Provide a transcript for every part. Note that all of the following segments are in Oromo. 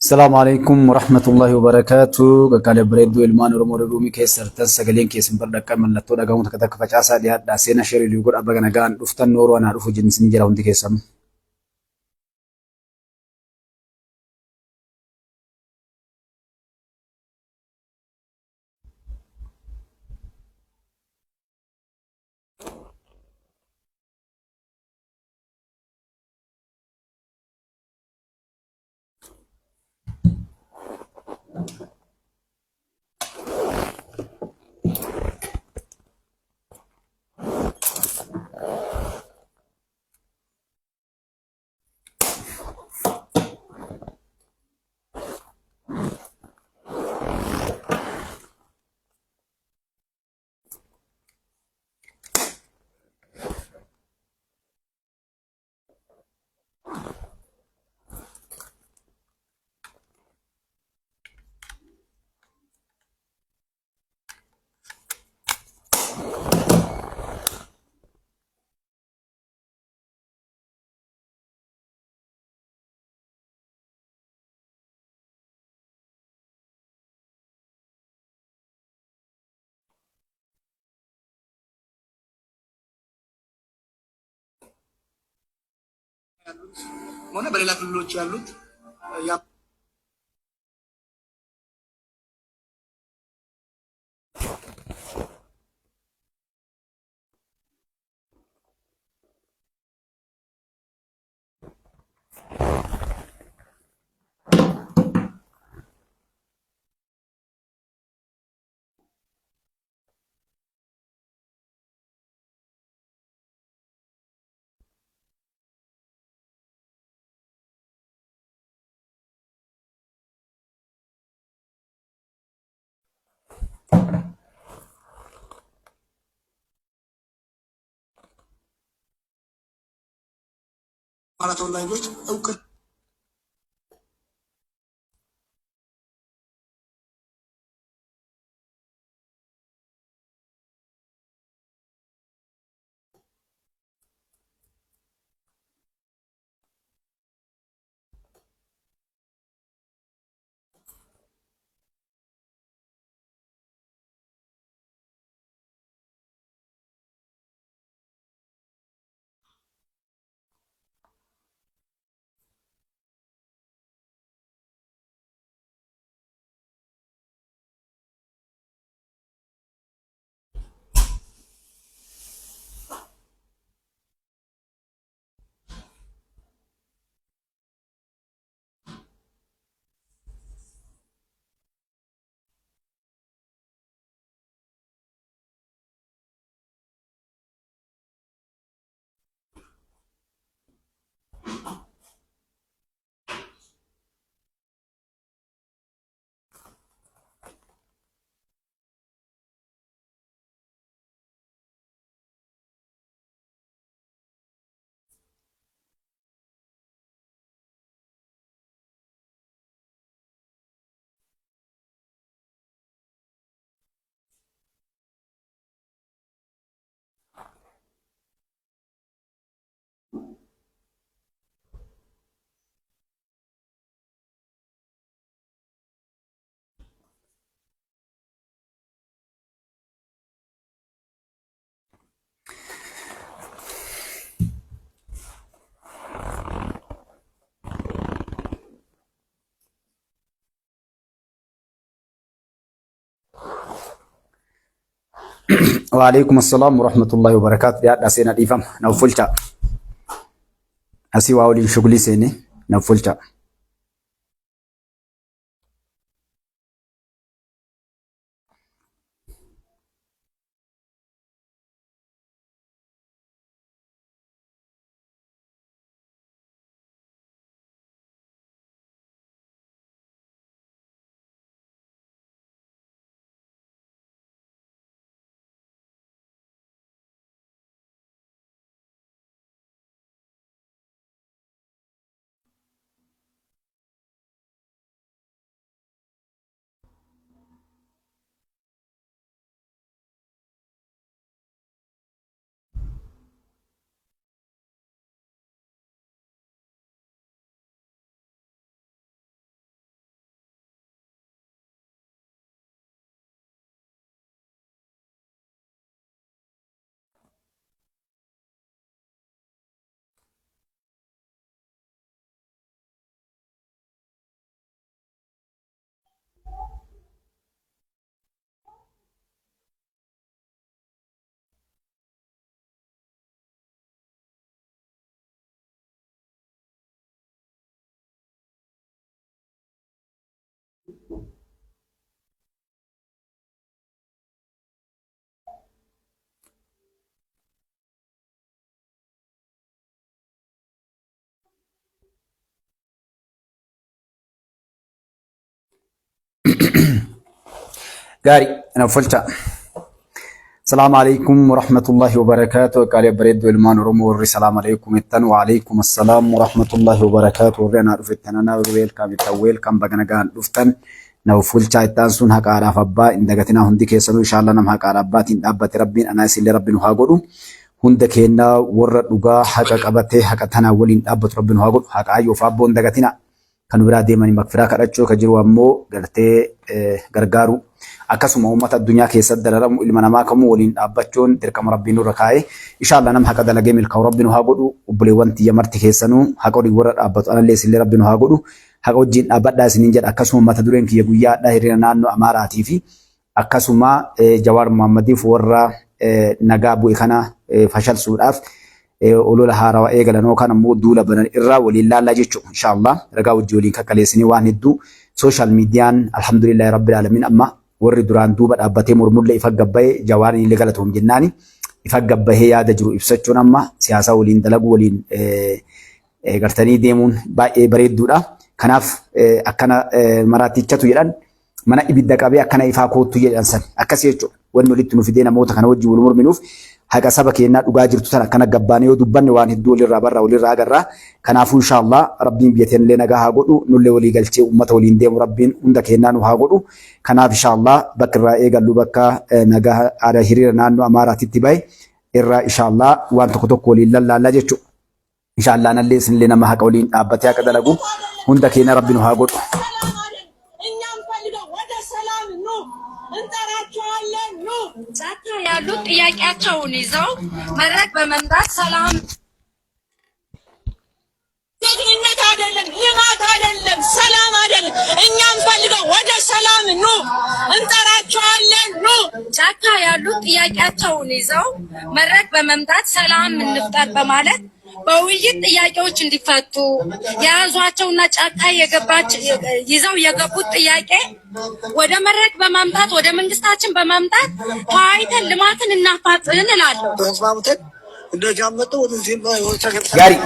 Asalaamu alaikum warahmatullahi wabarakaatu. Qaqqaalee bareedduu ilmaan Oromoo ruumii keessa jirtan sagaleen keessan bira dhaqqabe mallattoo dhagahuun takka takka facaasaa dhiyaadhaa seenaa sheerii liyu godha baga nagaan dhuftan nooruu anaa dhufu jenni jira hundi keessan. ያሉት ሆነ በሌላ ክልሎች ያሉት የአማራ ተወላጆች እውቅና Waalaikum assalaam warahmatullahi wabarakaatu. Dhiyaadhaa seenaa dhiifama. Naaf fulchaa. Asii waa waliin shuglii seenee naaf fulchaa. Gaarii na uffolcha. Salaamu alaikum warahmatullahi wabarakaatu. Qaalee bareedduu ilmaan Oromoo warri salaam alaikum jettan wa alaikum assalaam warahmatullahi wabarakaatu. Warri anaa dhufettan anaa weelkaam jettan weelkaam baga nagaan dhuftan. Na uffolchaa ittaan sun haqaadhaaf abbaa hin dagatinaa hundi keessanuu inshaallaa nama haqaadhaaf abbaatiin dhaabbate rabbiin anaa isinillee rabbi nu haa godhu. Hunda keennaa warra dhugaa haqa qabatee haqa tanaa waliin dhaabbatu rabbi nu haa godhu. Haqa ayyoof abboo hin dagatinaa. Kan nu biraa deemanii makfiraa kadhachuu ka jiru ammoo gartee gargaaruu. Akkasuma uummata addunyaa keessatti dararamu ilma namaa kamuu waliin dhaabbachuun dirqama rabbiin nurra kaa'e. Inshaallaa nama haqa dalagee milkaa'u rabbi nu haa godhu. Obboleewwan tiyya marti keessanuu haqa waliin warra dhaabbatu anallee isinillee rabbi nu haa godhu. Haqa wajjin dhaabbadhaa isiniin jedha. Akkasuma mata dureen kiyya guyyaa hadhaa hiriira naannoo Amaaraatii fi akkasuma Jawaar Muhammadiif warra nagaa bu'e kana fashalsuudhaaf olola haarawa eegalan yookaan ammoo duula banan irraa waliin laallaa jechuudha. Inshaallah ragaa wajjin waliin kakkaleessinee waan hedduu sooshaal miidiyaan alhamdulillahi rabbil alamin amma warri duraan duuba dhaabbatee mormullee ifa gabbaye Jawaariin illee galatoom jennaani ifa gabbahee yaada jiru ibsachuun amma siyaasaa waliin dalaguu waliin gartanii deemuun baay'ee bareedduudha. Kanaaf akkana maraatichatu jedhan mana ibidda qabee akkana ifaa koottu jedhan san akkasii jechuudha. Wanni walitti nu fidee namoota kana wajjin wal morminuuf haqa saba keenyaa dhugaa jirtu sana akkana gabbaanee yoo dubbanne waan hedduu walirraa barra walirraa agarra. Kanaafuu inshaallah rabbiin biyya teenyallee nagaa haa godhu nullee walii galchee uummata waliin deemu rabbiin hunda keenyaa nu haa godhu. Kanaaf inshaallah bakka irraa eegallu bakka nagaa aadaa hiriira naannoo Amaaraatitti bahe irraa inshaallah waan tokko tokko waliin lallaallaa jechuudha. Inshaallah anallee isinillee nama haqa waliin dhaabbatee haqa dalagu hunda keenya rabbi nu haa godhu. ጫካ ያሉት ጥያቄያቸውን ይዘው መድረክ በመምጣት ሰላም ጀግንነት አይደለም፣ ልማት አይደለም፣ ሰላም አይደለም። እኛ እንፈልገው ወደ ሰላም ኑ፣ እንጠራቸዋለን ኑ። ጫካ ያሉት ጥያቄያቸውን ይዘው መድረክ በመምጣት ሰላም እንፍጠር በማለት በውይይት ጥያቄዎች እንዲፈቱ የያዟቸውና ጫካ የገባች ይዘው የገቡት ጥያቄ ወደ መድረክ በማምጣት ወደ መንግስታችን በማምጣት ተወያይተን ልማትን እናፋጥን እላለሁ። ተስማምተን እንደዚህ አመጡ ወደዚህ Gaarii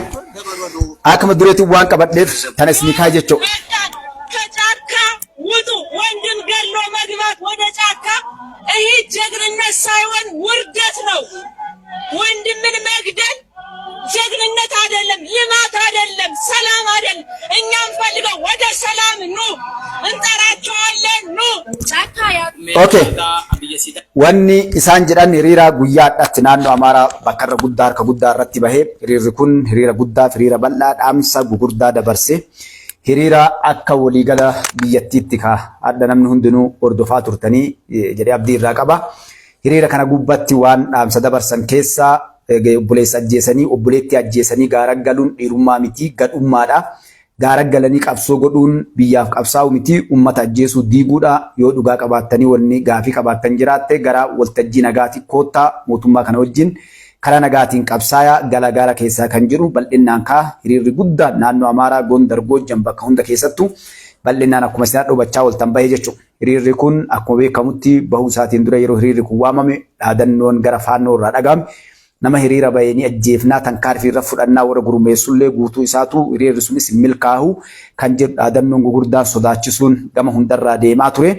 akkuma dureetti waan qabadheef tana isinii kaa'e jechuudha. ከጫካ ውጡ። ወንድም ገሎ መግባት ወደ ጫካ ይህ ጀግንነት ሳይሆን ውርደት ነው። ወንድምን መግደል ጀግንነት አይደለም፣ ልማት አይደለም፣ ሰላም አይደለም። እኛ እንፈልገው ወደ ሰላም ኑ፣ እንጠራቸዋለን ኑ። ጫካ Okay. Wanni isaan jedhan hiriira guyyaa hadhaatti naannoo Amaaraa bakka irra guddaa harka guddaa irratti bahee hiriirri kun hiriira guddaa fi hiriira bal'aa dhaamsa gugurdaa dabarse hiriira akka waliigala biyyattiitti ka hadha namni hundinuu hordofaa turtanii jedhee abdii irraa qaba. Hiriira kana gubbatti waan dhaamsa dabarsan keessaa obboleessa ajjeesanii obboleettii ajjeesanii gaara galuun dhiirummaa miti gadhummaadha. Gaara galanii qabsoo godhuun biyyaaf qabsaa'u miti uummata ajjeesuu diiguudha. Yoo dhugaa qabaattanii wanni gaafii qabaattan jiraatte gara waltajjii nagaati koottaa mootummaa kana wajjin karaa nagaatiin qabsaayaa gala gaara keessaa kan jiru bal'innaan kaa hiriirri guddaan naannoo Amaaraa Gondar Goojjam bakka hunda keessattuu bal'innaan akkuma isin dhubachaa ooltan bahee jechuudha. Hiriirri kun akkuma beekamutti bahuu isaatiin dura yeroo hiriirri kun waamame dhaadannoon gara faannoo irraa dhagahame nama hiriira bahee ni ajjeefnaa tankaarfii irra fudhannaa warra gurmeessullee guutuu isaatu hiriirri sunis hin milkaahu kan jedhu dhaadannoon gugurdaan sodaachisuun gama hundarraa deemaa ture.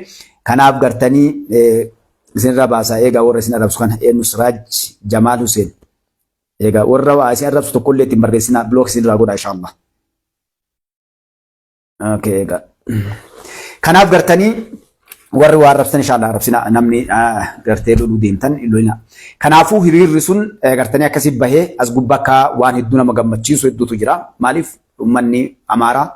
Kanaaf gartanii isinirra baasaa eegaa warra isin arrabsu kana eenyu Siraaj Jamaal Huseen. Eegaa warra waa isin arrabsu tokkollee ittiin barreessinaa bilook isinirraa godha inshaallah. Okay, egaa. Kanaaf gartanii warri waa arrabsan inshaallah arrabsina namni gartee loluu deemtan hin lolina. Kanaafuu hiriirri sun gartanii akkasii bahee as gubbaa akka waan hedduu nama gammachiisu hedduutu jira. Maaliif uummanni Amaaraa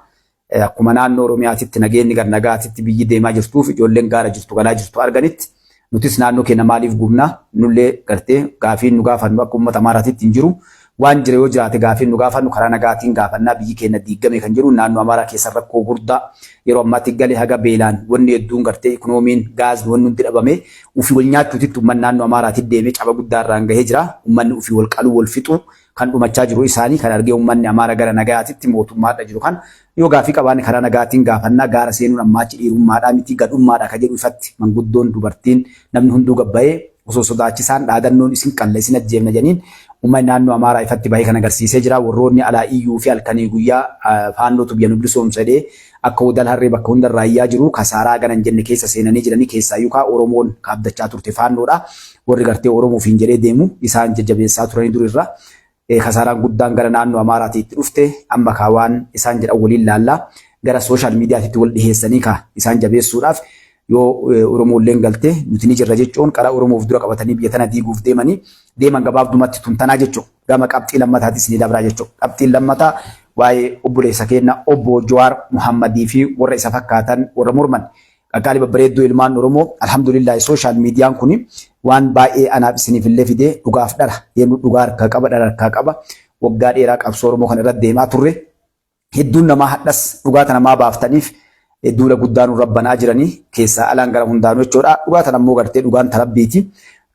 akkuma naannoo Oromiyaatitti nageenyi gara nagaatitti biyyi deemaa jirtuuf ijoolleen gaara jirtu galaa jirtu arganitti nutis naannoo keenya maaliif gubna nullee gartee gaafiin nu gaafannu akka uummata Amaaraatitti hin jiru. Waan jira yoo jiraate gaafiin nu gaafannu karaa nagaatiin gaafannaa biyyi keenya diigame kan jiru naannoo Amaaraa keessa rakkoo guddaa yeroo ammaatti galee haga beelaan wanni hedduun gartee ikoonomiin gaazni wanni hundi dhabame ofii wal nyaachuutitti uummanni naannoo Amaaraatti deemee caba guddaa irraan gahee jira. Uummanni ofii wal qaluu wal fixuu Kan dhumachaa jiru isaanii kan argee uummanni Amaara gara nagayaatitti mootummaadha jiru kan yoo gaafii qabaanne karaa nagaatiin gaafannaa gaara seenuun ammaachi dhiirummaadhaa miti gadhummaadha ka jedhu ifatti manguddoon dubartiin namni hunduu gabbayee osoo sodaachisaan dhaadannoon isin qalla isin ajjeefna jedhaniin uummanni naannoo Amaaraa ifatti bahee kan agarsiisee jira. Warroonni alaa iyyuu fi halkanii guyyaa faannootu biyya nu bilisoomsa jedhee akka udal harree bakka hundarraa iyyaa jiru kasaaraa gana hin jenne keessa seenanii jiranii keessaayyuu kaa Oromoon ka abdachaa turte faannoodha. Warri gartee Oromoof hin jedhee deemu isaan jajjabeessaa turanii durirra kasaaraan guddaan gara naannoo Amaaraatii itti dhufte amma kaa waan isaan jedhan waliin laallaa gara social miidiyaatitti wal dhiheessanii kaa isaan jabeessuudhaaf yoo Oromoolleen galte nuti ni jirra jechuun qara Oromoof dura qabatanii biyya tana diiguuf deemanii deeman gabaabdumatti tuntanaa jechuudha. Gama qabxii lammataatis ni dabraa jechuudha. Qabxiin lammataa waa'ee obboleessa keenya obbo Jawaar Muhammadii fi warra isa fakkaatan warra morman. Qaqqaalii babbareedduu ilmaan Oromoo alhamdulillah social miidiyaan kun waan baay'ee anaaf isiniif illee fidee dhugaaf dhara deemnu dhugaa harkaa qaba dhara harkaa qaba waggaa dheeraa qabsoo Oromoo kana irra deemaa turre hedduun namaa hadhas dhugaa tana maa baaftaniif duula guddaa nurra banaa jiranii keessaa alaan gara hundaanuu jechuudha. Dhugaa tana immoo gartee dhugaan ta rabbiiti.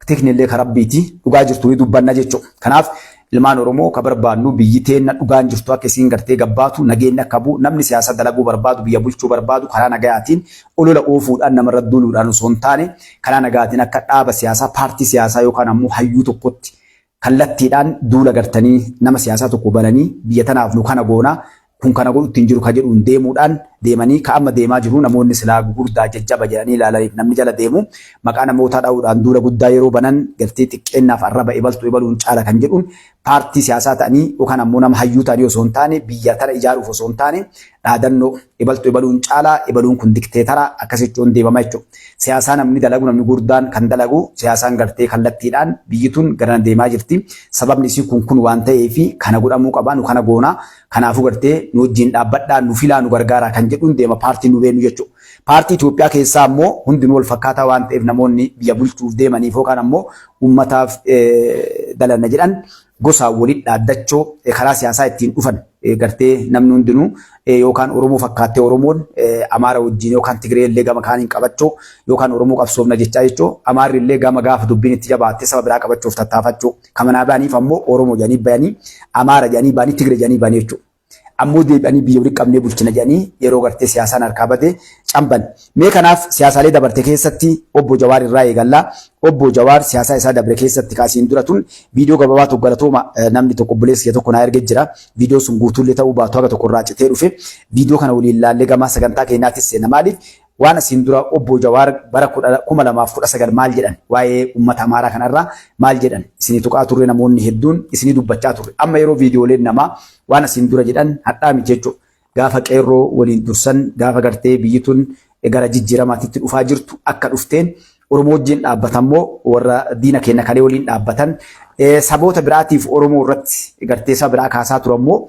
Tikni illee ka rabbiiti. Dhugaa jirtu ni dubbanna jechuudha. Kanaaf ilmaan Oromoo ka barbaannu biyyi teenna dhugaan jirtu akka isiin gartee gabbaatu nageenyi akka bu'u namni siyaasa dalaguu barbaadu biyya bulchuu barbaadu karaa nagayaatiin olola oofuudhaan namarra duuluudhaan osoo hin taane karaa nagayaatiin akka dhaaba siyaasaa paartii siyaasaa yookaan ammoo hayyuu tokkotti kallattiidhaan duula gartanii nama siyaasaa tokko bananii biyya tanaaf nu kana goona kun kana godhutti hin jiru ka jedhuun deemuudhaan deemanii ka amma deemaa jiru namoonni silaa gugurdaa jajjaba jedhanii ilaalaniif namni jala deemu maqaa namootaa dha'uudhaan duula guddaa yeroo banan gartee xiqqeennaaf arraba ebaltu ebaluun caala kan jedhuun paartii siyaasaa ta'anii yookaan ammoo nama hayyuu ta'anii osoo hin taane biyya tana ijaaruuf osoo hin taane dhaadannoo ebaltu ebaluun caalaa ebaluun kun dikteetara akkas jechuun deemama jechuudha. Siyaasaa namni dalagu namni gurdaan kan dalagu siyaasaan gartee kallattiidhaan biyyi tun garana deemaa jirti. Sababni isii kun kun waan ta'eef kana godhamuu qaba nu kana goona. Kanaafuu gartee nu wajjin dhaabbadhaa nu filaa nu gargaaraa kan jedhuun deema paartiin nu beeknu jechuudha. Paartii Itoophiyaa keessaa ammoo hundinuu wal fakkaataa waan ta'eef namoonni biyya bulchuuf deemaniif yookaan ammoo uummataaf dalanna jedhan gosaan walitti dhaaddachoo karaa siyaasaa ittiin dhufan gartee namni hundinuu yookaan Oromoo fakkaattee Oromoon Amaara wajjin yookaan Tigree illee gama kaaniin qabachuu yookaan Oromoo qabsoofna jechaa jechuu Amaarri illee gama gaafa dubbiin itti jabaatte saba biraa qabachuuf tattaafachuu kan manaa ba'aniif ammoo Oromoo jedhanii bayanii Amaara jedhanii ba'anii Tigree jedhanii ba'anii jechuudha. Ammoo deebi'anii biyya walitti qabnee bulchina jedhanii yeroo gartee siyaasaan harkaa bade camban. Mee kanaaf siyaasaalee dabarte keessatti obbo Jawaar irraa eegalla. Obbo Jawaar siyaasaa isaa dabre keessatti kaasiin dura tun viidiyoo gabaabaa tokko galatooma namni tokko obboleessi kee tokko naa ergee jira. Viidiyoo sun guutuullee ta'uu baatu haga tokko irraa citee dhufe. Viidiyoo kana waliin laallee gama sagantaa keenyaattis seenna. Maaliif waan asiin dura obbo Jawaar bara 2019 maal jedhan waa'ee uummata Amaaraa kanarraa maal jedhan isinii tuqaa turre namoonni hedduun isinii dubbachaa turre. Amma yeroo viidiyooleen namaa waan asiin dura jedhan hadhaa miti jechuudha. Gaafa qeerroo waliin dursan gaafa gartee biyyi tun gara jijjiiramaatitti dhufaa jirtu akka dhufteen Oromoo wajjin dhaabbatan immoo warra diina keenya kalee waliin dhaabbatan saboota biraatiif Oromoo irratti gartee saba biraa kaasaa turan immoo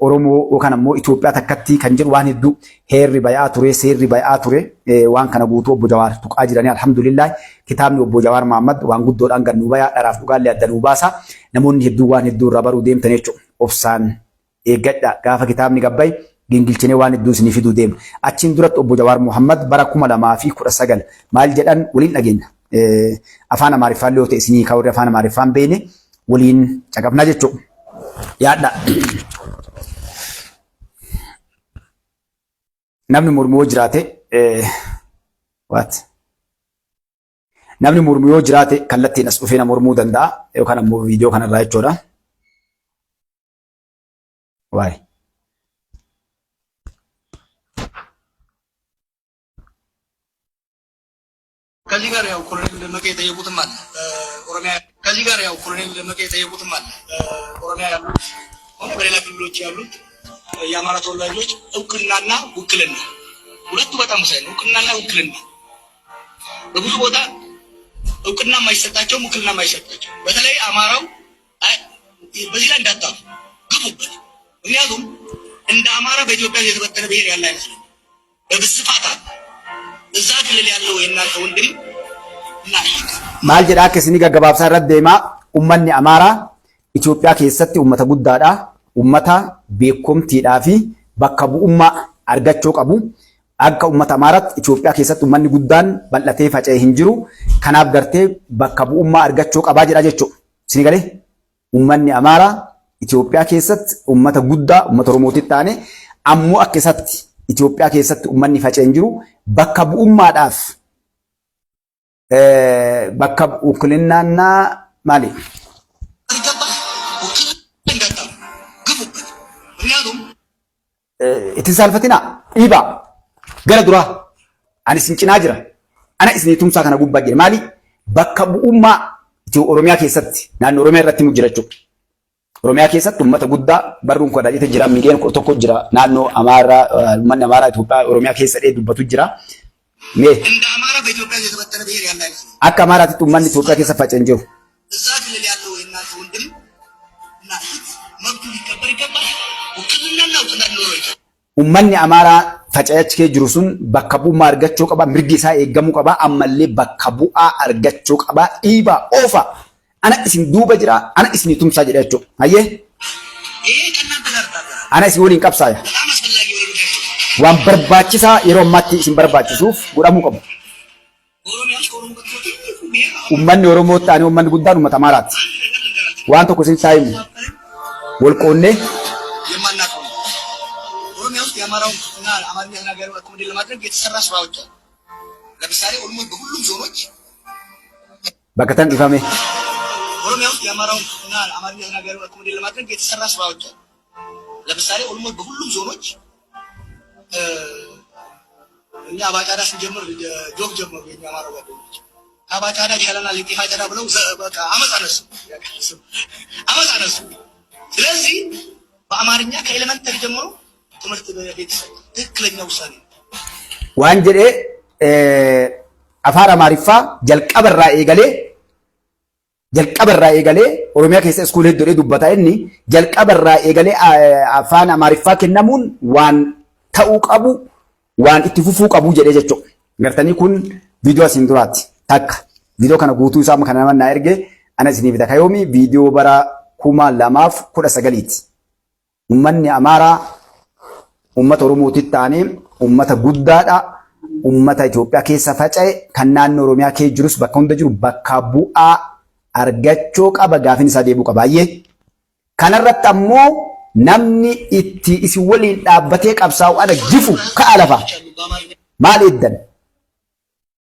Oromoo yookaan ammoo Itoophiyaa takkatti kan jedhu waan hedduu heerri bay'aa ture seerri bay'aa ture waan kana guutuu obbo Jawaar tuqaa jiranii alhamdulillah kitaabni obbo Jawaar Mahammad waan guddoodhaan gad nuu bayaa dharaaf dhugaallee adda nuu baasa namoonni hedduu waan hedduu irraa baruu deemtan jechuudha obsaan eeggadha gaafa kitaabni gabbaye gingilchinee waan hedduu isinii fiduu deemna. Achiin duratti obbo Jawaar Muhammad bara 2019 maal jedhan waliin dhageenya. Afaan Amaariffaan yoo ta'e isinii kaa warri afaan Amaariffaan beekne waliin caqafnaa jechuudha. Yaadha. Namni mormu yoo jiraate what? Namni mormu yoo jiraate kallattiin as dhufee na mormuu danda'a yookaan ammoo viidiyoo kanarraa jechuudha. Why? ከዚህ ጋር ያው ኮሎኔል ደመቀ የጠየቁትም አለ ኦሮሚያ ከዚህ ጋር ያው ኮሎኔል ደመቀ የጠየቁትም አለ ኦሮሚያ ያሉት ሆነ በሌላ ክልሎች ያሉት የአማራ ተወላጆች እውቅናና ውክልና ሁለቱ በጣም ወሳኝ ነው። እውቅናና ውክልና በብዙ ቦታ እውቅና የማይሰጣቸው ውክልና የማይሰጣቸው በተለይ አማራው በዚህ ላይ እንዳታፉ ግፉበት። ምክንያቱም እንደ አማራ በኢትዮጵያ የተበተነ ብሔር ያለ አይመስለኝም። በብስፋት አለ። እዛ ክልል ያለው የእናንተ ወንድም እና Maal jedha akka isinii gaggabaabsaa irratti deemaa uummanni Amaaraa Itoophiyaa keessatti uummata guddaadha. Uummata beekumtiidhaa fi bakka bu'ummaa argachuu qabu. Akka uummata Amaaraatti Itoophiyaa keessatti uummanni guddaan bal'atee faca'ee hin jiru. Kanaaf gartee bakka bu'ummaa argachuu qabaa jedha jechuudha. Isinii galee Uummanni Amaaraa Itoophiyaa keessatti uummata guddaa uummata Oromootitti taane ammoo akka isatti Itoophiyaa keessatti uummanni faca'ee hin jiru bakka bu'ummaadhaaf bakka ውክልናና maali? ይገባል። ውክልና እንዳታሉ ግፉበት። ምክንያቱም Itti saalfatinaa dhiibaa gara duraa ani isin cinaa jira ana isinii tumsaa kana gubbaa jira maali bakka bu'ummaa Oromiyaa keessatti naannoo Oromiyaa irratti nu jira jechuudha. Oromiyaa keessatti uummata guddaa barruun kudha jete jira miiliyoona 11 jira naannoo Amaaraa uummanni Amaaraa Itoophiyaa Oromiyaa keessa dhee dubbatu jira. Mee እንደ አማራ በኢትዮጵያ የተበተነ ብሔር ያለ አይመስለኝም። akka Amaaraatitti uummanni Itoophiyaa keessa faca'e hin jiru. እዛ ክልል ያለው የእናንተ ወንድም እና እህት መብቱ ሊከበር ይገባል። ውክልናና እውቅና ሊኖረው ይገባል። Uummanni Amaaraa faca'ee achi keessa jiru sun bakka bu'ummaa argachuu qaba, mirgi isaa eegamuu qaba, ammallee bakka bu'aa argachuu qaba, dhiibaa oofa. Ana isin duuba jira, ana isin tumsaa jedha jechuudha. Hayyee ይሄ ከእናንተ ጋር እታገላለሁ። ana isin waliin qabsaaya. በጣም አስፈላጊ የሆነ ጉዳይ ነው። Waan barbaachisaa yeroo ammaatti isin barbaachisuuf godhamuu qabu. ኦሮሚያ ውስጥ ከኦሮሞ ቀጥሎ ትልቁ ብሔር አማራ። Uummanni Oromoo ta'anii uummanni guddaan uummata Amaaraati. አንድ ነገር ልንገራችሁ፣ Waan tokko isin taa'imu wal qoonnee የማናውቀው ነው። ኦሮሚያ ውስጥ የአማራውን እና አማርኛ ተናጋሪ accommodate ለማድረግ የተሰራ ስራዎች አሉ። ለምሳሌ ኦሮሞ በሁሉም ዞኖች bakka tan dhifame. ኦሮሚያ ውስጥ የአማራውን እና አማርኛ ተናጋሪ accommodate ለማድረግ የተሰራ ስራዎች አሉ። ለምሳሌ ኦሮሞ በሁሉም ዞኖች እኛ አባጫዳ ስንጀምር joke ጀመሩ የኛ አማራ ጓደኞች። ከአባጫዳ ይሻለናል የጤፍ አጨዳ ብለው በቃ አመፅ አነሱ፣ አመፅ አነሱ። ስለዚህ በአማርኛ ከ elementary ጀምሮ ትምህርት ቤት ይሰጣል። ትክክለኛ ውሳኔ ነው። Waan jedhee afaan Amaariffaa jalqaba irraa eegalee Oromiyaa keessa school hedduu dubbata inni jalqaba irraa eegalee afaan Amaariffaa kennamuun waan ta'uu qabu waan itti fufuu qabu jedhee jechuudha. Gartanii kun viidiyoo asiin duraati takka viidiyoo kana guutuu isaa kana nama naa erge ana isinii fida kayoomi viidiyoo bara 2019ti. Uummanni Amaaraa uummata Oromootitti ta'anii uummata guddaadha. Uummata Itoophiyaa keessa faca'e kan naannoo Oromiyaa keessa jirus bakka hunda jiru bakka bu'aa argachuu qaba gaafin isaa deebi'uu qaba. Baay'ee. Kanarratti ammoo namni itti isin waliin dhaabbatee qabsaa'u ana jifu ka'a lafa. Maal eeddan?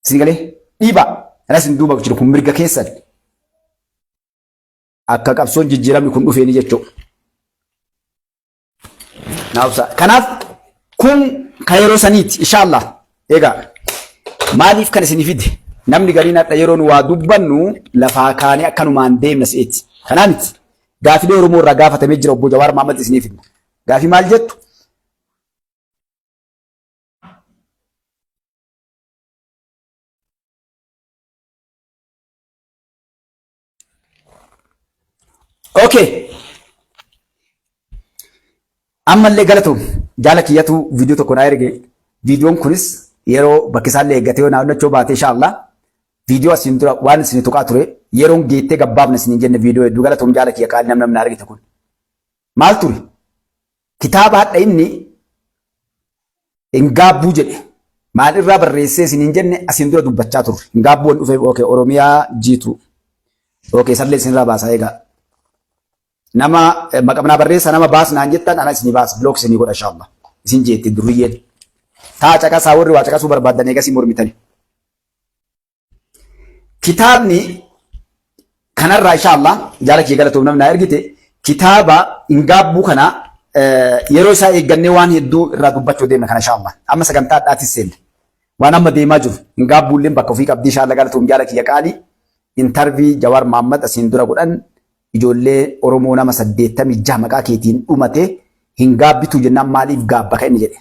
Isin galee dhiibaa. Kanas isin duuba jiru kun mirga keessan. Akka qabsoon jijjiiramni kun dhufeeni jechuudha. Naafsa. Kanaaf kun kan yeroo saniiti inshaallah. Egaa maaliif kan isinii fide? Namni gariin hadha yeroo nu waa dubbannu lafaa kaanee akkanumaan deemna se'eeti. Kanaa miti. Gaafilee Oromoo irraa gaafatamee jira obbo Jawaar Mahammad isinii fidna. Gaafii maal jettu? Okay. Ammallee galatoom jaala kiyyatu viidiyoo tokko naa erge. Viidiyoon kunis yeroo bakki isaallee eeggatee yoo naannachoo baate inshaallah viidiyoo asiin dura waan isin tuqaa ture yeroon geettee gabbaafna isin jenne viidiyoo hedduu galatoom jaala kiyya qaali namni namni argite kun. Maal ture? Kitaaba hadha inni hin gaabbuu jedhe maal irraa barreessee isin hin jenne asiin dura dubbachaa turre. Hin gaabbuu waan dhufe okay Oromiyaa jiitu. Okay sallee isin irraa baasaa egaa. Nama maqamnaa barreessa nama baasnaan jettan ana isinii baas block isinii godha inshaallah. Isin jeetti durriyyeen. Taa caqasaa warri waa caqasuu barbaaddan eegasii mormitani. Kitaabni kanarraa inshaallah jaala kiyya galatoom namni naa ergite kitaaba hin gaabbuu kana yeroo isaa eeggannee waan hedduu irraa dubbachuu deemna kana inshaallah. Amma sagantaa adhaatis seenne. Waan amma deemaa jiru hin gaabbuulleen bakka ofii qabdii inshaallah galatoom jaala kiyya qaalii interview Jawaar Mahammad asiin dura godhan ijoollee Oromoo nama 86 maqaa keetiin dhumate hin gaabbitu jennaan maaliif gaabba kan inni jedhe.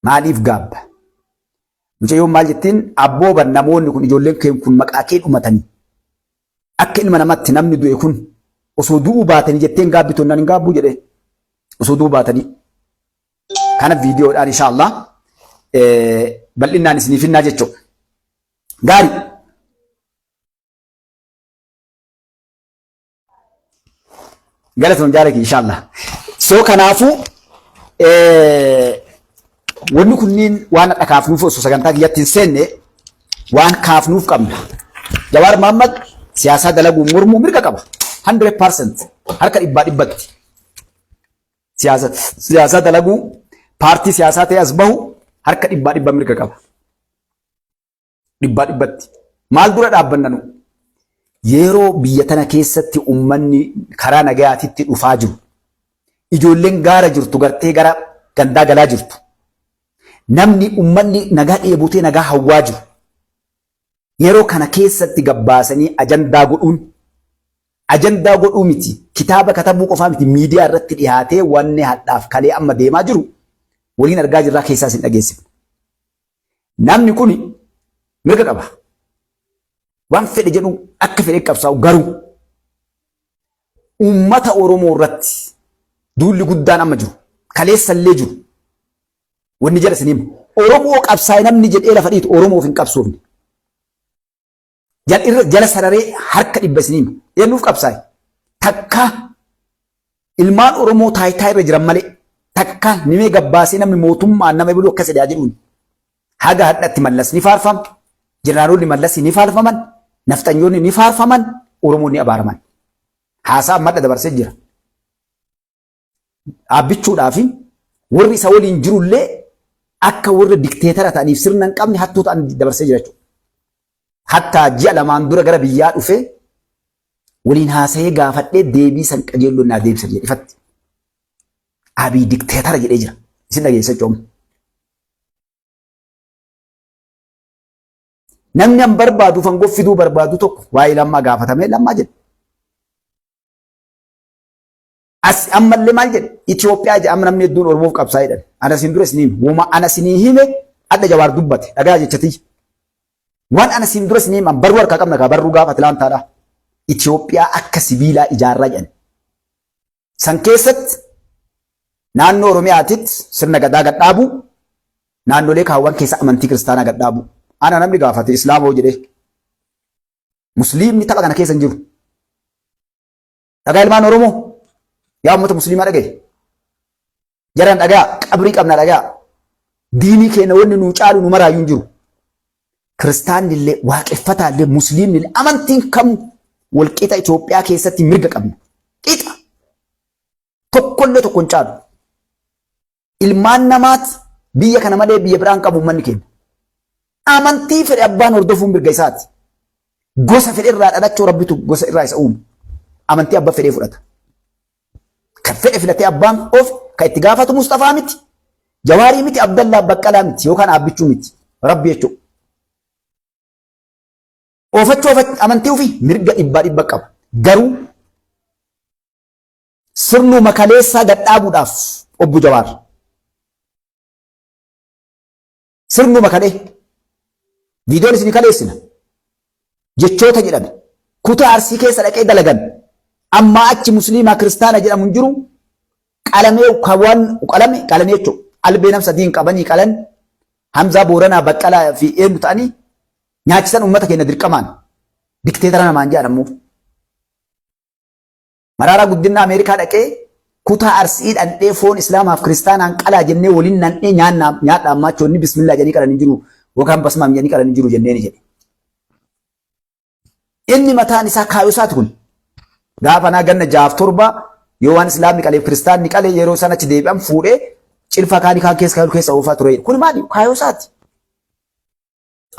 Maaliif gaabba? Mucayyoon maal jettiin abbooban namoonni kun ijoolleen kee kun maqaa kee dhumatanii akka ilma namaatti namni du'e kun osoo du'uu baatanii jetteen gaabbitu jennaan hin gaabbuu jedhe osoo du'uu baatanii. Kana viidiyoodhaan inshaallah bal'inaan isiniif hinnaa jechuudha. Gaarii. Galatoon jaalaki inshaallah. So kanaafuu wanni kunniin waan hadha kaafnuuf osoo sagantaa kiyyatti hin seenne waan kaafnuuf qabna. Jawaar Mahammad siyaasaa dalaguun mormuu mirga qaba. 100% harka dhibbaa dhibbatti. Siyaasa siyaasaa dalaguu, paartii siyaasaa ta'e as bahu harka dhibbaa dhibba mirga qaba. Dhibbaa dhibbatti. Maal dura dhaabbanna nu? Yeroo biyya tana keessatti ummanni karaa nagayaatitti dhufaa jiru. Ijoolleen gaara jirtu gartee gara gandaa galaa jirtu. Namni ummanni nagaa dheebotee nagaa hawwaa jiru. Yeroo kana keessatti gabbaasanii ajandaa godhuun ajandaa godhuu miti, kitaaba katabuu qofaa miti, miidiyaa irratti dhiyaatee wanni hadhaaf kalee amma deemaa jiru waliin argaa jirraa keessaa isin dhageessifna. Namni kun mirga qaba. Waan fedhe jedhu akka fedhe qabsaa'u, garuu uummata Oromoo irratti duulli guddaan amma jiru, kaleessallee jiru, wanni jedha isin hima. Oromoo qabsaa'e namni jedhee lafa dhiitu Oromoof hin qabsoofne. Jala sararee harka dhibba isin hima. Eenyuuf qabsaa'e? Takka ilmaan Oromoo taayitaa irra jiran malee takka nimee gabbaasee namni mootummaan nama biluu akkas jedhaa jedhuun. Haga hadhatti Mallas ni faarfama. Jeneraalonni Mallas ni faarfaman. Nafxanyoonni ni faarfaman. Oromoon ni abaaraman. Haasaa ammadha dabarsee jira. Dhaabbichuudhaa fi warri isa waliin jirullee akka warra dikteetara ta'aniif sirna hin qabne hattuu ta'an dabarsee jira jechuudha. Hattaa ji'a lamaan dura gara biyyaa dhufee waliin haasa'ee gaafadhee deebii san qajeelloon naa deebisa jedhe ifatti. Abiy dikteetara jedhee jira. Isin dhageessa jechuudha. Namni an barbaadu fangoo fiduu barbaadu tokko waa'ee Lammaa gaafatamee Lammaa jedhe. As ammallee maal jedhe? Itoophiyaa jedhe. Amma namni hedduun Oromoof qabsaa jedhan. Ana isin dura isin hime. Woma ana isinii hime adda Jawaar dubbate. Dhagaa jecha tiyya. Waan ana isin dura isin hime barruu harkaa qabna kaa barruu gaafa Atilaantaadha. Itoophiyaa akka sibiilaa ijaarraa jedhan. San keessatti naannoo Oromiyaatitti sirna gadaa gad dhaabuu, naannolee kaawwan keessa amantii kiristaanaa gad dhaabuu. Ana namni gaafate Islaamoo jedhee. Musliimni tapha kana keessa hin jiru. Dhagaa ilmaan Oromoo, yaa uummata musliimaa dhagaye. Jaran dhagaa, qabrii qabna dhagaa. Diinii keenya wanni nuu caalu nu maraayyuu hin jiru. Kiristaanni illee, waaqeffataa illee, musliimni illee, amantiin kamuu walqixa Itoophiyaa keessatti mirga qabna. Qixa. Tokkollee tokko hin caalu. Ilmaan namaati biyya kana malee biyya biraan qabu uummanni keenya. Amantii fedhe abbaan hordofuun mirga isaati. Gosa fedhe irraa dhalachuu Rabbitu gosa irraa isa uume. Amantii abbaa fedhee fudhata. Kan fedhe filatee abbaan of kan itti gaafatu Mustafaa miti. Jawaarii miti, Abdallaa Baqqalaa miti, yookaan Aabbichuu miti. Rabbi jechuudha. Oofachuu amantii ofii mirga dhibbaa dhibba qaba. Garuu sirnuma kaleessaa gad dhaabuudhaaf obbo Jawaar. Sirnuma kalee. Viidiyoon isin kaleessina. Jechoota jedhame. Kutaa Arsii keessa dhaqee dalagan. Ammaa achi musliimaa kiristaana jedhamu hin jiru. Qalamee waan qalame qalame jechuudha. Albee nam sadiin qabanii qalan. Hamzaa Booranaa Baqqalaa fi eenyu ta'anii nyaachisan uummata keenya dirqamaan. Dikteetara namaan jedhan ammoo. Maraaraa Guddinaa Ameerikaa dhaqee kutaa Arsii dhandhee foon Islaamaaf kiristaanaan qalaa jennee waliin nandhee nyaannaa nyaadha ammaa choonni bismillaa jedhanii qalan hin jiru yookaan basmaam jedhanii qalan hin jiru jenneeni jedhe. Inni mataan isaa kaayoo isaati kun. Gaafa naa ganna jaaf torba yoo waan Islaamni qaleef kiristaanni qale yeroo isaan achi deebi'an fuudhee cilfa kaanii kaan keessa keessa oofaa ture. Kun maali? Kaayoo isaati.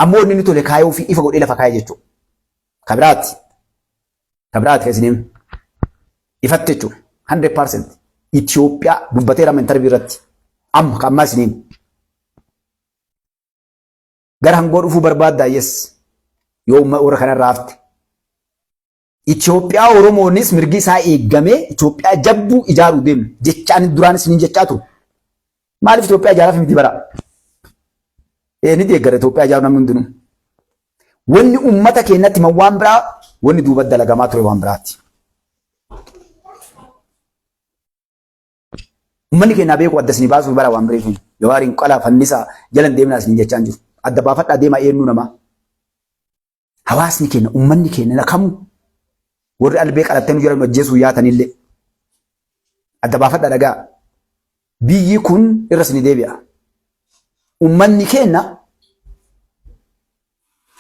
Ammoo inni inni tole kaayoo fi ifa godhee lafa kaayee jechuudha. Kabiraati. Kabiraati kan isiniin ifatti jechuudha. 100% Itoophiyaa dubbateera amma intarvii irratti. Amma kan ammaa isiniin. Gara hangoo dhufuu barbaaddaa? Yes. Yoo warra kanarraa hafte. Itoophiyaa Oromoonis mirgi isaa eegamee Itoophiyaa jabduu ijaaruu deemna. Jecha ani duraan isiniin jechaa ture. Maaliif Itoophiyaa ijaaraaf miti bara? Ee, ni deeggara Itoophiyaa ijaaru namni hundinuu. Wanni uummata keenyatti himan waan biraa, wanni duuba dalagamaa ture waan biraati. Uummanni keenya beeku adda isinii baasuuf bara waan bireefuun. Jawaariin qalaa fannisaa jalan deemnaa isiniin jechaa hin jiru. Adda baafadhaa deemaa eenyu namaa. Hawaasni keenya, uummanni keenya kamuu, warri albee qalattee nu jala nu ajjeesuu yaatanillee adda baafadhaa dhagaa. Biyyi kun irra isinii deebi'a. Uummanni keenya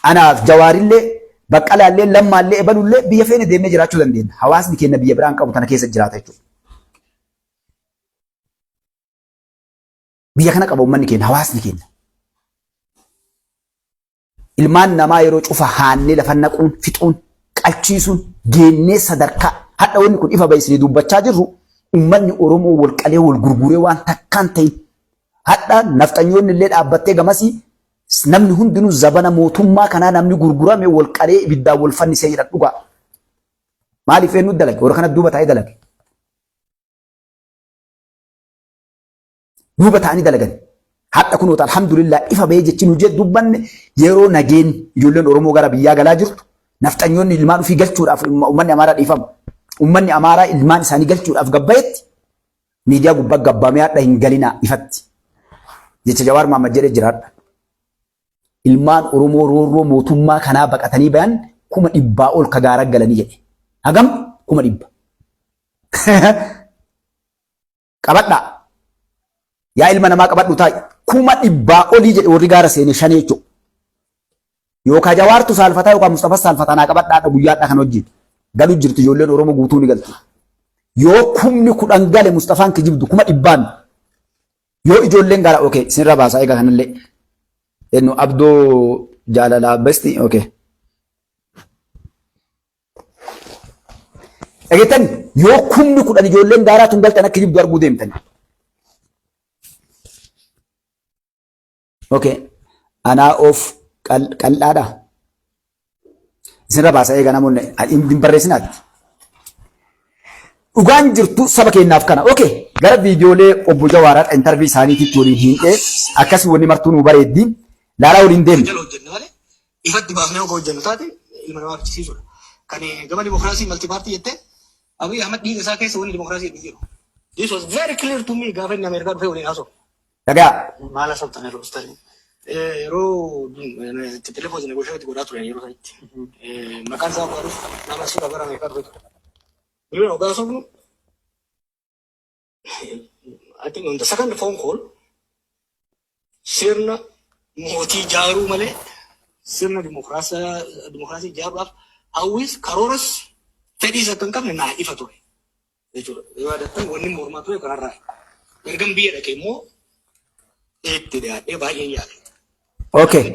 anaaf Jawaarillee Baqqalaallee, Lammaallee, ebalullee biyya feene deemnee jiraachuu dandeenya. Hawaasni keenya biyya biraan qabu tana keessa jiraata jechuudha. Biyya kana qaba uummanni keenya, hawaasni keenya. Ilmaan namaa yeroo cufa haannee lafa naquun, fixuun, qalchiisuun, geennee sadarkaa hadha wanni kun ifa ba'isinii dubbachaa jirru, uummanni Oromoo wal qalee wal gurguree waan takkaan ta'in hadha nafxanyoonni illee dhaabbattee gamasii namni hundinuu zabana mootummaa kanaa namni gurgurame wal qalee ibiddaan wal fannisee jedha dhugaa. Maaliif eenyu dalage? Warra kana duuba taa'ee dalage. Duuba ta'anii dalagan. Hadha kunoota alhamdulillah ifa bahee jechi nu jedhu dubbanne, yeroo nageen ijoolleen Oromoo gara biyyaa galaa jirtu, nafxanyoonni ilmaan ofii galchuudhaaf, uummanni Amaaraa, dhiifama. Uummanni Amaaraa ilmaan isaanii galchuudhaaf gabbayetti miidiyaa gubbaa gabbaamee hadha hin galinaa ifatti. Jecha Jawaar Mahammad jedhee jiraadha. Ilmaan Oromoo roorroo mootummaa kanaa baqatanii bayan 100,000 ol ka gaara galanii jedhe. Hagam? 100,000. Qabadhaa. Yaa ilma namaa, qabadhu taa'i. 100,000 olii jedhe warri gaara seene shanee jechuudha. Yookaan Jawaartu saalfataa yookaan Mustafas saalfataa naa qabadhaadha, guyyaadhaa kan hojii. Galu jirti, ijoolleen Oromoo guutuu ni galti. Yoo 10,000 gale Mustafaan kijibdu 100,000. Yoo ijoolleen gara, okay, isinirra baasaa egaa kanallee. Ennu Abdoo jaalalaa besti, okay. Dhageettan, yoo 10,000 ijoolleen gaaraa tun galtan akka kijibdu arguu deemtan. Okay. Anaa of qal'aadha. Isinirra baasa eega, namoonni hin barreessinaati. Dhugaan jirtu saba keenyaaf kana. Okay. Gara viidiyoolee obbo Jawaaraa interview isaaniititti waliin hiinqee akkasii wanni martuu nu bareeddi. Laalaa waliin deemna. Jala hojjenna malee ifatti baafnee yoo hojjennu taate ilma namaa fichisiisudha. Kan gama dimokiraasii multi party jettee, Abiy Ahmed dhiiga isaa keessa wanni dimokiraasii hin jiru. This was very clear to me gaafa inni Ameerikaa dhufee waliin haasa'u. Dhagaa. Maal haasoftan yeroo ustaanii? Yeroo telefoon negotiate godhaa turan yeroo sanitti. Maqaan isaa akka dhufu nama suura bara Ameerikaa dhufee ture. Yeroo hoggaa haasofnu, I think on the second phone call, sirna mootii jaaruu malee sirna dimokiraasii ijaaruudhaaf hawwis, karooras, fedhiis akka hin qabne naa ifa ture jechuudha. Yoo yaadattan, wanni mormaa ture kanarraa. Ergan biyya dhaqe immoo itti dhiyaadhee baay'ee yaale. Okay.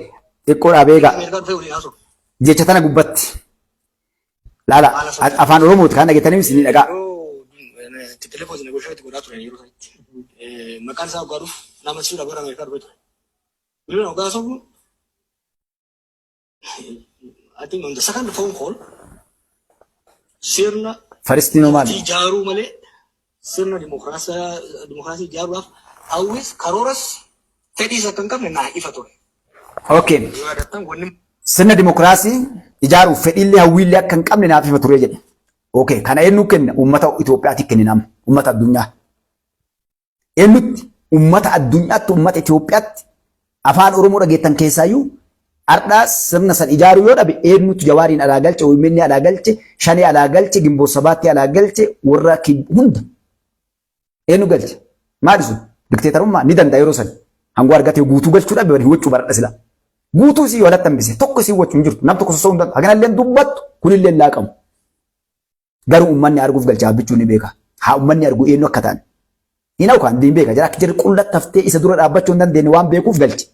Xiqqoo dhaabee egaa. Ameerikaa dhufee waliin haasofne. Jecha tana gubbatti. Laala, afaan Oromooti kan dhageettanii isin dhagaa. Yeroo telefoon negotiate godhaa turan yeroo sanitti. Maqaan isaa hoggaa dhufu nama suura bara Ameerikaa dhufee ture. Yeroo hoggaa haasofnu, I think on the second phone call, sirna Faristiinoo maali? mootii ijaaruu malee sirna dimokiraasii ijaaruudhaaf hawwis, karooras, fedhiis akka hin qabne naa ifa ture. Okay. Yoo yaadattan, wanni Sirna dimokiraasii ijaaruuf fedhiillee hawwiillee akka hin qabne naaf ifa ture jedhe. Okay. Kana eenyu kenna? Uummata Itoophiyaatti kenna nama. Uummata addunyaa. Eenyutti? Uummata addunyaatti, uummata Itoophiyaatti, afaan Oromoo dhageettan keessaayyuu ardhaa sirna san ijaaruu yoo dhabe eenyutu Jawaariin alaa galche, OMN alaa galche, Shanee alaa galche, Gimboo Sabaatti alaa galche, warra hunda eenyu galche? Maali sun? Dikteetarummaa ni danda'a yeroo san. Hangoo argatee guutuu galchuu dhabe waliin wachuu baradha sila. Guutuu isii yoo alatti hambise tokko isii wachuu hin jirtu. Nam tokko sosso'uu hin danda'u. Haganallee dubbattu kunillee laaqamu. Garuu uummanni arguuf galcha abbichuu ni beeka. Haa uummanni argu eenyu akka ta'an. Hin hawkaan hin beeka. Jara akka jirri qullatti haftee isa dura dhaabbachuu hin dandeenye waan beekuuf galche.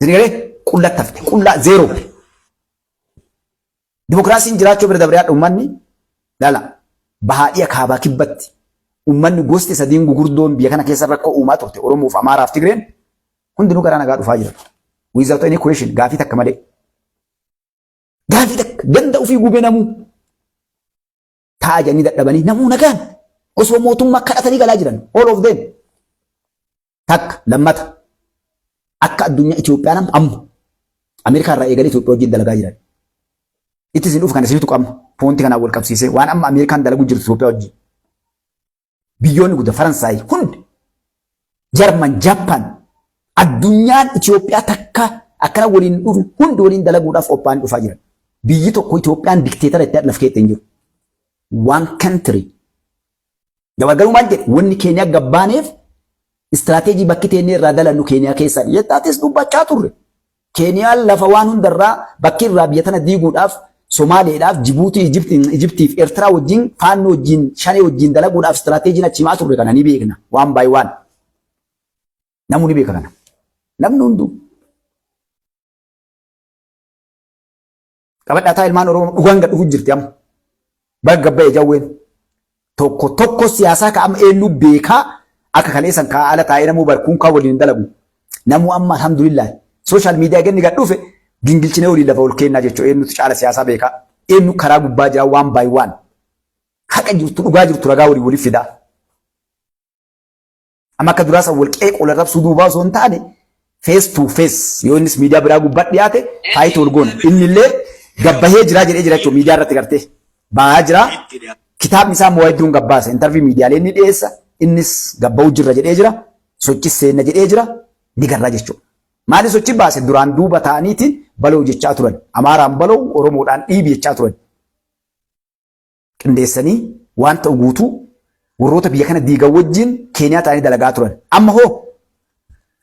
Isin galee, qullatti hafte. Qullaa zero. Dimokiraasiin jiraachuu bira dabree uummanni lala bahaadhiya kaabaa kibbatti uummanni gosti sadiin gugurdoon biyya kana keessa rakkoo uumaa turte, Oromoof, Amaaraaf, Tigreen, hundinuu karaa nagaa dhufaa jira. Without any question, gaafii takka malee. Gaafii takka ganda ofii gubee namuu taa'aa jedhanii dadhabanii namuu nagaan osoo mootummaa kadhatanii galaa jiran, all of them. Takka lammata akka addunyaa Itoophiyaan amma Ameerikaa irraa eegalee Itoophiyaa wajjin dalagaa jiran. Itti isin dhufu kana isinitu qabna. Point kanaan wal qabsiisee waan amma Ameerikaan dalagu jirtu Itoophiyaa wajjin. Biyyoonni guddaa Faransaay hundi, Jarman, Jappaan, addunyaan Itoophiyaa takka akkana waliin dhufne hundi waliin dalaguudhaaf qophaa'anii dhufaa jiran. Biyyi tokko Itoophiyaan dikteetara itti laf keessa hin jiru. One country. Jawaar garuu maal jedhe? Wanni Keeniyaa gabbaaneef istiraateejii bakki teennee irraa dalannu Keeniyaa keessaa jettaatis dubbachaa turre. Keeniyaan lafa waan hundarraa bakki irraa biyya tana diiguudhaaf Somaaleedhaaf, Jibuutii, Ijiptiif, Eertiraa wajjin, Faannoo wajjin, Shanee wajjin dalaguudhaaf istiraateejiin achi himaa turre kana ni beekna. Waan baay waan. Namuu ni beeka kana. Namni hunduu. Qabadhaa taa ilmaan Oromoo dhugaan gad dhufu jirti amma. Baga gabba'e jawween. Tokko tokko siyaasaa ka amma eenyu beekaa akka kaleessan kaa ala taa'ee namuu barkuun kaa waliin dalagu. Namuu amma alhamdulillah social media ganni gad dhufe gingilchinee waliin lafa ol kennaa jechuudha. Eenyutu caala siyaasaa beekaa. Eenyu karaa gubbaa jira waan baay waan. Haqa jirtu dhugaa jirtu ragaa walii waliif fidaa. Amma akka duraa san wal qeequu wal arrabsuu duubaa osoo hin taane face to face yoo innis miidiyaa biraa gubbaa dhiyaate faayiti wal goona. Inni illee gabbahee jiraa jedhee jira jechuudha miidiyaa irratti gartee bahaa jira. Kitaabni isaa immoo hedduun gabbaasa. Intarvii miidiyaalee inni dhiyeessa. Innis gabba'uu jirra jedhee jira. Sochis seenna jedhee jira. Ni garraa jechuudha. Maali sochi baase duraan duuba ta'aniitiin baloo jechaa turan. Amaaraan baloo Oromoodhaan dhiibi jechaa turan. Qindeessanii waan ta'u guutuu warroota biyya kana diigan wajjin Keeniyaa ta'anii dalagaa turan. Amma hoo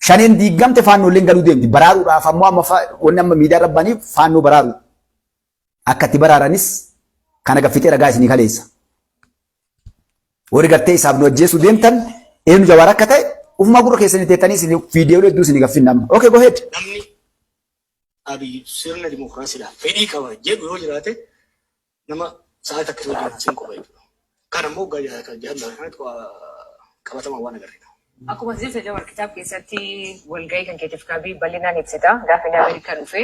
shaneen diigamte faannoolleen galuu deemti. Baraaruudhaaf ammoo amma wanni amma miidiyaa irra baniif faannoo baraaru. Akka itti baraaranis kana gaffitee ragaa isinii kaleessa. Warri gartee isaaf nu ajjeesuu deemtan eenyu Jawaar akka ta'e ufumaa gurra keessanii teettanii isin viidiyoo hedduu isinii gaffinna amma. Okay, go ahead. Namni Abiy sirna dimokiraasiidhaaf fedhii qaba jedhu yoo jiraate nama sa'aatii takka isa wajjin haasa'in qofa jechuudha. Kana immoo waggaa jahan darban kanatti qabatamaan waan agarreedha. Akkuma ati jette Jawar kitaaba keessatti walgahii kan keetiif kabii bal'inaan ibsita gaafa inni Ameerikaa dhufe.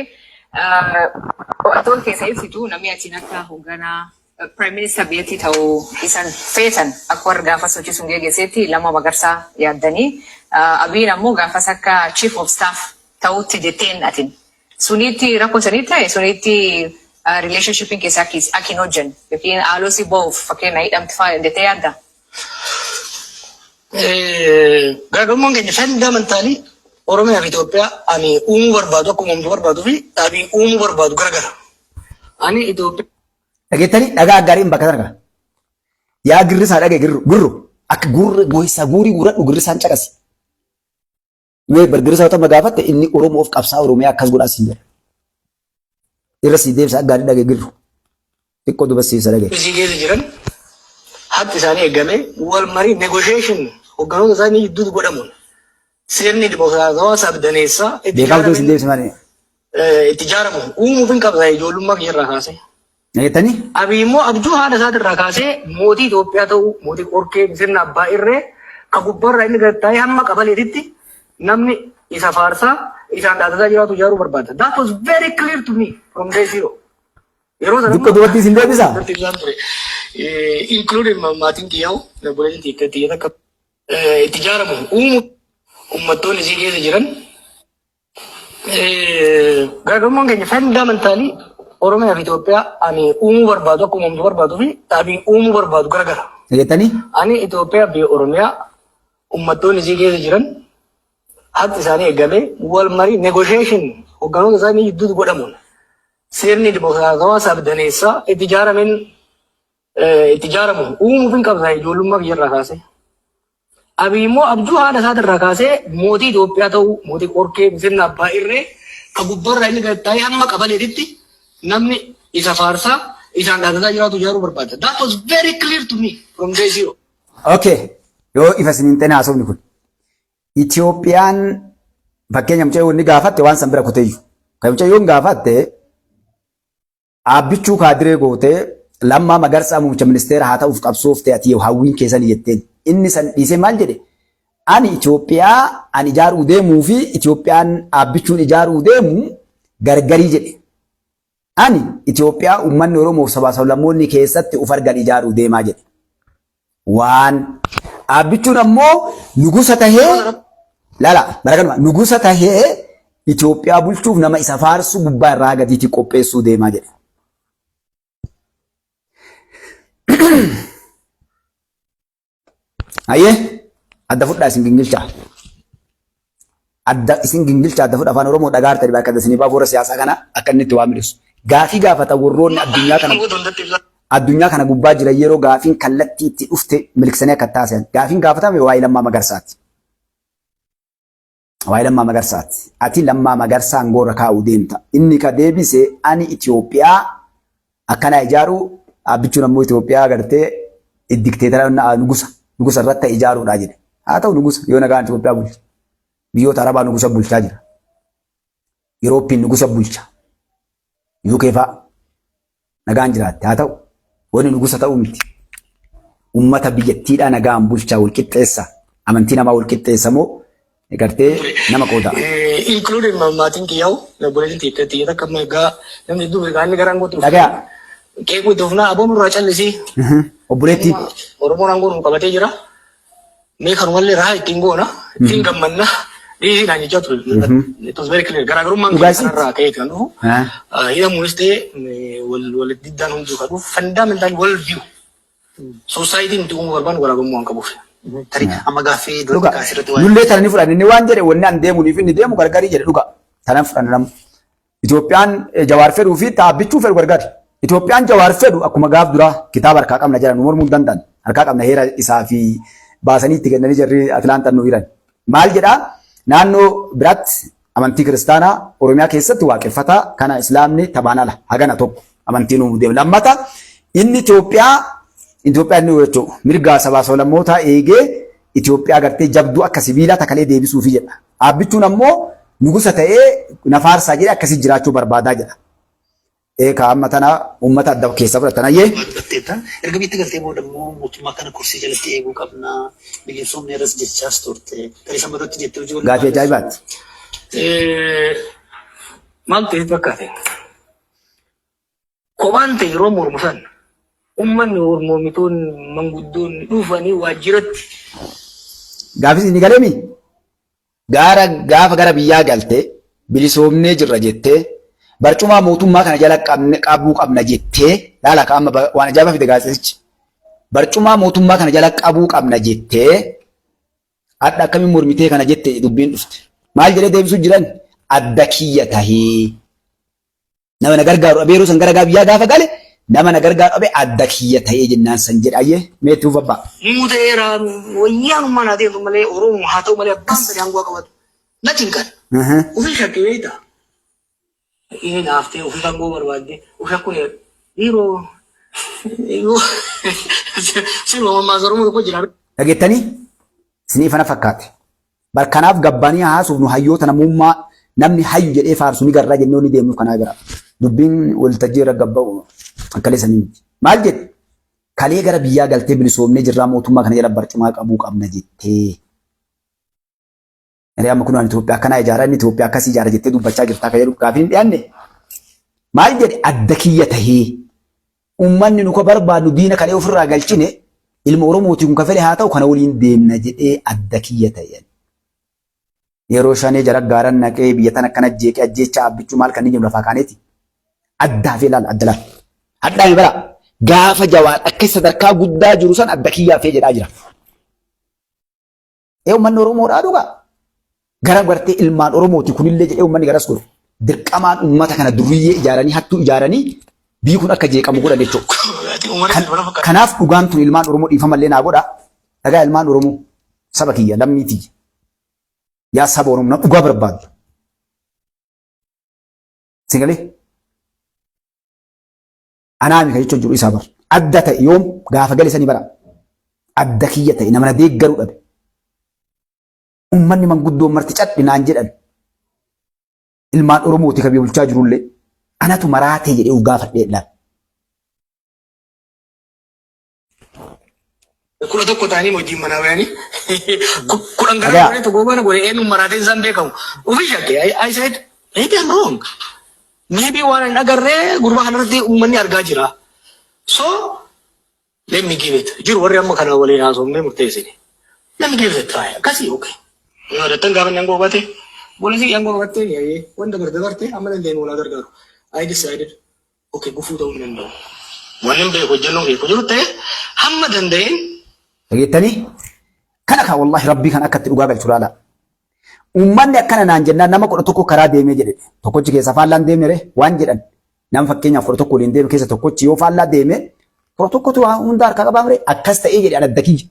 Qo'attoon keessa ibsitu namni achiin akka hoogganaa Prime Minister biyyattii ta'uu isan feetan akka warri gaafa sochii sun geggeessetti Lammaa Magarsaa yaaddanii Abiyin ammoo gaafas akka Chief of Staff ta'utti jetteen atin. Suniitti rakkoo sanii ta'e suniitti relationshipin keessa akki akka hin hojjenne yookiin haaloo si ba'uuf fakkeenya hidhamti fa'aa jettee yaadda? Garaagarummaan keenya fundamentally Oromiyaa fi Itoophiyaa ani uumuu barbaadu akka uumamtu barbaaduu fi Abiy uumuu barbaadu garagara. Ani Itoophiyaa Dhageettanii dhagaa gaariin bakka sana qaba. Yaa girrisaa dhagaye girru girru akka gurri gosa guurii guuradhu girrisaan caqasi. Yoo bargirrisaa yoo ta'u gaafatte inni Oromoof qabsaa Oromiyaa akkas godhaa siin jedha. Irra sii deebisa akka gaarii dhagaye girru. Xiqqoo duba siisa dhagaye. Isii keessa jiran haqi isaanii eegamee wal marii negotiation hogganoota isaanii gidduutti godhamuun sirni dimokiraatawaa sabdaneessaa itti Beekaa utuu isin ijaaramen deebise malee. itti ijaaramu uumuuf hin qabsa ijoollummaa kiyya irraa kaasee. Dhageettanii? Abiy immoo abjuu haadha isaatirraa kaasee mootii Itoophiyaa ta'uu, mootii qorkee sirna abbaa irree ka gubbaarraa inni gad taa'ee hamma qabaleetitti namni isa faarsaa isaan dhaadataa jiraatu ijaaruu barbaada. That was very clear to me from day zero. Yeroo sana Xiqqoo duubatti isin deebisaa? irratti ibsaan ture. Including maatiin kiyyaa'u obboleettiin tiyya takka itti ijaaramu uumu uummattoonni isii keessa jiran Garaagarummaan keenya fundamentally Oromiyaa fi Itoophiyaa ani uumuu barbaadu akka uumamtu barbaaduu fi Abiy uumuu barbaadu garagara. Dhageettanii? Ani Itoophiyaa fi Oromiyaa uummattoonni isii keessa jiran haqi isaanii eegamee wal marii negotiation hogganoota isaanii gidduutti godhamuun sirni dimokiraatawaa sabdaneessaa itti ijaarameen itti ijaaramu uumuuf hin qabsa ijoollummaa kiyyarraa kaasee. Abiy immoo abjuu haadha isaatirraa kaasee mootii Itoophiyaa ta'uu, mootii qorkee sirna abbaa irree ka gubbaarraa inni gad taa'ee hamma qabaleetitti namni isa faarsaa isaan dhaadataa jiraatu ijaaruu barbaada. That was very clear to me from day zero. Okay. Yoo ifa isiniin ta'e haasofni kun. Itoophiyaan fakkeenya mucayyoo inni gaafatte waan san bira kuteeyyu. Kan mucayyoon gaafatte Aabbichuu kaadiree gootee Lammaa Magarsaa muummicha ministeera haa ta'uuf qabsoofte ati hawwiin keessani jetteen. Inni san dhiisee maal jedhe? Ani Itoophiyaa ani ijaaruu deemuu fi Itoophiyaan Aabbichuun ijaaruu deemu gargarii jedhe. Ani Itoophiyaa uummanni Oromoo fi sabaa sablammoonni keessatti uf argan ijaaruu deemaa jedhe. Waan Aabbichuun ammoo nugusa tahee lala bara kanuma nugusa tahee Itoophiyaa bulchuuf nama isa faarsu gubbaa irraa gadiitti qopheessuu deemaa jedhe. Hayyee adda fudhaa isin gingilchaa. Adda isin gingilchaa adda fudhaa afaan Oromoo dhagaa hartanii bakka isinii baafuu warra siyaasaa kana akka inni itti waa milisu. Gaafii gaafata warroonni addunyaa kana addunyaa kana gubbaa jiran yeroo gaafiin kallattii itti dhufte miliksanii akka taasisan. Gaafiin gaafatame waa'ee Lammaa Magarsaati. Waa'ee Lammaa Magarsaati. Ati Lammaa Magarsaa aangoorra kaa'uu deemta. Inni ka deebise ani Itoophiyaa akkana ijaaru, Abbichuun ammoo Itoophiyaa gartee dikteetara nugusa nugusa irratti ijaaruudha jedhe. Haa ta'u, nugusa yoo nagaan Itoophiyaa bulcha. Biyyoota Arabaa nugusa bulchaa jira. Yurooppiin nugusa bulcha. UK fa'a nagaan jiraatte. Haa ta'u, wanni nugusa ta'uu miti. Ummata biyyattiidhaa nagaan bulchaa, wal qixxeessa. Amantii namaa wal qixxeessa moo gartee nama qooda? Including maatiin kiyyaa'u, obboleettiin xiyya takka amma egaa namni hedduu beekaa, inni gara aangootti dhufe. Dhagaa. Qeequu itti fufnaa, aboon irraa callisii. Obboleettiin. Oromoon aangoo nu qabatee jira. Mee kanumallee rahaa ittiin goona, ittiin gammanna. Dhiisii naan jechaa ture. It was very clear. Garaagarummaan Dhugaa keenya isiiti. kanarraa ka'ee kan dhufu. Hidhamuunis ta'e wal wal diddaan hunduu kan dhufu fundamental world view. Society nuti uumuu barbaannu garaagarummaa waan qabuuf. Tarii amma gaaffii duratti Dhuga. kaasirratti waa'ee Nullee tana ni fudhanne. Inni waan jedhe, wanni an deemuuniif inni deemu gargarii jedhe, dhuga. Tanan fudhanne namu. Itoophiyaan Jawaar fedhuu fi Abbichuu fedhu gargari. Itoophiyaan Jawaar fedhu akkuma gaaf duraa kitaaba harkaa qabna jedhan, nu mormuu hin danda'an. Harkaa qabna, heera isaa fi baasanii itti kennanii jarri Atilaantaan nu hiran. Maal jedhaa? Naannoo biraatti amantii kiristaanaa, Oromiyaa keessatti waaqeffataa kana Islaamni tabaan ala hagana tokko amantii nuuf deemu. Lammata inni Itoophiyaa inni jechuun mirga sabaa sablammootaa eegee Itoophiyaa gartee jabduu akka sibiilaa takalee deebisuufi jedha. Abbichuun ammoo nugusa ta'ee nafaarsaa jedhee akkasii jiraachuu barbaadaa jedha. Eekaa amma tana uummata adda keessa fudhatan ayyee. Dubbatteetta. Erga bitti galtee booda immoo mootummaa kana kursii jalatti eeguu qabna. Bilisoomni irras jechaas turte. Tarii sama irratti jettee hojii waliin Gaafii ajaa'ibaati. Maal ta'e fakkaate? Kophaan ta'e yeroo mormu san uummanni mormitoonni manguddoonni dhufanii waajjiratti Gaafis ni galeemi? Gaara gaafa gara biyyaa galte bilisoomnee jirra jettee, barcumaa mootummaa kana jala qabne qabuu qabna jettee, laala ka amma waan ajaa'ibaa fide gaazexeessichi. Barcumaa mootummaa kana jala qabuu qabna jettee hadha akkamiin mormitee kana jette dubbiin dhufte. Maal jedhee deebisuu jiran? Adda kiyya tahee. Nama na gargaaru dhabee yeroo san gara biyyaa gaafa gale nama na gargaaru dhabee adda kiyya ta'ee jennaan san jedhe ayyee meetti uuf abbaa. Muuteera wayyaanummaa naa ta'e malee, Oromoo haa ta'u malee, abbaan fedhe aangoo qabatu. Na cinqan. Ofii shakkee beektaa? Inni naaftee ofii aangoo barbaadde ofii akkuma dhiiroo siluma mammaaksa Oromoo tokko jira. Dhageettanii isinii fana fakkaate. Bar kanaaf gabbanii haasuuf nu hayyoota namummaa namni hayyu jedhee faarsu ni garraa jennee ni deemnuuf kanaa gara. Dubbiin waltajjii irra gabba'u akkalee sanii miti. Maal jedhe? Kalee gara biyyaa galtee bilisoomnee jirraa, mootummaa kana jala barcumaa qabuu qabna jettee. Inni amma kun Itoophiyaa akkanaa ijaara, inni Itoophiyaa akkasii ijaara jettee dubbachaa jirtaa kan jedhu gaafiin hin dhiyaanne. Maal jedhe? Adda kiyya tahee uummanni nu ka barbaadnu diina kalee ofirraa galchine, ilma Oromooti kun ka fedhe haa ta'u, kana waliin deemna jedhee adda kiyya ta'e. Yeroo shanee jara gaaran naqee biyya tana akkana jeeqee ajjeechaa Abbichuu maal kan inni jedhu lafaa kaaneeti. Addaa fi ilaala, adda laala. Hadhaame bara gaafa Jawaar akka sadarkaa guddaa jiru san adda kiyyaa fee jedhaa jira. Ee, uummanni Oromoodhaa dhugaa. Gara gartee ilmaan Oromooti kunillee jedhee uummanni garas godhu. Dirqamaan uummata kana duriyyee ijaaranii, hattuu ijaaranii biyyi kun akka jeeqamu godhan jechuudha. Kanaaf dhugaan tun ilmaan Oromoo dhiifamallee naa godha. Dhagaa ilmaan Oromoo, saba kiyya, lammii tiyya. Yaa saba Oromoo, na dhugaa barbaadu. Sagalee anaami kan jechuun jiru isaa bar. Adda ta'e yoom gaafa gale sanii bara. Adda kiyya ta'e, nama na deeggaruu dhabe. Uummanni manguddoon marti cadhi naan jedhan. Ilmaan Oromooti kan biyya bulchaa jirullee. Anatu maraatee jedhee of gaafadhee ilaala. 11 ta'anii wajjin manaa bayanii 10 gara Dhagaa. godhee tokko mana godhe, eenyuun maraatee isaan beekamu. Ofii shakke. I said maybe I'm wrong. Maybe waan hin agarree gurbaa kanarratti uummanni argaa jira. So let me give it. Jiru warri amma kana waliin haasofnee murteessine. Let me give it a try. Akkasii, okay. Yoo yadattan, gaafa inni aangoo qabate, poolisii aangoo qabattee yaa'ee wanta barte barte amma dandeenyu walaa gargaaru. I decided, okay, gufuu ta'uu hin danda'u. Wanni hin beeku hojjennoon beeku jiru ta'e hamma danda'een Dhageettanii? Kana kan wallahi rabbii kan akkatti dhugaa galchu laala. Uummanni akkana naan jennaan nama 11 karaa deemee jedhe. Tokkochi keessa faallaan deemne ree waan jedhan. Nama fakkeenyaaf 11 waliin deeme keessa tokkochi yoo faallaa deeme, 11tu waan hunda harkaa qabaa ree, akkas ta'ee jedhe an adda kiyya.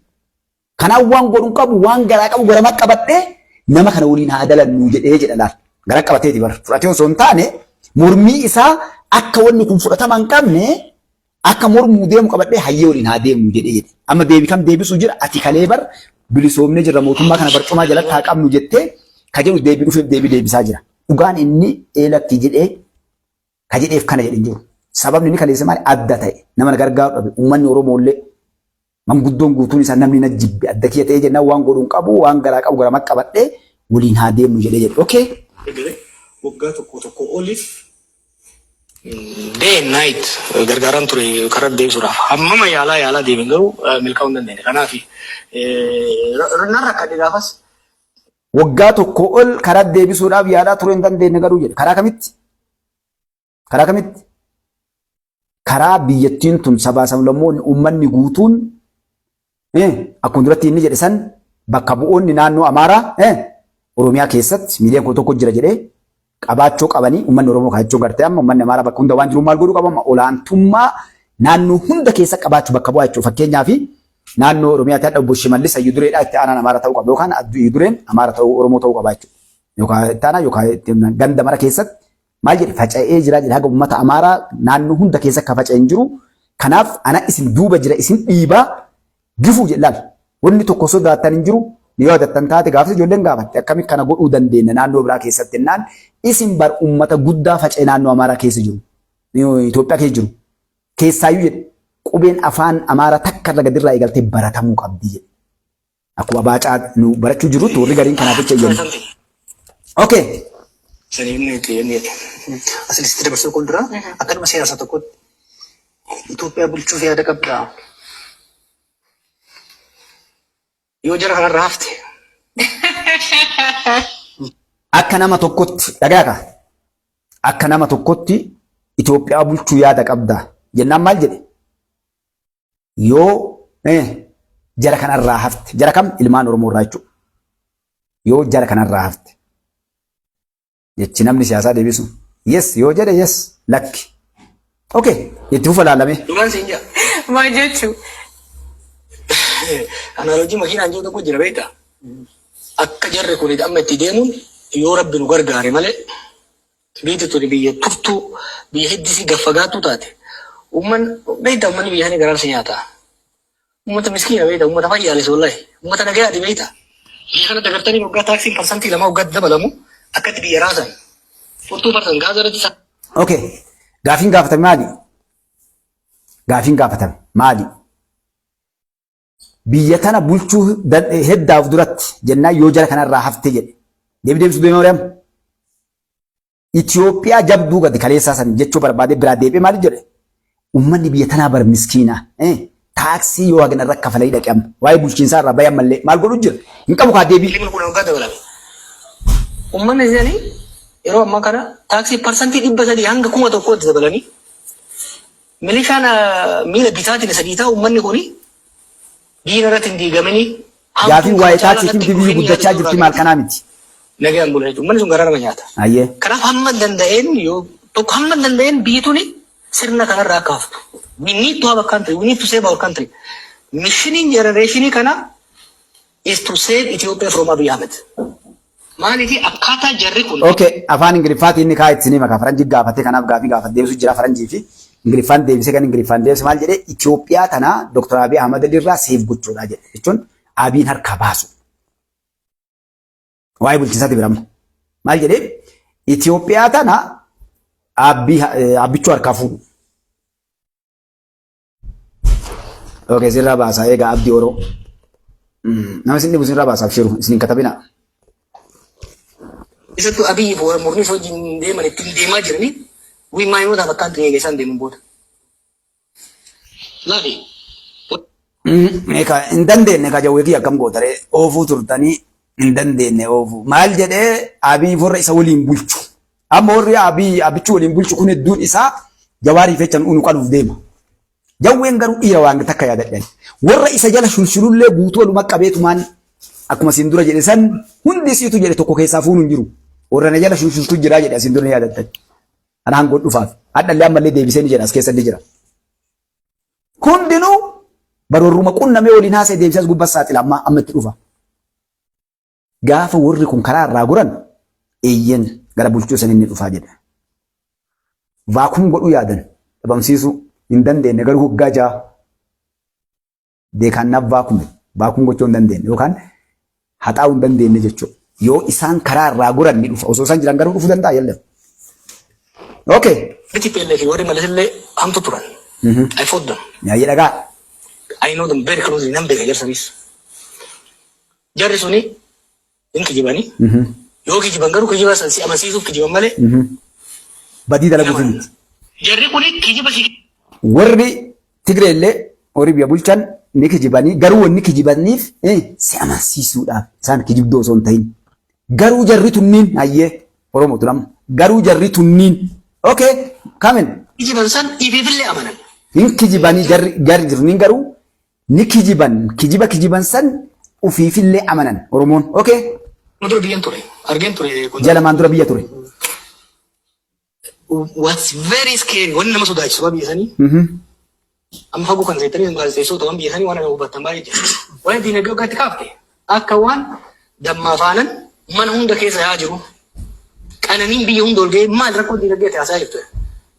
Kanaaf waan godhu qabu, waan garaa qabu garama qabadhee Nama kana waliin haa dalannu jedhee jedha laal. Gara qabateeti bar. Fudhatee osoo hin taane mormii isaa akka wanni kun fudhatama hin qabne akka mormuu deemu qabadhee hayyee waliin haa deemnu jedhee jedhe. Amma deebii kam deebisuu jira ati kalee bar bilisoomnee jirra mootummaa kana barcumaa jalatti haa qabnu jettee ka jedhu deebii dhufeef deebii deebisaa jira. Dhugaan inni eelatti jedhee ka jedheef kana jedhe hin jiru. Sababni inni kaleessa maali adda ta'e nama na gargaaru dhabe uummanni Oromoo illee manguddoon guutuun isaa namni na jibbe adda kiyya ta'ee jennaan waan godhu hin qabu waan garaa qabu gara maqqabadhee waliin haa deemnu jedhee jedhe. Okay. Egalee waggaa tokko tokko oliif day and night gargaaraan ture karaa deebisuudhaaf. Hammama yaalaa yaalaa deemen garuu milkaa'uu hin dandeenye. Kanaaf nan rakkadhe gaafas. Waggaa tokko ol karaa deebisuudhaaf yaalaa ture hin dandeenye garuu jedhe. Karaa kamitti? Karaa kamitti? Karaa biyyattiin tun sabaa sablammoonni uummanni guutuun akkuma duratti inni jedhe san bakka bu'oonni naannoo Amaaraa Oromiyaa keessatti miiliyoona 11 jira jedhee qabaachuu qabanii uummanni Oromoo kan jechuun gartee amma uummanni Amaaraa bakka hunda waan jiru maal godhuu qaba amma olaantummaa naannoo hunda keessa qabaachuu bakka bu'aa jechuudha. Fakkeenyaaf naannoo Oromiyaatti hadha obbo Shimallis Hayyuu Dureedhaa itti aanaan Amaaraa ta'uu qaba yookaan Hayyuu Dureen Amaara ta'uu Oromoo ta'uu qaba jechuudha. Yookaan itti aanaa yookaan ganda mara keessatti maal jedhe faca'ee jira jedhe haga uummata Amaaraa naannoo hunda keessa akka faca'e hin jiru. Kanaaf ana isin duuba jira isin dhiibaa gifuu jedhe laal. Wanni tokko sodaattan hin jiru. Yoo yaadattan taate gaafas ijoolleen gaafatte akkamitti kana godhuu dandeenya naannoo biraa keessatti jennaan isin bar uummata guddaa faca'e naannoo Amaaraa keessa jiru. Itoophiyaa keessa jiru. Keessaayyuu jedhe qubeen afaan Amaaraa takka irra gadirraa eegaltee baratamuu qabdi jedhe. Akkuma baacaa nu barachuu jirrutti warri gariin kanaaf jecha iyyan. Okay. Asilitti dabarsuu kun dura akkanuma seera isaa tokkotti Itoophiyaa bulchuuf yaada qabdaa. Yoo jara kanarraa hafte. Akka nama tokkotti dhagaa ka. Akka nama tokkotti Itoophiyaa bulchuu yaada qabdaa. Jennaan maal jedhe? Yoo jara kanarraa hafte jara kam ilmaan Oromoo irraa jechuudha. Yoo jara kanarraa hafte jechi namni siyaasaa deebisu yes yoo jedhe yes lakki. Okay itti fufa laalame. Dhugaan siin jaa. Maal jechuu? Analoojii makiinaan jiru tokko jira beektaa? Akka jarri kun amma itti deemuun yoo rabbi nu gargaare malee Biyyi tuni biyya turtuu, biyya hiddi isii gad fagaattuu taate. Umman beektaa ummanni biyya sanii garaan si nyaata. Ummata miskiina beektaa, ummata fayyaalessa wallahi. Ummata nagayaati beektaa. Biyya kanatti agartanii waggaa taaksiin 2% waggaatti dabalamu akkatti biyya raasan. Furtuu parsan gaaza irratti Okay. Gaafiin gaafatame maali? Gaafiin gaafatame maali? Biyya tana bulchuu heddaaf duratti jennaan yoo jara kanarraa hafte jedhe. Deebi deebisuu deemee Mariyaam. Itoophiyaa jabduu gadi kaleessaa san jechuu barbaade biraa deebi'ee maali jedhe? Uummanni biyya tanaa bar miskiina. Taaksii yoo hagana irra kafalanii dhaqe amma. Waa'ee bulchiinsaa irraa bayan mallee maal godhu jira? Hin qabu kaa deebii. Ilmi kun waggaa dabalame. Uummanni isaanii yeroo ammaa kana taaksii 300% hanga 1000tti dabalanii Milishaan miila bitaatiin isa dhiitaa uummanni kuni diina irratti hin diigamini. Gaafiin waa'ee taaksii fi biyyi guddachaa jirti maal kanaa miti. Nagaan bula jechuudha. Uummanni sun garaa nama nyaata. Ayyee. Kanaaf hamma danda'een yoo tokko hamma danda'een biyyi tuni sirna kanarraa akka haftu. We need to have a country. We need to save our country. Mishiniin generation kana is to save Ethiopia from Abiy Ahmed. Maaliif akkaataa jarri kun Okay, afaan Ingiliffaatiin inni kaa itti maka faranjii gaafatee kanaaf gaafii gaafate deebisu jira faranjii fi Ingiliffaan deebisee kan Ingiliffaan deebise maal jedhee Itoophiyaa tana Dr. Abiy Ahmed irraa seef gochuudha jedhe jechuun Abiyin harkaa baasu. Waa'ee bulchiinsaati biramma. Maal jedhee Itoophiyaa tana Abbichuu harkaa fuudhu. Okay, sirraa baasaa eegaa abdii oroo. Nama isin dhibu sirraa baasaa abshiru isin hin katabinaa. Isattuu Abiyyi fi warra murni isa wajjin deeman ittiin deemaa jiranii we might not have a country eega isaan deeman booda. Laafi. Egaa hin dandeenye ka jawwee kiyya akkam gootaree oofuu turtanii hin dandeenye oofuu. Maal jedhee Abiy warra isa waliin bulchu. Amma warri Abiy Abichuu waliin bulchu kun hedduun isaa Jawaariif jecha nu qaluuf deema. Jawween garuu dhiira waan takka yaadadhan. Warra isa jala shulshulullee guutuu waluma qabeetumaan akkuma isin dura jedhe san hundi isiitu jedhe tokko keessaa fuunu hin jiru. Warra na jala shulshultu jira jedhe isin dura ni yaadattan. Ana hangoon dhufaaf. Hadhallee ammallee deebisee ni jedha as keessa ni jira. Hundinuu barwarruma qunnamee waliin haasa'e deebisee as gubbaa saaxila amma amma itti dhufa. Gaafa warri kun karaa irraa goran eeyyen gara bulchuu sanii ni dhufaa jedhe. Vaakum godhuu yaadan dhabamsiisuu hin dandeenye garuu waggaa 6 they cannot vacuum it. Vacuum gochuu hin dandeenye yookaan haxaa'uu hin dandeenye jechuudha. Yoo isaan karaa irraa goran ni dhufa. Osoo isaan jiran garuu dhufuu danda'a yallam. Okay. TPLF warri Mallas illee hamtu turan. I fought them. Nyaayee dhagaa. I know them very closely. Nan beeka jarsanis. Jarri suni hin kijibanii. Yoo kijiban garuu kijiba san si amansiisuuf kijiban malee. Badii dalaguuf miti. Jarri kuni kijiba si Warri Tigree illee warri biyya bulchan ni kijibanii garuu wanni kijibaniif si amansiisuudhaaf isaan kijibdoo osoo hin ta'in. Garuu jarri tunniin hayyee Oromoo tulam garuu jarri tunniin okay kamin kijiban san ifiifillee amanan. Hin kijibanii jarri jirniin garuu ni kijiban kijiba kijiban san ufiifillee amanan Oromoon okay. Dura biyyan ture. Argeen ture. Ji'a lamaan dura biyya ture. What's very scary, wanni nama sodaachisu waan biyya sanii amma fagoo kan seetanii gaazexeessota waan biyya sanii waan ana hubattan baay'ee jira. Waan diinagdee waggaatti kaafte akka waan dammaa faanan mana hunda keessa yaa jiru. Qananiin biyya hunda ol ga'ee maal rakkoo diinagdee ta'e haasaa jirtu.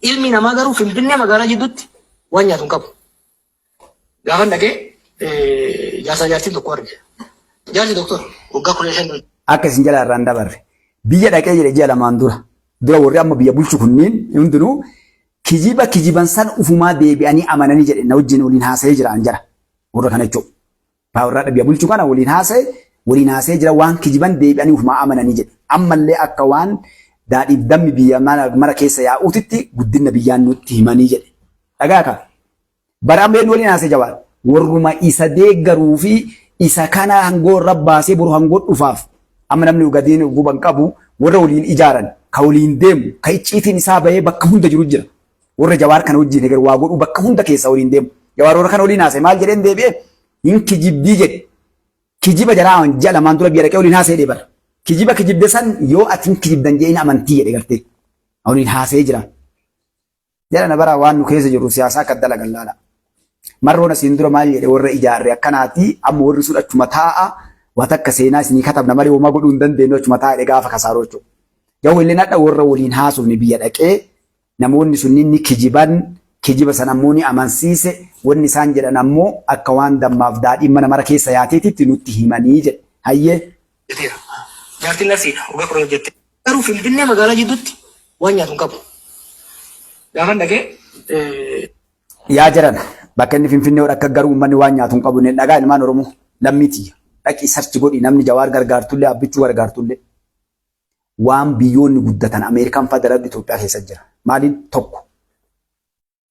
Ilmi namaa garuu Finfinnee magaalaa jidduutti waan nyaatu hin qabu. Gaafa dhaqee jaarsaa jaartiin tokko arge. Jaarsi doktor waggaa 15 Akka isin jala irraan dabarre. Biyya dhaqee jedhe ji'a lamaan dura. Dura warri amma biyya bulchu kunniin hundinuu kijiba kijiban san ufumaa deebi'anii amananii jedhe na wajjin waliin haasa'ee jira an jara. Warra kana jechuudha. Warra biyya bulchu kana waliin haasa'ee jira, waan kijiban deebi'anii ufumaa amananii jedhe. Ammallee akka waan daadhiif dammi biyya mara keessa yaa'uutitti guddina biyyaan nutti himanii jedhe. Dhagaa ka. Bara amma eenyu waliin haasa'e Jawaar? Warruma isa deeggaruu fi isa kana hangoo irra baasee boru hangoo dhufaaf amma namni gadiin guban qabu warra waliin ijaaran ka waliin deemu ka icciitiin isaa bahee bakka hunda jiru jira. Warra Jawaar kana wajjin egar waa godhuu bakka hunda keessa waliin deemu. Jawaar warra kana waliin haasa'e maal jedheen deebi'ee hin kijibdii jedhe. Kijiba jaraa ji'a lamaan dura biyya dhaqee waliin haasa'ee bara. Kijiba kijibde san yoo ati hin kijibdan jedheen amantii jedhe gartee. Waliin haasa'ee jira. Jala na bara waan nu keessa jirru siyaasaa akka dalagan laala. Marroon asiin dura maal jedhe? Warra ijaarre akkanaati, amma warri sun achuma taa'a, waan takka seenaa isinii katabna malee homaa godhuu hin dandeenyu, achuma taa'a jedhe gaafa kasaaroo jechuudha. Yoo illee nadha warra waliin haasofne biyya dhaqee namoonni sunniin ni kijiban, kijiba san ammoo ni amansiise, wanni isaan jedhan ammoo akka waan dammaaf daadhiin mana mara keessa yaateetitti nutti himanii jedhe. Hayyee. Hojjeteera. Jaartiin narsiidha. Waggaa 10 hojjette. Garuu Finfinnee magaalaa jidduutti waan nyaatu hin qabu. Gaafa dhaqee Yaa jiran bakka inni Finfinnee akka garuu uummanni waan nyaatu hin qabu. Dhagaa ilmaan Oromoo lammii tiyya. Dhaqii search godhi, namni Jawaar gargaartullee Abbichuu gargaartullee. Waan biyyoonni guddatan Ameerikaan fa'aa dalagdu Itoophiyaa keessa jira. Maaliin tokko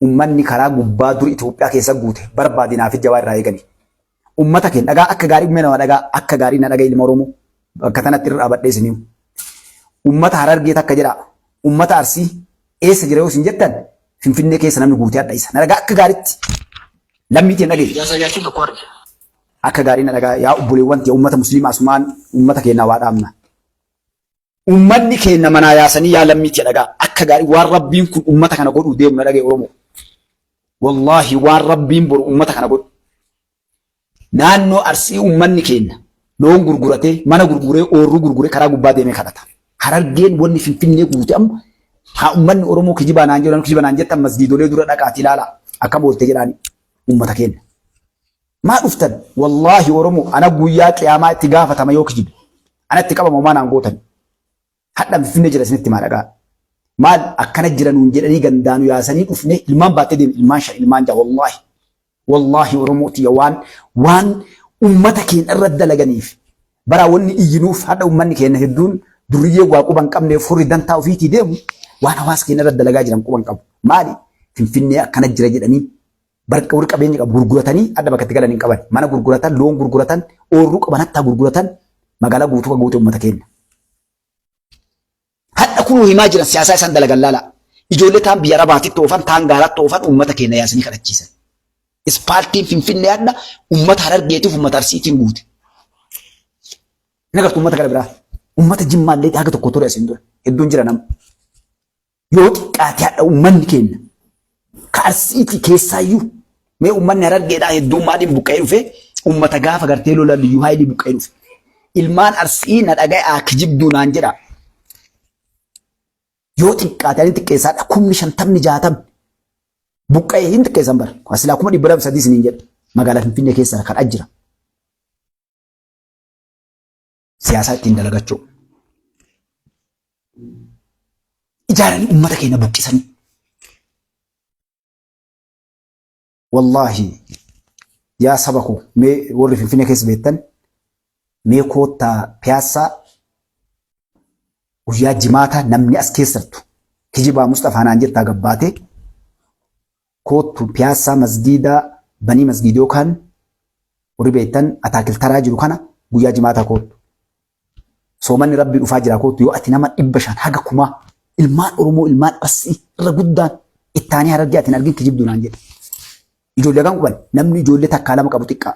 uummanni karaa gubbaa dur Itoophiyaa keessa guute barbaadinaa fi Jawaar irraa eegali. Uummata keenya dhagaa akka gaarii uumee nama dhagaa akka gaarii na dhagaa ilma Oromoo bakka tanatti irra dhaabadhee isiniif. Uummata Harargee takka jedha. Uummata Arsii eessa jira yoo isin jettan, Finfinnee keessa namni guutee hadha isa. Na dhagaa akka gaariitti. Lammii teen dhagaye. Jaarsa jaartiin tokko arge. Akka gaarii na dhagaa yaa obboleewwan tiya uummata musliimaa, asumaan uummata keenyaa waa dhaabna. Uummanni keenya manaa yaasanii, yaa lammii tiya dhagaa akka gaarii, waan rabbiin kun uummata kana godhuu deemu na dhagaye Oromoo. Wallaahi waan rabbiin boru uummata kana godhu. Naannoo Arsii uummanni keenya loon gurguratee, mana gurguree, oorruu gurguree karaa gubbaa deemee kadhata. Harargeen wanni Finfinnee guute amma haa uummanni Oromoo kijibaa naan jedhan, kijibaa naan jettan, masgiidolee dura dhaqaati ilaala akkam oolte jedhaani uummata keenya. Maa dhuftan? Wallaahi Oromoo ana guyyaa qiyaamaa itti gaafatama yoo kijibe. Anatti qabama homaa naan gootan. Hadha Finfinnee jira isinitti maa dhagaa. Maal akkana jira nuun jedhanii gandaanu yaasanii dhufne, ilmaan baattee deemi, ilmaan shan, ilmaan jaha wallaahi. Wallaahi Oromoo tiyya waan uummata keenya irra dalaganiif bara wanni iyyinuuf hadha uummanni keenya hedduun duriyyee waa quban hin qabneef horii dantaa ofiitii deemu waan hawaasa keenya irra dalagaa jiran quban qabu. Maali? Finfinnee akkana jira jedhanii barqa warri qabeenya qabu gurguratanii adda bakka itti galan hin qaban. Mana gurguratan, loon gurguratan, oorruu qaban hattaa gurguratan, magaalaa guutuu kan guute uummata keenya. Hadha kunuu himaa jiran siyaasaa isaan dalagan laala. Ijoollee taan biyya Arabaatitti oofan, taan gaaratti oofan, uummata keenya yaasanii kadhachiisan. Ispaaltiin Finfinnee hadha uummata Harargeetiif uummata Arsiitiin guute. Nagartu uummata gara biraa. Uummata Jimmaallee haga tokko ture asiin dura. Hedduun jira nama. Yoo xiqqaate hadha uummanni keenya ka Arsiitii keessaayyuu mee uummanni Harargeedhaa hedduun maaliin buqqa'ee dhufe? Uummata gaafa gartee lola liyyuu haayilii buqqa'ee dhufe. Ilmaan Arsii na dhaga'aa kijibduu naan jedha. Yoo xiqqaate ani xiqqeessaadha 50,000 60,000 buqqa'ee hin xiqqeessan bara. Silaa 303,000 isiniin jedha. Magaalaa Finfinnee keessa kan ajjira. Siyaasaa ittiin dalagachuu. Ijaaranii uummata keenya buqqisanii. Wallaahi yaa saba koo mee warri Finfinnee keessa beektan mee koottaa piyaassaa guyyaa jimaataa namni as keessattu kijibaa Musxafaa naan jettaa gabbaatee koottu piyaassaa masgiidaa banii masgiidoo yookaan warri beektan ataakiltaraa jiru kana guyyaa jimaataa koottu. Soomanni rabbii dhufaa jira koottu yoo ati nama 500 haga 1000 ilmaan Oromoo ilmaan Arsii irra guddaan ittaanii harargee ati hin argin kijibduu naan jedhe. Ijoollee kan quban namni ijoollee takkaa lama qabu xiqqaa.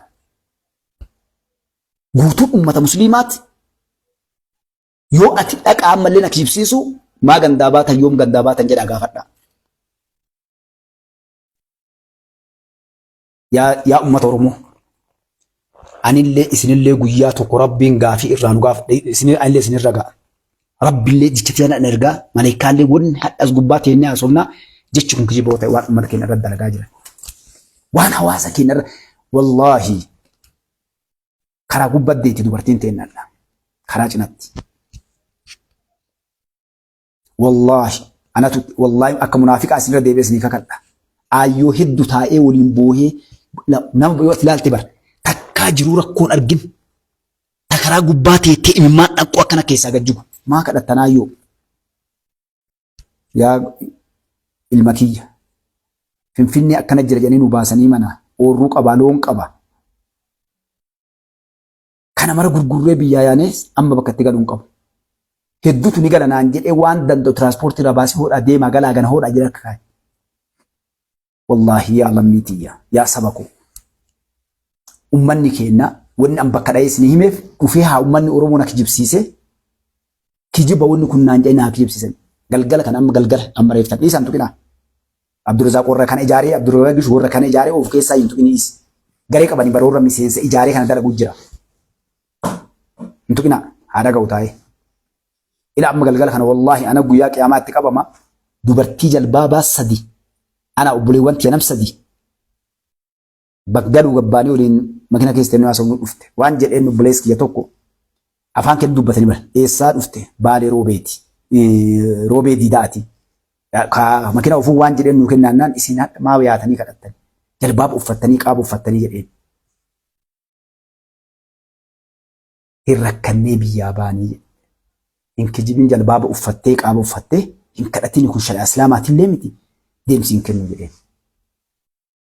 Guutuun uummata musliimaati yoo ati dhaqaa ammallee na kijibsiisu maa gandaa baatan yoom gandaa baatan jedhaa gaafadhaa. Yaa yaa ummata Oromoo anillee isinillee guyyaa tokko rabbiin gaafii irraa nu gaafadha isin anillee isinirra ga'a. Rabbillee jecha tiyana na ergaa maleekaallee wanni hadhas gubbaa teennee haasofnaa jechi kun kijiboo ta'e waan ummata keenya irra dalagaa jiran. Waan hawaasa keenya irra wallaahi karaa gubbaddeetti dubartiin teennadha. Karaa cinatti. Wallaahi anatu wallaahi akka munaafiqaa isinirra deebi'ee isinii kakadha. Aayyoo heddu taa'ee waliin boohee nama yoo ati ilaalte bar takkaa jiruu rakkoon argin ta karaa gubbaa teettee imimmaan dhaqqu akkana keessaa gad jigu maa kadhattan aayyoo. Yaa ilma kiyya Finfinnee akkana jira jedhanii nu baasanii mana oorruu qabaa loon qaba. Kana mara gurgurree biyyaa yaanee amma bakka itti galu hin qabu. Hedduutu ni gala naan jedhee waan danda'u tiraanspoortii irraa baasee hodhaa deemaa galaa gana hodhaa jedhee akka kaa'e. Wallaahi yaa lammii tiyya yaa saba koo. Ummanni keenya wanni an bakka dha'ee isin himeef dhufee haa ummanni Oromoo na kijibsiisee kijiba wanni kun naan jedhee naa kijibsiisan. Galgala kana amma galgala amma reeftan dhiisaan tuqinaa. Abdurrazaaq warra kana ijaaree Abdurrazaaq Gishu warra kana ijaaree of keessaa hin tuqin dhiisi. Garee qabanii bara warra miseensa ijaaree kana dalagu jira. Hin tuqinaa haa dhaga'u taa'ee. Ila amma galgala kana wallaahi ana guyyaa qiyaamaa itti qabama dubartii jalbaabaa sadi ana obboleewwan tiya nam sadi Bakka galuu gabbaanii waliin makina keessa tennuu haasofnu dhufte. Waan jedheen obboleessi kiyya tokko afaan kennu dubbatanii bara. Eessaa dhufte? Baalee Roobeeti. Roobee Diidaati. Ka makina ofuu waan jedheen nuu kennaannaan isin hadha maa yaatanii kadhattan. Jalbaaba uffattanii qaaba uffattanii jedheen. Hin rakkannee biyyaa baanii jedhe. Hin kijibin jalbaaba uffattee qaaba uffattee hin kadhatini kun shari'aa islaamaatillee miti deemsi hin kennu jedheen.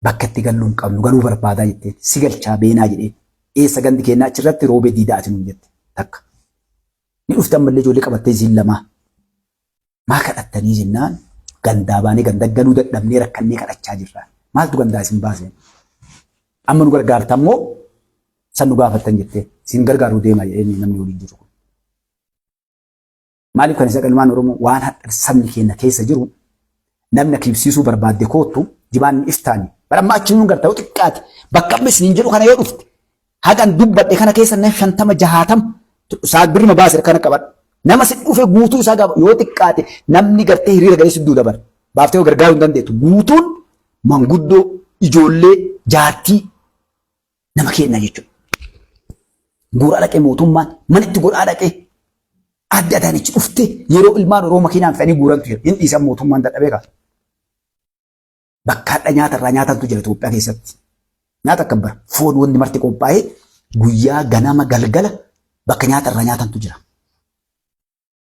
Bakka itti gallu hin qabnu galuu barbaadaa jetteen si galchaa beenaa jedheen eessa gandi keennaa achirratti roobee diidaa ati nuun jette takka. Ni dhufte ammallee ijoollee qabattee isiin lamaa. Maa kadhattanii jennaan gandaa baanee ganda galuu dadhabnee rakkannee kadhachaa jirra. Maaltu gandaa isin baase? Amma nu gargaarta immoo san nu gaafattan jettee isin gargaaruu deema jedhee namni waliin jiru kun. Maaliif kan isa ilmaan Oromoo waan hadha sabni keenya keessa jiru namni akka ibsiisuu barbaadde koottu jibaan iftaani. Bara amma achi nuun garta yoo xiqqaate bakka amma isiniin jedhu kana yoo dhufte hagan dubbadhe kana keessa nama 50 60 saa birrima baase kana qabadhu. Nama si dhufe guutuu isaa gaafa yoo xiqqaate namni gartee hiriira galee si duuda bara. Baaftee yoo gargaaruu hin dandeettu guutuun manguddoo ijoollee jaartii nama kenna jechuudha. Guuraa dhaqee mootummaan manitti godhaa dhaqee adda Adaanech dhuftee yeroo ilmaan Oromoo makiinaan fe'anii guurantu jira. Hin dhiisan mootummaan dadhabee kaasa. Bakka hadha nyaata irraa nyaatantu jira Itoophiyaa keessatti. Nyaata akka bara foon wanni marti qophaa'ee guyyaa ganama galgala bakka nyaata irraa nyaatantu jira.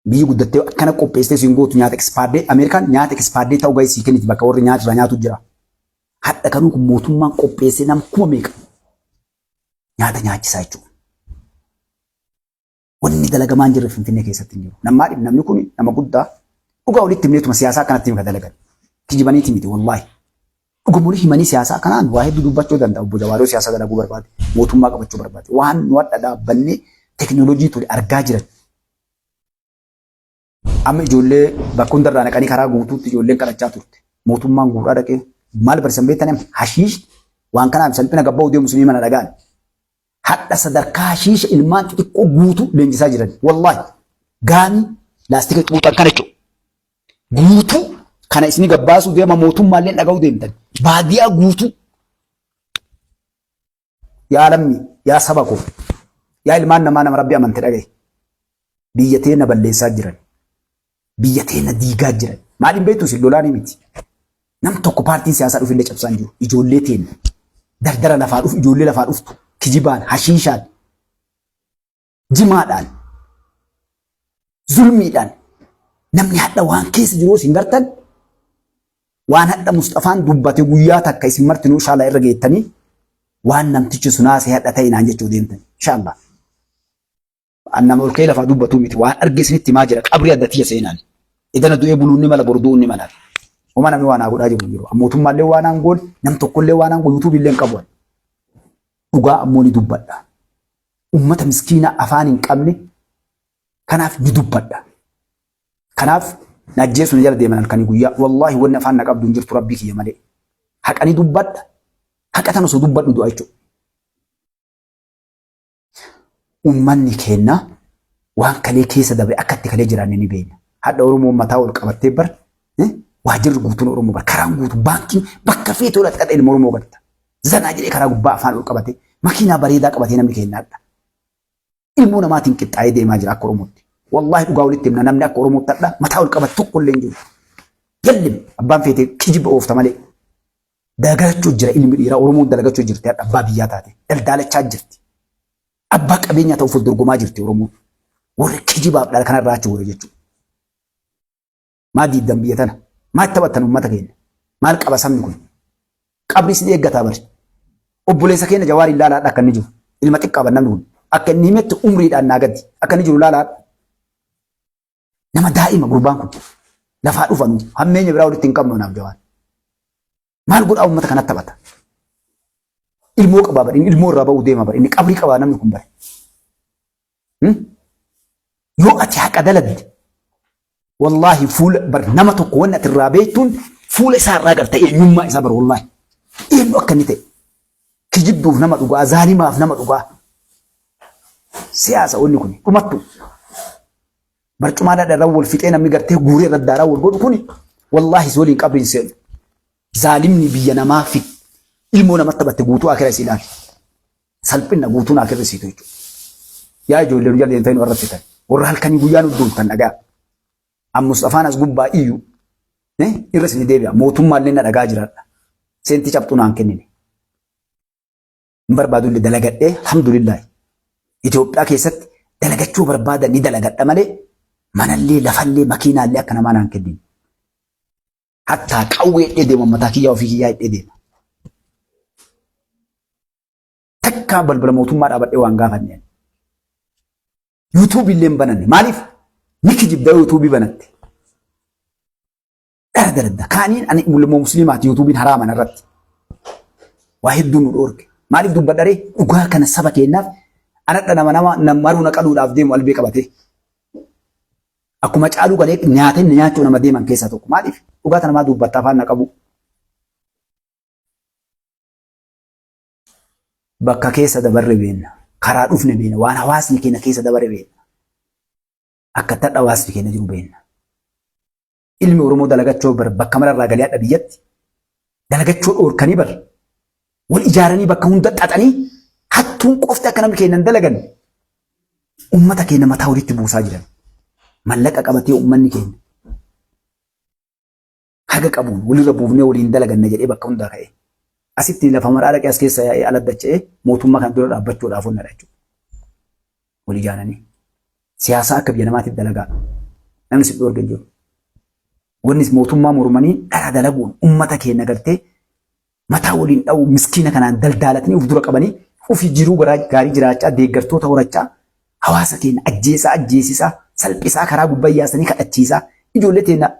Biyyi guddattee akkana qopheessitee siin gootu nyaata ekspaardee Ameerikaan nyaata ekspaardee ta'uu gahee sii kenniti bakka warri nyaata irraa nyaatu jira. Hadha kanuu kun mootummaan qopheessee nama kuma meeqa nyaata nyaachisaa jechuudha. Wanni dalagamaa hin jirre Finfinnee keessatti hin jiru. Nammaa dhib namni kun nama guddaa dhugaa walitti himneetuma siyaasaa akkanatti hima dalagan. Kijibaniiti miti wallaahi. Dhuguma walii himanii siyaasaa kanaan waa hedduu dubbachuu danda'a. Obbo Jawaaroo siyaasa dalaguu barbaade mootummaa qabachuu barbaade. Waan nu hadha dhaabbannee teknooloojii ture argaa jiran. Amma ijoollee bakka hundarraa naqanii karaa guutuutti ijoolleen kadhachaa turte. Mootummaan guuraa dhaqee maal barsiisan beektan amma hashiish waan kanaaf salphina gabba'uu deemu sunii mana dhagaan. Hadha sadarkaa hashiisha ilmaan xixiqqoo guutuu leenjisaa jiran. Wallaahi gaanii laastika xuuxan kana jechuudha. Guutuu kana isin gabbaasuu deema mootummaallee dhaga'uu deemtan. Baadiyaa guutuu. Yaa lammii, yaa saba koo, yaa ilmaan namaa nama rabbi amante dhaga'i. Biyya teena balleessaa jiran. Biyya teena diigaa jiran. Maaliin beektu isin lolaanii miti. Nam tokko paartiin siyaasaa dhufillee cabsaa hin jiru. Ijoollee teena. Dardara lafaa dhufu, ijoollee lafaa dhuftu. Kijibaan, hashiishaan, jimaadhaan, zulmiidhaan namni hadha waan keessa jiru isin gartan waan hadha Musxafaan dubbate guyyaa takka isin martinuu inshallah irra geettanii waan namtichi sun haasee hadha ta'e naan jechuu deemtan inshallah. An nama ol ka'ee lafaa dubbatuu miti waan arge isinitti himaa jira qabrii adda tiyya seenaan. Idana du'ee buluun ni mala boru du'uun ni mala. Homa namni waan haa godhaa jiru hin jiru. Mootummaallee waan aan goon nam tokkollee waan aan goon yuutuubii illee hin qabu. Dhugaa ammoo ni dubbadha. Ummata miskiina afaan hin qabne kanaaf ni dubbadha. Kanaaf na ajjeesu na jala deeman halkanii guyyaa. Wallaahi wanni afaan na qabdu hin jirtu rabbii kiyya malee. Haqa ni dubbadha. Haqa tan osoo dubbadhu du'a jechuudha. Ummanni keenna waan kalee keessa dabre akka itti kalee jiraanne ni beekna. Hadha Oromoon mataa ol qabattee bar waajjirri guutuun Oromoo bar karaan guutuu baankiin bakka feete ol hadha ilma Oromoo garta. Zanaa jedhee karaa gubbaa afaan ol qabatee makiinaa bareedaa qabatee namni keenya hadha. Ilmoo namaatiin qixxaa'ee deemaa jira akka Oromootti. Wallaahi dhugaa walitti himna namni akka Oromootti hadha mataa ol qabate tokko illee hin jiru. Jallim abbaan feete kijiba oofta malee. Dalagachuu jira ilmi dhiiraa Oromoon dalagachuu jirti hadha abbaa biyyaa taate daldaalachaa jirti. Abbaa qabeenyaa ta'uuf wal dorgomaa jirti Oromoon. Warri kijibaaf dhala kanarraa achi gore jechuudha. Maa diiddan biyya tana? Maa itti taphattan uummata keenya? Maal qaba sabni kun? Qabri isin eeggataa bari. Obboleessa keenya Jawaar ilaalaadha akka inni jiru. Ilma xiqqaa ban namni kun. Akka inni himetti umriidhaan naa gadi. Akka inni jiru ilaalaadha. Nama daa'ima gurbaan kun. Lafaa dhufanu hammeenya biraa walitti hin qabnu anaaf Jawaar. Maal godhaa uummata kanatti taphata? Ilmoo qabaa bari ilmoo irraa ba'uu deema bari inni qabrii qabaa namni kun bari. Yoo ati haqa daladde wallaahi fuula bar nama tokko wanni ati irraa beektuun fuula isaa irraa garta eenyummaa isaa bar wallaahi. Eenyu akka inni ta'e kijibduuf nama dhugaa zaalimaaf nama dhugaa. Siyaasa wanni kun dhumattu. Barcumaa dhadha irra wal fixee namni gartee guuree irra daaraa wal godhu kuni wallaahi si waliin qabri hin seenu. Zaalimni biyya namaa fi ilmoo namatti taphatte guutuu akira isii ilaali. Salphina guutuun akirri isiitu jechuudha. Yaa ijoollee nu jala deemtanii nu arrabsitan. Warra halkanii guyyaa nu duultan dhagaa. An Mustafaan as gubbaa iyyu irra isin deebi'a. Mootummaallee na dhagaa jiraadha. Seentii cabxuu naan kennine. Hin barbaadullee dalagadhee alhamdulillah. Itoophiyaa keessatti dalagachuu barbaadan ni dalagadha malee manallee lafallee makiinaallee akka namaa naan kennine. Hattaa qawwee hidhee deema mataa kiyyaa ofii kiyyaa hidhee deema. Takkaa balbala mootummaa dhaabadhee waan gaafanne. Yuutuubii illee hin bananne. Maaliif? Ni kijibda yuutuubii banatte. Dhara daladda. Kaaniin ani ilmoo musliimaati yuutuubiin haraama narratti. Waa hedduu nu dhoorke. Maaliif dubbadharee dhugaa kana saba keenyaaf anadha nama nama maruu na qaluudhaaf deemu albee qabatee. Akkuma caaluu galee nyaatee nyaachuu nama deeman keessaa tokko. Maaliif dhugaa tana maa dubbatta afaan na qabu. Bakka keessa dabarre beenna. Karaa dhufne beenna. Waan hawaasni keenya keessa dabarre beenna. Akka itti hawaasni keenya jiru beenna. Ilmi Oromoo dalagachuu bar bakka mararraa galee hadha biyyatti dalagachuu dhoorkanii bar wal ijaaranii bakka hunda xaxanii hattuun qofti akka namni keenya hin dalaganne ummata keenya mataa walitti buusaa jiran. Mallaqa qabatee ummanni keenya haga qabuun walirra buufnee waliin dalaganna jedhee bakka hundaa ka'e. Asitti lafa maraa dhaqee as keessa yaa'ee ala dacha'ee mootummaa kana dura dhaabbachuudhaaf onnadha jechuudha. Wal ijaaranii. Siyaasaa akka biyya namaatiif dalagaa. Namni si dhoorge hin jiru. Wanni mootummaa mormanii dhara dalaguun ummata keenya gartee mataa waliin dha'uu miskiina kanaan daldaalatanii of dura qabanii ofii jiruu gaarii jiraachaa deeggartoota horachaa hawaasa keenya ajjeesaa ajjeesisaa salphisaa karaa gubbaa yaasanii kadhachiisaa ijoollee teenya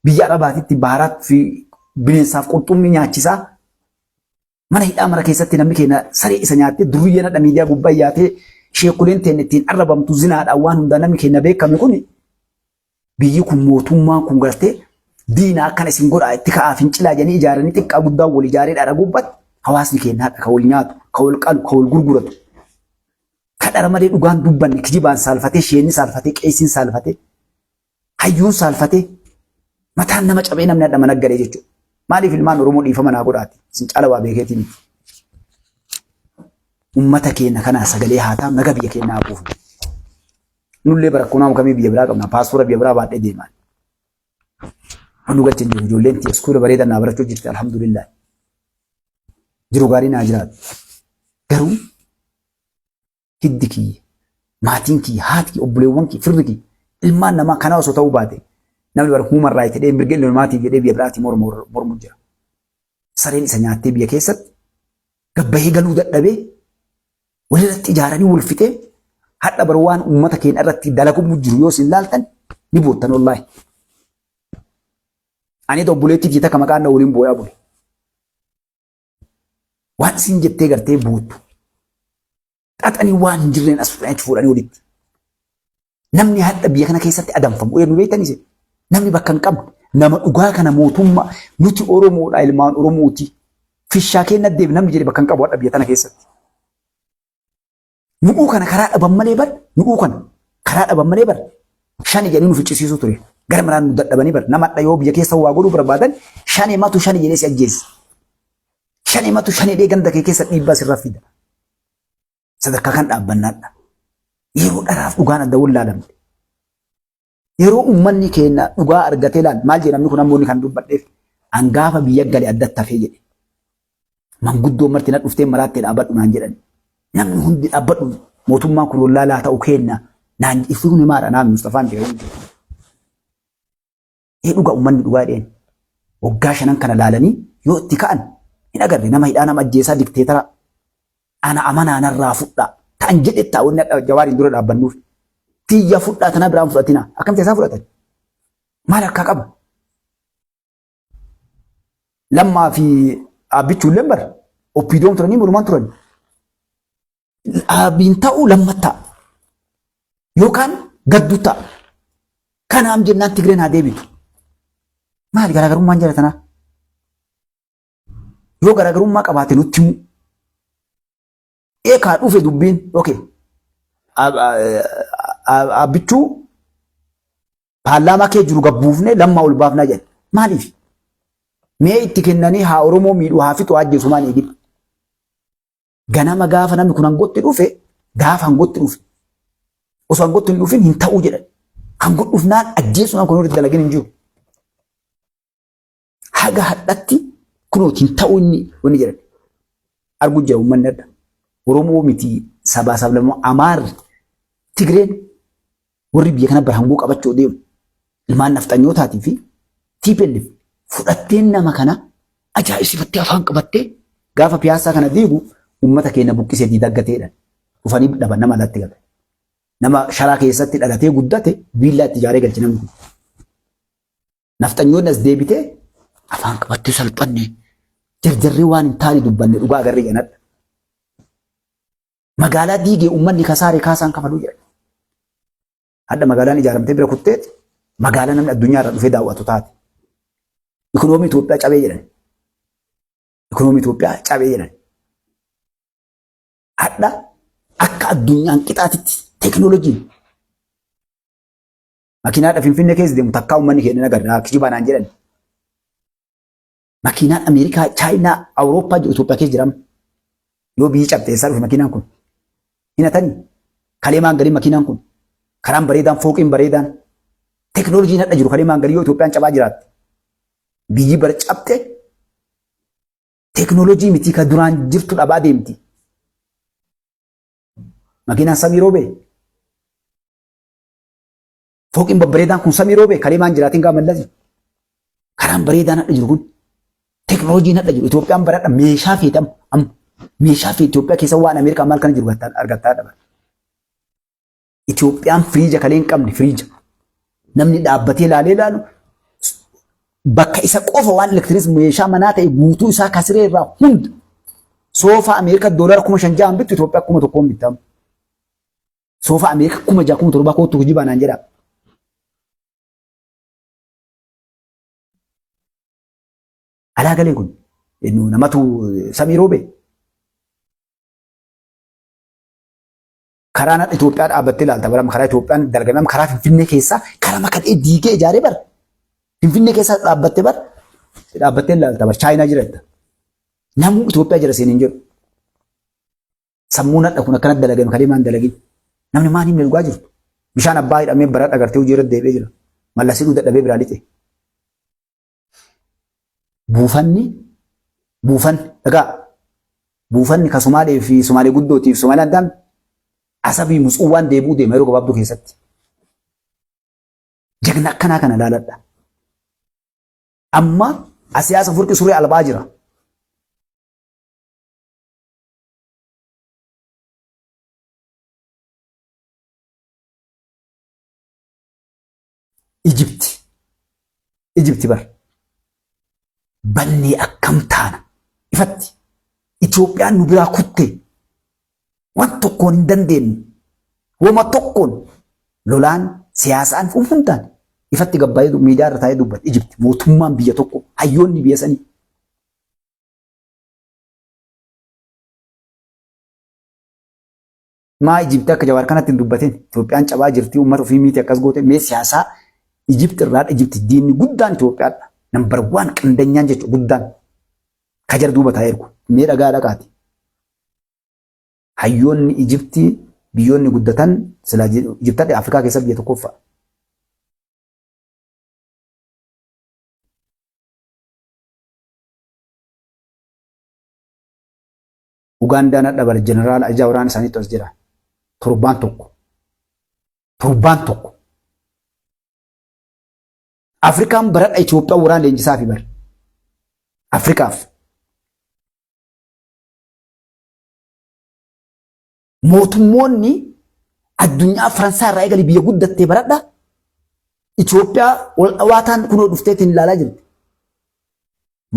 biyya arabaatitti baharaa fi bineensaaf qurxummii nyaachisaa mana hidhaa mara keessatti namni keenya saree isa nyaattee durriyyeen hadha miidiyaa gubbaa yaatee sheekuleen teenya ittiin arrabamtu zinaadhaan waan hundaa namni keenya beekame kuni biyyi kun mootummaan kun gartee diina akkana isin godhaa itti ka'aa fincilaa jedhanii ijaaranii xiqqaa guddaa wal ijaaree dhara gubbatti hawaasni keenya hadha ka wal nyaatu ka wal qalu ka wal gurguratu. Kadhara malee dhugaan dubbanne kijibaan saalfatee, sheenni saalfatee, qeesiin saalfatee, hayyuun saalfatee, mataan nama cabee namni hadha mana galee jechuudha. Maaliif ilmaan Oromoo dhiifama naa godhaati? Isin caala waa beekeetii miti. Ummata keenya kanaa sagalee haa ta'u naga biyya keenyaa haa buufnu. Nullee barakkoonaa kamii biyya biraa qabna paaspoora biyya biraa baadhee deemaan. Nu galchin jiru ijoolleen tiyya iskuula bareedaa naa barachuu jirti alhamdulillah. Jiru gaarii naa jiraatu. Garuu hiddi kiyya, maatiin kiyya, haati kiyya, obboleewwan kiyya, firri kiyya, ilmaan namaa kanaa osoo ta'uu baate namni bara human right jedhee mirga ilma namaatiif jedhee biyya biraatii mormu jira. Sareen isa nyaattee biyya keessatti gabbahee galuu dadhabee walirratti ijaaranii wal fixee hadha bara waan uummata keenya irratti dalagamu jiru yoo isin laaltan ni boottan wallaahi. Ani obboleettii tiyya takka maqaan na waliin booyaa bule. Waan isin jettee gartee boottu. Xaxanii waan hin jirreen as fuudhanii achi fuudhanii walitti. Namni hadha biyya kana keessatti adamfamu eenyu beektan isin? Namni bakka hin qabne nama dhugaa kana mootummaa nuti Oromoodha ilmaan Oromooti. Fishaa keenya deebi namni jedhe bakka hin qabu hadha biyya tana keessatti. Nu'uu kana karaa dhaban malee bar nu'uu kana karaa dhaban malee bar shani jedhanii nu ficcisiisuu ture. Gara maraan nu dadhabanii bar nama hadha yoo biyya keessa waa godhuu barbaadan shani matu shani jedhee si ajjeessa. Shani matu shani jedhee ganda kee keessa dhiibbaa sirra fida. Sadarkaa kan dhaabbannaadha. Yeroo dharaaf dhugaan adda wallaalamte. Yeroo uummanni keenya dhugaa argatee laal maal jedhamni kun ammoo inni kan dubbadheef angaafa biyya gale addatti hafee jedhe. Manguddoo marti na dhuftee maraattee dhaabbadhu naan jedhan. Namni hundi dhaabbadhu mootummaan kun wallaalaa ta'u kenna naan ifi kun himaadha naan Mustafaan jedhamu. Ee dhugaa uummanni dhugaa dheen. Waggaa shanan kana laalanii yoo itti ka'an hin agarre nama hidhaa nama ajjeesaa dikteetara. Ana amanaa narraa fudhaa. Ta'an jedhe ta'a wanni hadha jawaariin dura dhaabbannuuf. Tiyya fudhaa tana biraan fudhatina. Akkamitti isaa fudhatan? Maal harkaa qaba? Lammaa fi Abbichuulleen bara oppiidoon turanii walumaan turan. Abiin ta'uu lammattaa yookaan gadduu ta'a. Kanaaf jennaan Tigreen haa deebitu. Maali garaagarummaan jara tanaa? Yoo garaagarummaa qabaate nutti himu. Eekaa dhufe dubbiin okay. Abbichuu paarlaamaa kee jiru gabbuufnee lammaa ol baafnaa jedhe. Maaliif? Mee itti kennanii haa Oromoo miidhuu haa fixu haa ajjeesu maan eegin. Ganama gaafa namni kun aangootti dhufe gaafa aangootti dhufe osoo aangootti hin dhufin hin ta'uu jedhan. Aangoo dhufnaan ajjeesuudhaan kun irratti dalagin hin jiru. Haga hadhatti kunooti hin ta'uu inni wanni jedhan. Argu jira uummanni adda. Oromoo miti sabaa sablammoo Amaarri Tigreen warri biyya kana bara aangoo qabachuu deemu ilmaan nafxanyootaatii fi TPLF fudhatteen nama kana ajaa'ibsiifattee afaan qabattee gaafa piyaasaa kana diigu uummata keenya buqqisee diidaggateedha. Dhufanii dhaban nama alatti gala. Nama sharaa keessatti dhalatee guddate viillaa itti ijaaree galche namni kun. Nafxanyoonni as deebitee afaan qabattee salphanne jarjarree waan hin taane dubbanne dhugaa agarree janadha. Magaalaa diigee uummanni kasaare kaasaan kafaluu jedha. Hadha magaalaan ijaaramtee bira kutteet magaalaa namni addunyaa irraa dhufee daawwatu taate. Ikonoomii Itoophiyaa cabee jedhan. Ikonoomii Itoophiyaa cabee jedhan. Hadha akka addunyaan qixaatitti teekinooloojiin makiinaadha Finfinnee keessa deemu takkaa uummanni keenya nagarraa kijibaa naan jedhan. Makiinaan Ameerikaa, Chaayinaa, Awurooppaa jiru Itoophiyaa keessa jirama. Yoo biyyi cabxe eessaa dhufe makiinaan kun? Hin hatanii? Kalee maan galii makiinaan kun? Karaan bareedaan, fooqiin bareedaan, teekinooloojiin hadha jiru kalee maan galii yoo Itoophiyaan cabaa jiraatte. Biyyi bara cabxe teekinooloojii miti ka duraan jirtu dhabaa deemti. Makiinaan samii roobee? Fooqiin babbareedaan kun samii roobee kalee maan jiraatiin gaa mallasi. Karaan bareedaan hadha jiru kun teekinooloojiin hadha jiru Itoophiyaan baradha meeshaa feete amma meeshaa feete Itoophiyaa keessa waan Ameerikaa maal kana jiru argattaa dhaba. Itoophiyaan firiija kalee hin qabne firiija. Namni dhaabbatee ilaalee ilaalu bakka isa qofa waan elektiriis meeshaa manaa ta'e guutuu isaa kasiree irraa hunda soofaa Ameerikaa doolara 5,000 6,000 bittu Itoophiyaa 1,000 bittamu. Soofaa Ameerika 6,000 7,000 kootu hojii baanaan jedha. Alaa galee kun namatu samii roobee. Karaan har'a Itoophiyaa dhaabbattee ilaalta bara karaa Itoophiyaan dalagame amma karaa Finfinnee keessaa karaa makadhee diigee ijaaree bara Finfinnee keessaa dhaabbattee bara dhaabbattee ilaalta bara Chaayinaa jira jetta. Namuu Itoophiyaa jira seeniin jedhu. Sammuun hadha kun akkanatti dalagame kalee maan dalagin. Namni maan himne dhugaa jirtu. Bishaan abbaa hidhamee bara dhagartee hojii irra deebi'ee jira. Mallasii dadhabee biraa lixe. Buufanni buufanni dhagaa buufanni ka Sumaalee fi Sumaalee guddootiif Sumaalee addaan Asabii Mutsuwwaan deebi'uu deema yeroo gabaabduu keessatti. Jagna akkanaa kana ilaaladha. Amma asiyaasa furqi suree albaa jira. Ijipti. Ijipti bar. Bannee akkam taana. Ifatti. Itoophiyaan nu biraa kutte. Waan tokkoon hin dandeenyu. Woma tokkoon lolaan siyaasaan hundaan ifatti gabbaa'ee miidiyaa irra taa'ee dubbata. Ijipti mootummaan biyya tokko hayyoonni biyya sanii. Maa Ijipti akka Jawaar kanatti hin dubbatin. Itoophiyaan cabaa jirti uummata ofii miiti akkas goote mee siyaasaa Ijipti irraa Ijipti diinni guddaan Itoophiyaadha. Nambar waan qandanyaan jechuudha guddaan. Kajar duuba taa'ee ergu. Mee dhagaa dhaqaati. Hayyoonni Ijipti biyyoonni guddatan silaa Ijipti Afrikaa keessa biyya tokkoffaa. Ugaandaan hadha bar jeneraala ajajaa waraana isaaniitu as jira. Torbaan tokko. Torbaan tokko. Afrikaan baradha Itoophiyaa waraana leenjisaa fi bar. Afrikaaf. Mootummoonni addunyaa Faransaa irraa eegalee biyya guddattee baradha. Itoophiyaa wal dhawaa taan kunoo dhufteetiin ilaalaa jirti.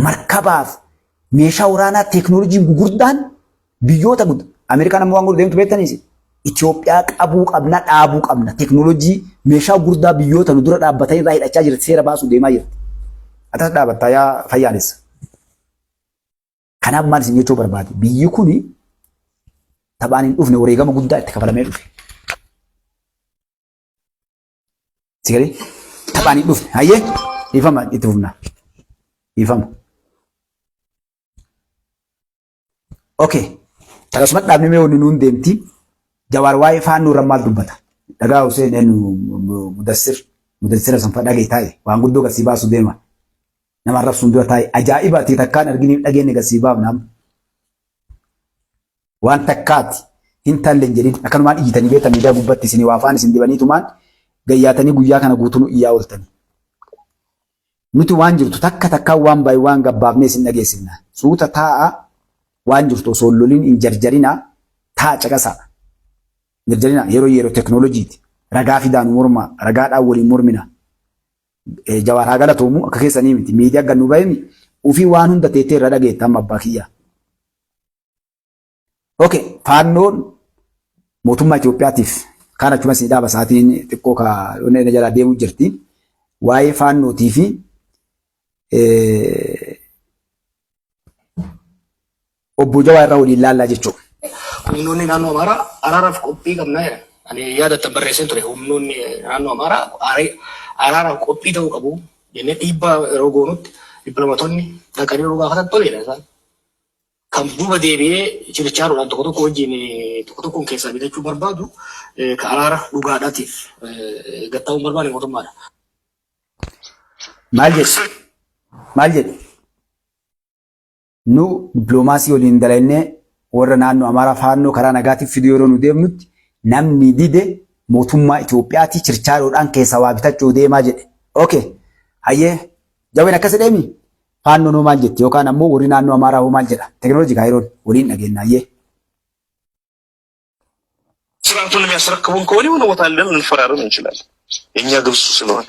Markabaaf meeshaa waraanaa teeknooloojiin gugurdaan biyyoota guddaa. Ameerikaan amma waan godhu deemtu beektaniis Itoophiyaa qabuu qabna dhaabuu qabna teeknooloojii meeshaa gurguddaa biyyoota nu dura dhaabbatan irraa hidhachaa jirti seera baasuu deemaa jirti. Atas dhaabattaa yaa fayyaalessa. Kanaaf maal isin jechuu barbaade biyyi kuni taphaan hin dhufne wareegama guddaa itti kafalamee dhufe. Sigalee taphaan hin dhufne hayyee dhiifama itti fufna dhiifama. Okay akkasuma dhaabni mee wanni nuun deemti jawaar waa'ee faannoo irra maal dubbata dhagaa Hussein eenyu mudassir mudassira sanfa dhagee taa'e waan guddoo gasii baasu deema. Nama arrabsuun dura taa'i. Ajaa'iba ati takkaan arginiif dhageenye gad sii baafna amma. Waan takkaati hin talle hin jedhin akkanumaan iyyitanii beektan miidiyaa gubbatti isinii waa afaan isin dibaniitumaan gayyaatanii guyyaa kana guutuu nu iyyaa ooltanii. Nuti waan jirtu takka takkaan waan baay'ee waan gabbaafnee isin dhageessifna. Suuta taa'a waan jirtu osoo hin lolin hin jarjarinaa taa'a caqasaa. Jarjarina yeroo yeroo teknooloojiiti. Ragaa fidaa nu mormaa ragaadhaan waliin mormina. Jawaar haa galatoomu akka keessanii miti miidiyaa gad nu bahemi ufii waan hunda teettee irra dhageetta amma abbaa kiyyaa. Okay, faannoon mootummaa Itoophiyaatiif kaan achuma isin dhaaba sa'aatiin xiqqoo ka onnee jalaa deemuu jirti. Waa'ee faannootii fi obbo Jawaar irra waliin laallaa jechuudha. Humnoonni naannoo Amaaraa araaraaf qophii qabna jedhan. Ani yaadatta barreesseen ture humnoonni naannoo Amaaraa araaraaf qophii ta'uu qabu jennee dhiibbaa yeroo goonutti dippiloomaatonni dhaqanii yeroo gaafatan toleedha isaan. Kan duuba deebi'ee chirichaaroodhaan tokko tokko wajjin tokko tokkoon keessaa bitachuu barbaadu ka araara dhugaadhaatiif gattaa'uu hin barbaanne mootummaadha. Maal jedhe? Maal jedhe? Nu dippiloomaasii waliin dalagnee warra naannoo Amaaraa faannoo karaa nagaatiif fiduu yeroo nu deemnutti namni dide mootummaa Itoophiyaatii chirchaaroodhaan keessaa waa bitachuu deemaa jedhe. Okay. Hayyee jaween akkas jedheemi faannoon hoo maal jetti yookaan ammoo warri naannoo Amaaraa hoo maal jedha. Teknooloojii kaayiroon waliin dhageenya hayyee. ስርዓቱን የሚያስረክቡን ከሆነ የሆነ ቦታ አለን ልንፈራረም እንችላለን። የእኛ ግብ እሱ ስለሆነ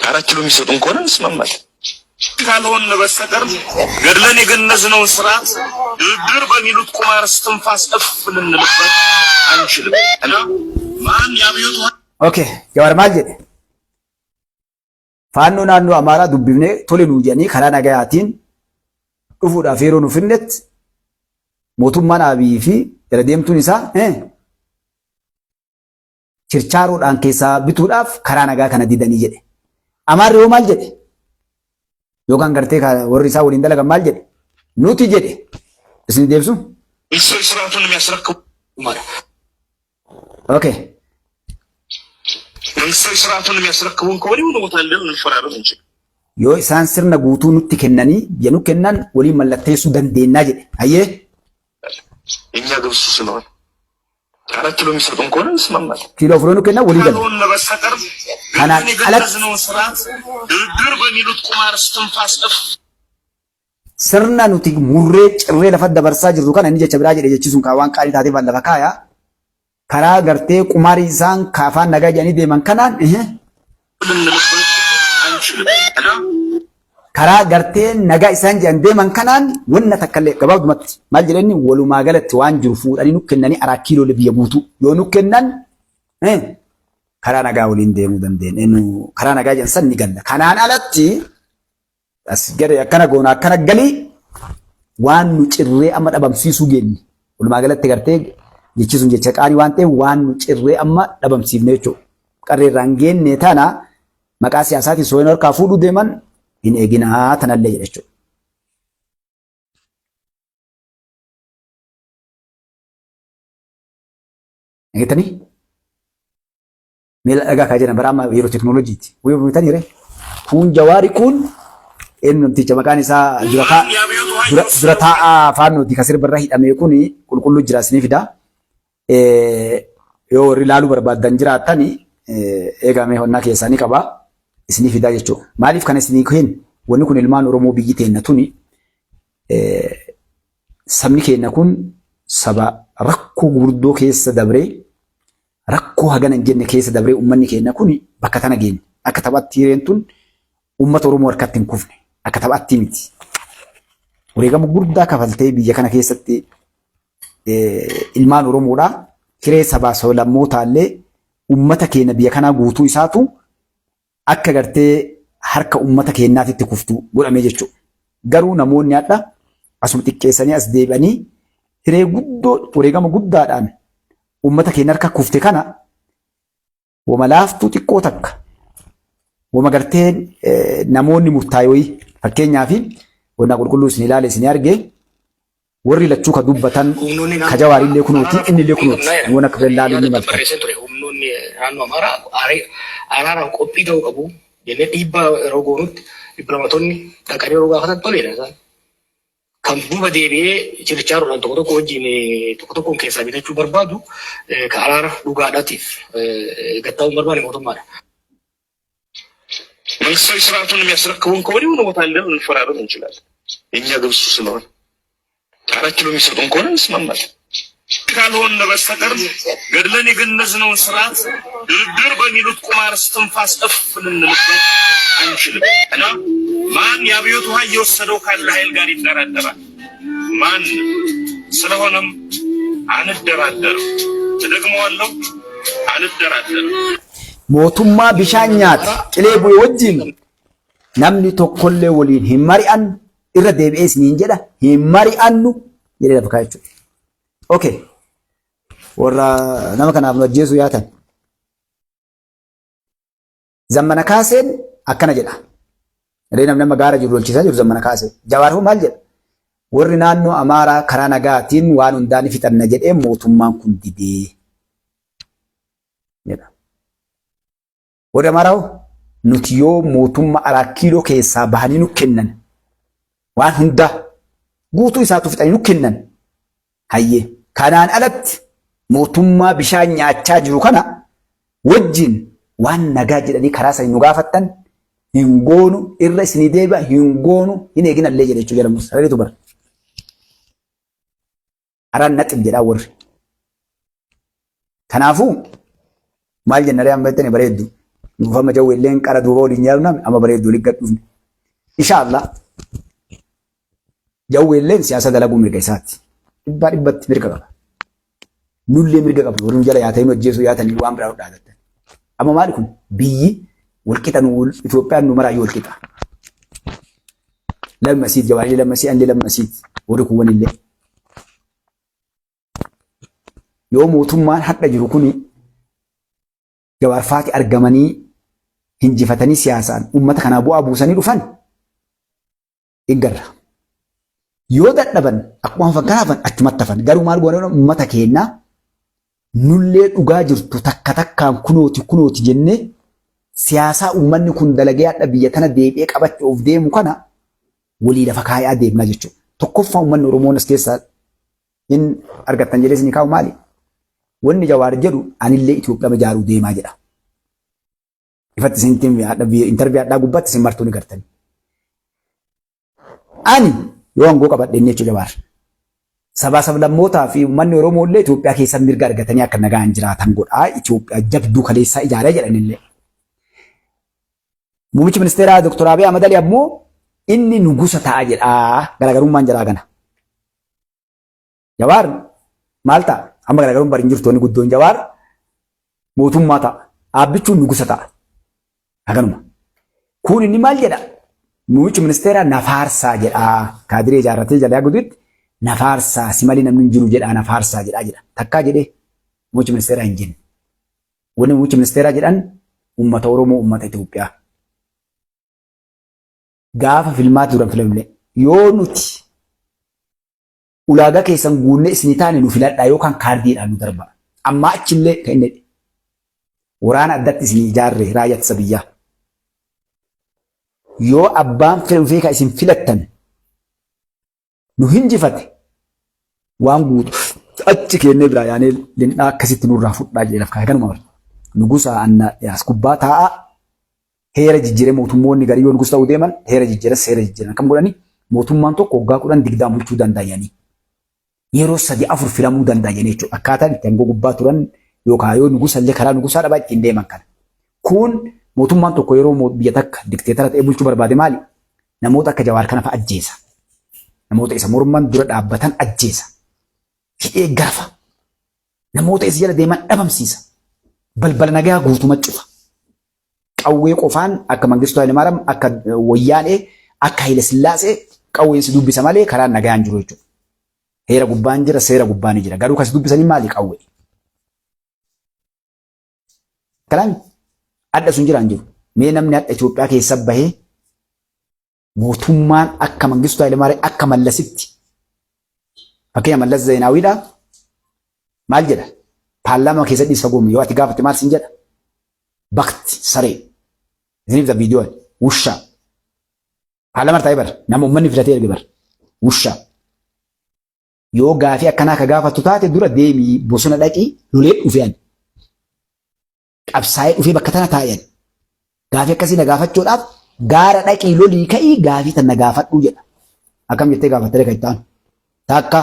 አራት ኪሎ የሚሰጡን ከሆነ እንስማማለን። ካልሆን በስተቀር ገድለን የገነዝነውን ስርዓት ድርድር በሚሉት ቁማር እስትንፋስ እፍ ልንልበት አንችልም እና ማን የአብዮቱ ኦኬ Jawaar maal jedhe? Faannoo naannoo Amaaraa dubbifnee tole nuu jedhanii karaa nagayaatiin dhufuudhaaf yeroo nu finnetti mootummaan Abiyyi fi jala deemtuun isaa chirchaaroodhaan keessaa bituudhaaf karaa nagaa kana didanii jedhe. Amaarri hoo maal jedhe? Yookaan gartee warri isaa waliin dalagan maal jedhe? Nuti jedhe. Isin deebisu? መንግስታዊ ስርዓቱን የሚያስረክቡ ማለት Okay. መንግስታዊ ስርዓቱን የሚያስረክቡን ከሆነ የሆነ ቦታ ለን ልንፈራረም እንችል Yoo isaan sirna guutuu nutti kennanii biyya nu kennan waliin mallatteessuu dandeenya jedhe. Hayyee. የእኛ ግብ እሱ ስለሆነ አራት ኪሎ የሚሰጡን ከሆነ እንስማማለን። Kiiloo afur nu kennan walii galla. ካልሆነ በስተቀር Kanaan ገድለን alatti የገነዝነውን ስርዓት ድርድር በሚሉት ቁማር እስትንፋስ እፍ sirna nuti murree cirree lafa dabarsaa jirru kana inni jecha biraa jedhe jechi sun kaa waan qaalii taatee lafa kaaya. Karaa gartee qumaarii isaan kaafaan nagaa jedhanii deeman kanaan ልንልበት አንችልም እና karaa gartee nagaa isaan jedhan deeman kanaan wanna takkallee gabaabumatti maal jedhani walumaa galatti waan jiru fuudhanii nu kennanii araa kiiloolee biyya guutuu yoo nu kennan karaa nagaa waliin deemuu dandeenya. Karaa nagaa jedhan san ni galla. Kanaan alatti as gadi akkana goona akkana galii waan nu cirree amma dhabamsiisuu geenye walumaa galatti gartee jechi sun jecha qaanii waan ta'eef waan nu cirree amma dhabamsiifne jechuudha. Qarree irraan geenne tana maqaa siyaasaatiin sooyin harkaa fuudhuu deeman hin eeginaa tanallee jedha jechuudha. Eeggatanii? Miila dhagaa kaa jedhan bara amma yeroo teekinooloojiiti. Wayii bitanii ree? Kun jawaari kun eenyu namticha maqaan isaa dura taa'aa faannooti kan sirba irra hidhame kun qulqulluu jira isinii fida. Yoo warri ilaaluu barbaaddan jiraatani eegamee honnaa keessaa ni qaba isinii fidaa jechuudha. Maaliif kana isinii kennu wanni kun ilmaan Oromoo biyyi teenna tuni sabni keenya kun saba rakkoo gurguddoo keessa dabree rakkoo hagana hin jenne keessa dabree uummanni keenya kun bakka tana geenye. Akka taphaatti hireen tun uummata Oromoo harkatti hin kufne. Akka taphaatti miti. Wareegama guddaa kafaltee biyya kana keessatti ilmaan Oromoodhaa hiree sabaa sablammootallee uummata keenya biyya kanaa guutuu isaatu akka gartee harka uummata keenyaatitti kuftu godhamee jechuudha. Garuu namoonni hadha asuma xiqqeessanii as deebi'anii hiree guddoo wareegama guddaadhaan uummata keenya harka kufte kana wama laaftuu xiqqoo takka wama gartee namoonni murtaa'e wayii fakkeenyaaf wannaa qulqulluu isin ilaale isin arge warri lachuu ka dubbatan ka jawaarillee kunooti innillee kunooti waan akka laaluu ni malta. Barreessee ture humnoonni naannoo Amaaraa araaraaf qophii ta'uu qabu jennee dhiibbaa yeroo goonutti dippiloomaatonni dhaqanii yeroo gaafatan toleedha isaan. Kan duuba deebi'ee chirichaaroodhaan tokko tokko wajjin tokko tokkoon keessaa bitachuu barbaadu kan araara dhugaadhaatiif gattaa'uu barbaade mootummaadha. መንግስታዊ ስርዓቱን የሚያስረክቡን ከሆነ የሆነ ቦታ ለን ልንፈራረም እንችላለን። የእኛ ግብ እሱ ስለሆነ አራት ኪሎ የሚሰጡን ከሆነ እንስማማለን። ካልሆነ በስተቀር ገድለን የገነዝነውን ስርዓት ድርድር በሚሉት ቁማር እስትንፋስ እፍ ልንልበት አንችልም እና ማን የአብዮት ውሃ እየወሰደው ካለ ኃይል ጋር ይደራደራል? ማን? ስለሆነም አንደራደርም። እደግመዋለሁ፣ አንደራደርም። Mootummaa bishaan nyaate qilee bu'e wajjin namni tokkollee waliin hin mari'annu irra deebi'ee isiniin jedha hin mari'annu jedhee lafa kaa'e jechuudha. Okay. Warra nama kanaaf nu ajjeesuu yaatan. Zammana Kaaseen akkana jedha. Ree namni amma gaara jiru lolchiisaa jiru Zammana Kaaseen. Jawaar hoo maal jedha? Warri naannoo Amaaraa karaa nagaatiin waan hundaa ni fixanna jedhee mootummaan kun didee jedha. Warri Amaaraa hoo nuti yoo mootummaa Araa Kiiloo keessaa bahanii nu kennan waan hundaa guutuu isaatu fixanii nu kennan hayyee kanaan alatti mootummaa bishaan nyaachaa jiru kana wajjin waan nagaa jedhanii karaa sanii nu gaafattan hin goonu irra isinii deebi'a hin goonu hin eeginallee jedhe jechuu jedhamu sagaleetu bara. Araan naxib jedhaa warri. Kanaafuu maal jenna ree amma jettanii bareeddu. Nuuf amma jawwee illeen qara duuba waliin yaaduna amma bareeddu waliin gad dhufne. Inshaallah jawwee illeen siyaasa dalaguu mirga isaati. Dhibbaa dhibbatti mirga qaba. Nullee mirga qabna warri nu jala yaatanii nu ajjeesuu yaatanii waan biraa nu dhaadattan. Amma maali kun biyyi walqixa nu Itoophiyaan nu maraayyuu walqixa. Lamma siit jawaarii lamma sii anillee lamma siit warri kuuwwan illee. Yoo mootummaan hadha jiru kuni Jawaar faati argamanii hinjifatanii siyaasaan uummata kanaa bu'aa buusanii dhufan eeggarra. Yoo dadhaban akkuma hafan kan hafan achumatti hafan. Garuu maal goona uummata keenya nullee dhugaa jirtu takka takkaan kunooti kunooti jennee siyaasaa uummanni kun dalagee hadha biyya tana deebi'ee qabachuuf deemu kana walii lafa kaayaa deemna jechuudha. Tokkoffaa uummanni Oromoon as keessaa hin argattan jedhee isin kaa'u maali? Wanni Jawaar jedhu anillee Itoophiyaa ijaaruu deemaa jedha. Ifatti isin interview hadhaa gubbaatti isin martuu ni gartani. Ani yoo aangoo qabadhe inni jechuudha Jawaar. Sabaa sablammootaa fi uummanni Oromoo illee Itoophiyaa keessa mirga argatanii akka nagaan jiraatan godhaa. Itoophiyaa jabduu kaleessaa ijaaree jedhanillee. Muummichi ministeeraa Dr. Abiy Ahmad Ali ammoo inni nugusa ta'a jedhaa garaagarummaan jiraa kana. Jawaar maal ta'a? Amma garaagarummaan bari hin jirtu wanni guddoon Jawaar mootummaa ta'a. Dhaabbichuun nugusa ta'a. Haganuma. Kun inni maal jedha? Muummichi ministeeraa na faarsaa jedhaa. Kaadiree ijaarratee jalaa gudutti na faarsaa si malee namni hin jiru jedhaa na faarsaa jedhaa jedha. Takkaa jedhee muummichi ministeeraa hin jenne. Wanni muummichi ministeeraa jedhan uummata Oromoo uummata Itoophiyaa. Gaafa filmaati duran filamne yoo nuti ulaagaa keessan guunnee isinii taane nu filadhaa yookaan kaardiidhaan nu darba. Ammaa achillee kan inni waraana addatti isinii ijaarre raayyaa ittisa biyyaa. Yoo abbaan fedhe dhufee kan isin filattan nu hinjifate waan guutu achi keennee biraa yaanee lindhaa akkasitti nurraa fudhaa jedhee laf kaa'e kanuma bara. Nugusa anna as gubbaa taa'aa heera jijjiiree mootummoonni garii yoo nugusa ta'uu deeman heera jijjiiran seera jijjiiran akkam godhanii mootummaan tokko waggaa 10 20 bulchuu danda'anii yeroo sadi afur filamuu danda'anii jechuudha. Akkaataan itti aangoo gubbaa turan yookaan yoo nugusa illee karaa nugusaa dhabaa ittiin deeman kana. Kun mootummaan tokko yeroo biyya takka dikteetara ta'ee bulchuu barbaade maali? Namoota akka Jawaar kana fa'a ajjeesa. Namoota isa morman dura dhaabbatan ajjeesa. Hidhee garafa. Namoota isa jala deeman dhabamsiisa. Balbala nagaa guutuma cufa. Qawwee qofaan akka Mangistuu Hayilemaariyaam, akka Wayyaanee, akka Hayila Sillaasee qawween si dubbisa malee karaan nagaan jiru jechuudha. Heera gubbaan jira, seera gubbaan jira. Garuu kan si dubbisanii maali qawwee? Kalaami adda sun jiraan jiru. Mee namni hadha Itoophiyaa keessa bahee mootummaan akka Mangistuu Hayilemaariyaam akka Mallasitti fakkeenya Mallas Zeenaawiidha maal jedha? Paarlaamaa keessa dhiis fagoo yoo ati gaafatte maal siin jedha? Bakti saree. Isiniif ta viidiyoon wushaa. Paarlaamaa taa'ee bara nama uummanni filatee erge bara wushaa. Yoo gaafii akkanaa ka gaafattu taate dura deemii bosona dhaqii lolee dhufee ani. Qabsaa'ee dhufee bakka tana taa'e ani. Gaafii akkasii na gaafachuudhaaf gaara dhaqii lolii ka'ii gaafii tan na gaafadhuu jedha. Akkam jettee gaafattee kan itti aanu. Takka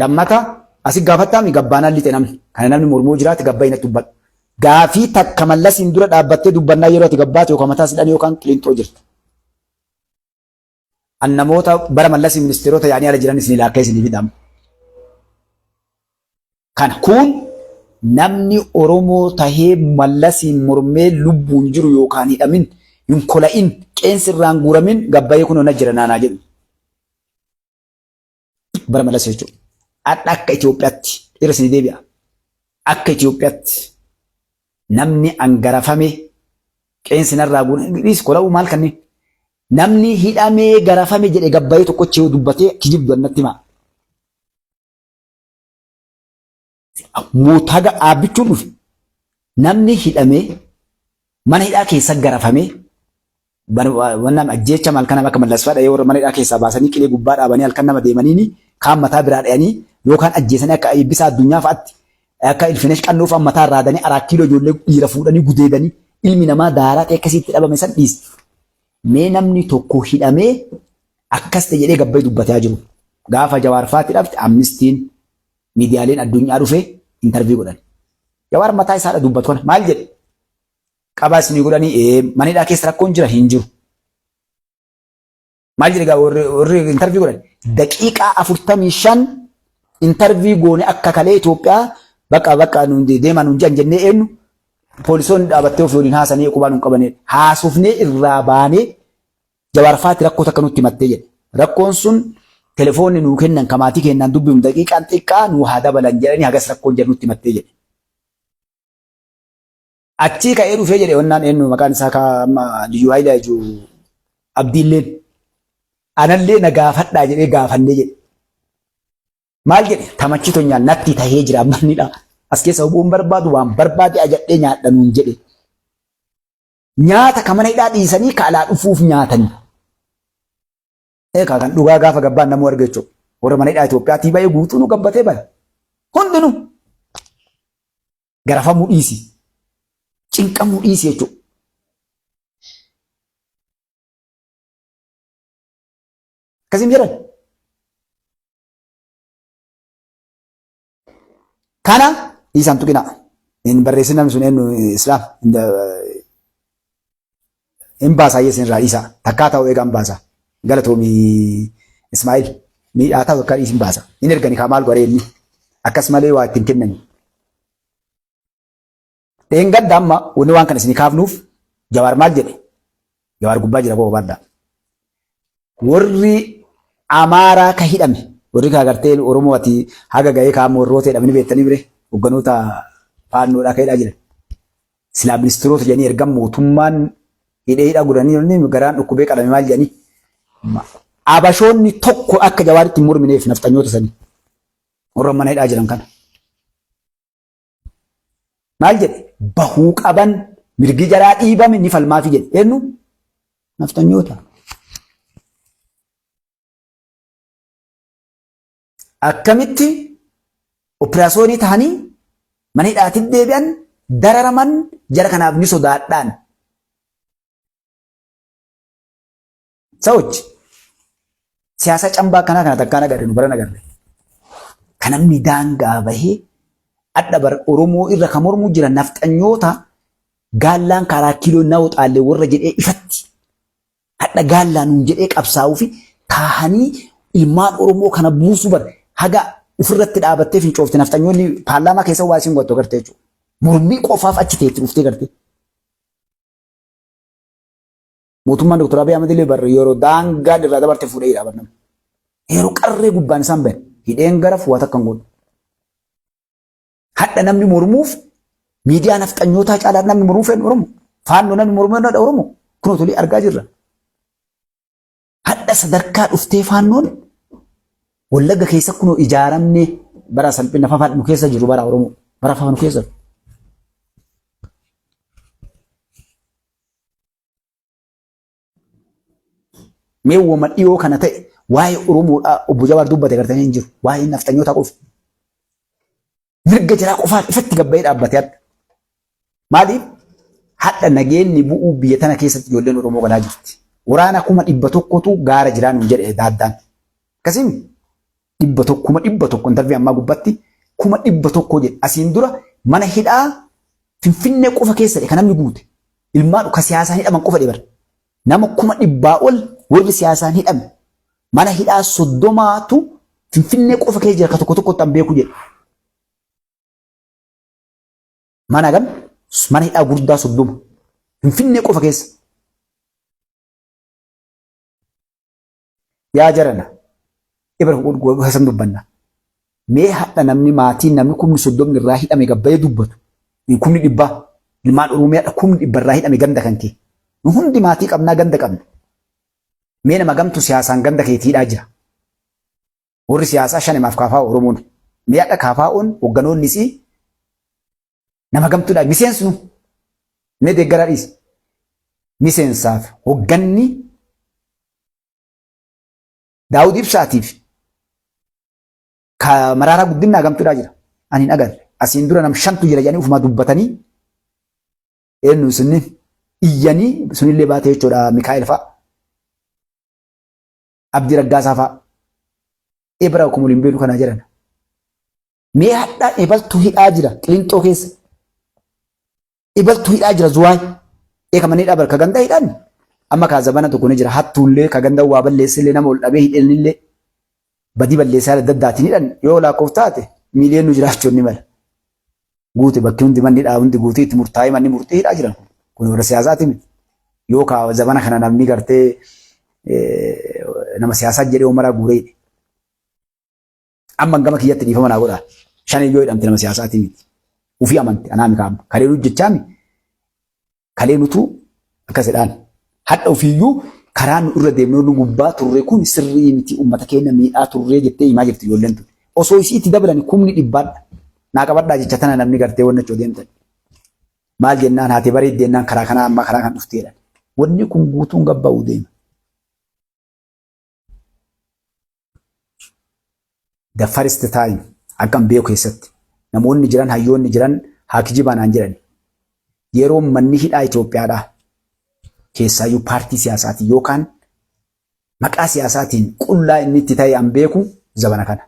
lammata asi gaafattaami gabbaanaan lixe namni. Kana namni mormoo jiraate gabba inatti dubbadhu. Gaafii takka mallasiin dura dhaabbattee dubbannaa yeroo ati gabbaate yookaan mataa sidhan yookaan qilinxoo jirta. An namoota bara Mallasii ministeerota yaanii ala jiran isinii laakka'ee isinii fida amma. Kana kun namni Oromoo tahee Mallasiin mormee lubbuun jiru yookaan hidhamin hin kola'in qeensi irraan guuramin gabbayee kunoo na jira naanaa jedhu. Bara Mallas jechuudha. Hadha akka Itoophiyaatti irra isinii deebi'a. Akka Itoophiyaatti namni angarafame qeensi narraa guuran kola'uu maal kanneen namni hidhamee garafame jedhe gabbayee tokkochi yoo dubbatee kijibdu annatti himaa. Mootaga dhaabbichuun dhufe namni hidhamee mana hidhaa keessa garafamee Wannaan ajjeecha maal kana akka mallasfaa dhahee warra mana hidhaa keessaa baasanii qilee gubbaa dhaabanii halkan nama deemaniini kaan mataa biraa dhahanii yookaan ajjeesanii akka eebbisaa addunyaa fa'aatti akka ilfinesh qannoo fa'a mataa irraa hadanii araa kiiloo ijoollee dhiira fuudhanii gudeedanii ilmi namaa daaraa ta'e akkasitti dhabame san dhiisi. Mee namni tokko hidhamee akkas ta'e jedhee gabbayee dubbataa jiru. Gaafa Jawaar fa'aatti dhabte amnistiin miidiyaaleen addunyaa dhufee intarvii godhan. Jawaar mataa isaadha dubbatu kana maal jedhe? Qabaa isinii godhanii ee mana hidhaa keessa rakkoon jira hin jiru. Maal jedhe gaa warri warri intarvii godhan daqiiqaa 45 intarvii goone akka kalee Itoophiyaa bakka bakka nuun deemaa nuun jedhan jennee eenyu poolisoonni dhaabattee ofii waliin haasanii qubaa nuun qabanee haasofnee irraa baanee Jawaar faati rakkoo takka nutti himattee jedhe. Rakkoon sun telefoonni nuu kennan ka maatii kennaan dubbifnu daqiiqaan xiqqaa nuu haa dabalan jedhanii hagas rakkoon jedhu nutti himattee jedhe. Achii ka'ee dhufee jedhe onnaan eenyu maqaan isaa ka amma Liyyuu Haayilaa jechuun Abdiilleen. Anallee na gaafadhaa jedhee gaafannee jedhe. Maal jedhe tamachitonyaan natti tahee jira amma inni dha. As keessa bu'uun barbaadu waan barbaade ajadhee nyaadha nuun jedhe. Nyaata ka mana hidhaa dhiisanii ka alaa dhufuuf nyaatanii. Eegaa kan dhugaa gaafa gabbaan namuu arga jechuudha. Warra mana hidhaa Itoophiyaatii ba'ee guutuu nu gabbatee baya. Hundinuu garafamuu dhiisi. Cinqamuu dhiisi jechuudha. Akkasiin jedhan. Kana dhiisaan tuqinaa. Hin barreessin namni sun eenyu Islaam. Hin baasaa isin irraa dhiisaa. Takkaa ta'u eegaa hin baasaa. Galatoomi Ismaa'il. Miidhaa ta'u akka dhiisin baasa. Hin ergani kaa maal godhee inni. Akkas malee waa ittiin kennani. Dheengadda amma wanni waan kana isinii kaafnuuf Jawaar maal jedhe? Jawaar gubbaa jira koo barda. Warri Amaaraa ka hidhame warri ka agartee Oromoo ati haga ga'ee kaa'amu warroota hidhamanii beektanii bire hogganoota faannoodhaa ka hidhaa jiran. Silaa ministiroota jedhanii erga mootummaan hidhee hidhaa godhanii garaan dhukkubee qalame maal jedhanii. Abashoonni tokko akka Jawaaritti hin mormineef nafxanyoota sanii warra mana hidhaa jiran kana. Maal jedhe? Bahuu qaban mirgi jaraa dhiibame ni falmaafi jedhe. Eenyu? Nafxanyoota. Akkamitti operaasyoonii ta'anii mana hidhaatti deebi'an dararaman jara kanaaf ni sodaadhaan. Sawochi siyaasa cambaa akkanaa kana takkaan agarre nu baran agarre. Kan namni daangaa bahee adha bar Oromoo irra kan mormuu jira nafxanyoota gaallaan karaa kiiloo na woxaallee warra jedhee ifatti hadha gaallaa nuun jedhee qabsaa'uu fi taahanii ilmaan Oromoo kana buusuu bar haga ofirratti dhaabattee fincoofte nafxanyoonni paarlaamaa keessa waa isin goottu agartee jechuudha. Mormii qofaaf achi teetti dhuftee gartee. Mootummaan Dr. Abiy Ahmed illee barre yeroo daangaan irraa dabarte fuudhee hidhaa barnama. Yeroo qarree gubbaan isaan bahe hidheen gara fuwaa takka hin godhu. Hadha namni mormuuf miidiyaa nafxanyootaa caalaa namni mormuuf hin Oromo. Faannoo namni mormuu hin Oromo. Kunoo tolii argaa jirra. Hadha sadarkaa dhuftee faannoon Wallagga keessa kunoo ijaaramne bara salphina fafaa nu keessa jiru bara Oromoo bara fafa nu keessa jiru. Mee wama dhiyoo kana ta'e waa'ee Oromoodhaa obbo Jawaar dubbate gartanii hin jiru. Waa'ee nafxanyootaa qofa. Mirga jaraa qofaaf ifatti gabbayee dhaabbate hadha. Maaliif hadha nageenni bu'uu biyya tana keessatti ijoolleen Oromoo galaa jirti. Waraana 100,000tu gaara jiraa nuun jedhe daaddaan. Akkasiin 100 100,000 intarvii ammaa gubbatti 100,000 jedhe. Asiin dura mana hidhaa Finfinnee qofa keessa kan namni guute. Ilmaan ka siyaasaan hidhaman qofa dhibar. Nama 100,000 ol warri siyaasaan hidhame. Mana hidhaa 30tu Finfinnee qofa keessa jira ka tokko tokkotti an beeku jedhe. Mana gam mana hidhaa gurguddaa 30 Finfinnee qofa keessa. Yaa jarana ibra hasan dubbanna. Mee hadha namni maatiin namni 30,000 irraa hidhame gabbayee dubbatu. 100,000 ilmaan Oromiyaadha 100,000 irraa hidhame ganda kan kee. Nu hundi maatii qabnaa ganda qabna. Mee nama gamtu siyaasaan ganda keetii hidhaa jira. Warri siyaasaa shanimaaf kaafaa Oromoon. Mee hadha kaafaa'oon hogganoonni isii nama gamtuudha miseensnu. Mee deeggaraa dhiisi. Miseensaaf hogganni Daawud Ibsaatiif ka Maraaraa Guddinaa gamtuudhaa jira. Ani hin agarre. Asiin dura nam shantu jira jedhanii ufumaa dubbatanii eenyu sunni iyyanii sunillee baatee jechuudha Mikaa'el fa'a. Abdii Raggaasaa fa'a. Ebra akkuma waliin beenu kanaa jiran. Mee hadhaa ebaltu hidhaa jira qilinxoo keessa. Ebaltu hidhaa jira zuwaay. Ee ka manni hidhaa bar ka ganda hidhan. Amma kaa zabana tokko ni jira hattuullee ka ganda waa balleessillee nama ol dhabee hidhanillee badii balleessaa adda addaatiin hidhan yoo lakkooftaate taate miiliyoon nu jiraachuun ni mala. Guute bakki hundi manni hidhaa hundi guutee itti murtaa'ee manni murtii hidhaa jiran kun. Kun warra siyaasaati miti. Yoo kaa zabana kana namni gartee nama siyaasaa jedhee umaraa guuree hidhe. Amma gama kiyyatti dhiifama naa godhaa. Shan yoo hidhamte nama siyaasaati miti. Ufii amante anaa mi kaa'amu. Kalee hojjechaa mi. Kalee nutu akkas jedhaan. Hadha ofiiyyuu karaa nu irra deemnee nu gubbaa turre kun sirrii miti uummata keenya miidhaa turree jettee himaa jirti ijoolleen tun. Osoo isii itti dabalani kumni dhibbaadha. Naa qabadhaa jecha tana namni gartee wanna choo deemtan. Maal jennaan haati bareedde jennaan karaa kanaa ammaa karaa kan dhuftee jedhan. Wanni kun guutuun gabba'uu deema. The first time akkan beeku keessatti namoonni jiran hayyoonni jiran haa kijibaa naan jedhani. Yeroo manni hidhaa Itoophiyaadhaa keessaayyuu paartii siyaasaatiin yookaan maqaa siyaasaatiin qullaa inni itti ta'e an beeku zabana kana.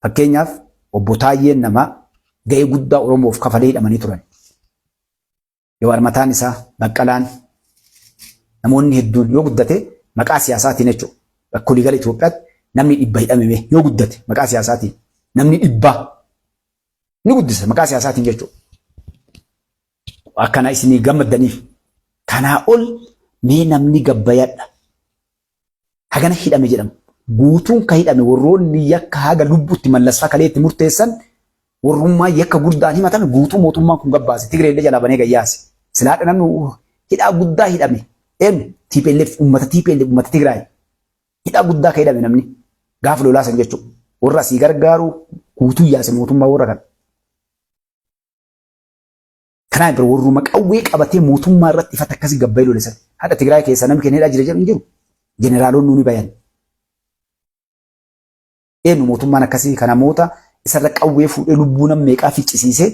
Fakkeenyaaf obbo Taayyeen nama ga'ee guddaa Oromoof kafalee hidhamanii turan. Jawaar mataan isaa, Baqqalaan, namoonni hedduun yoo guddate maqaa siyaasaatiin jechuudha. Bakka waliigala Itoophiyaatti namni dhibba hidhame mee yoo guddate maqaa siyaasaatiin namni dhibbaa ni guddisa maqaa siyaasaatiin jechuudha. Akkana isinii gammaddaniif. Kanaa ol mee namni gabbayadha. Hagana hidhame jedhamu. Guutuun ka hidhame warroonni yakka haga lubbutti mallasfaa kalee itti murteessan warrummaa yakka guddaan himatame guutuu mootummaan kun gabbaase Tigree illee jalaa banee gayyaase. Silaadha namni hidhaa guddaa hidhame eenyu TPLF uummata TPLF uummata Tigraay hidhaa guddaa ka hidhame namni gaafa lolaa san jechuudha. Warra asii gargaaru guutuu yaase mootummaa warra kana. Kanaan bira warruma qawwee qabatee mootummaa irratti ifatti akkasii gabbayee lole sana. Hadha Tigraay keessaa namni keenya hidhaa jira jedhu hin jiru. Jeneraalonni ni bayan. Eenyu mootummaan akkasii kan namoota isarra qawwee fuudhee lubbuu nama meeqaa ficcisiisee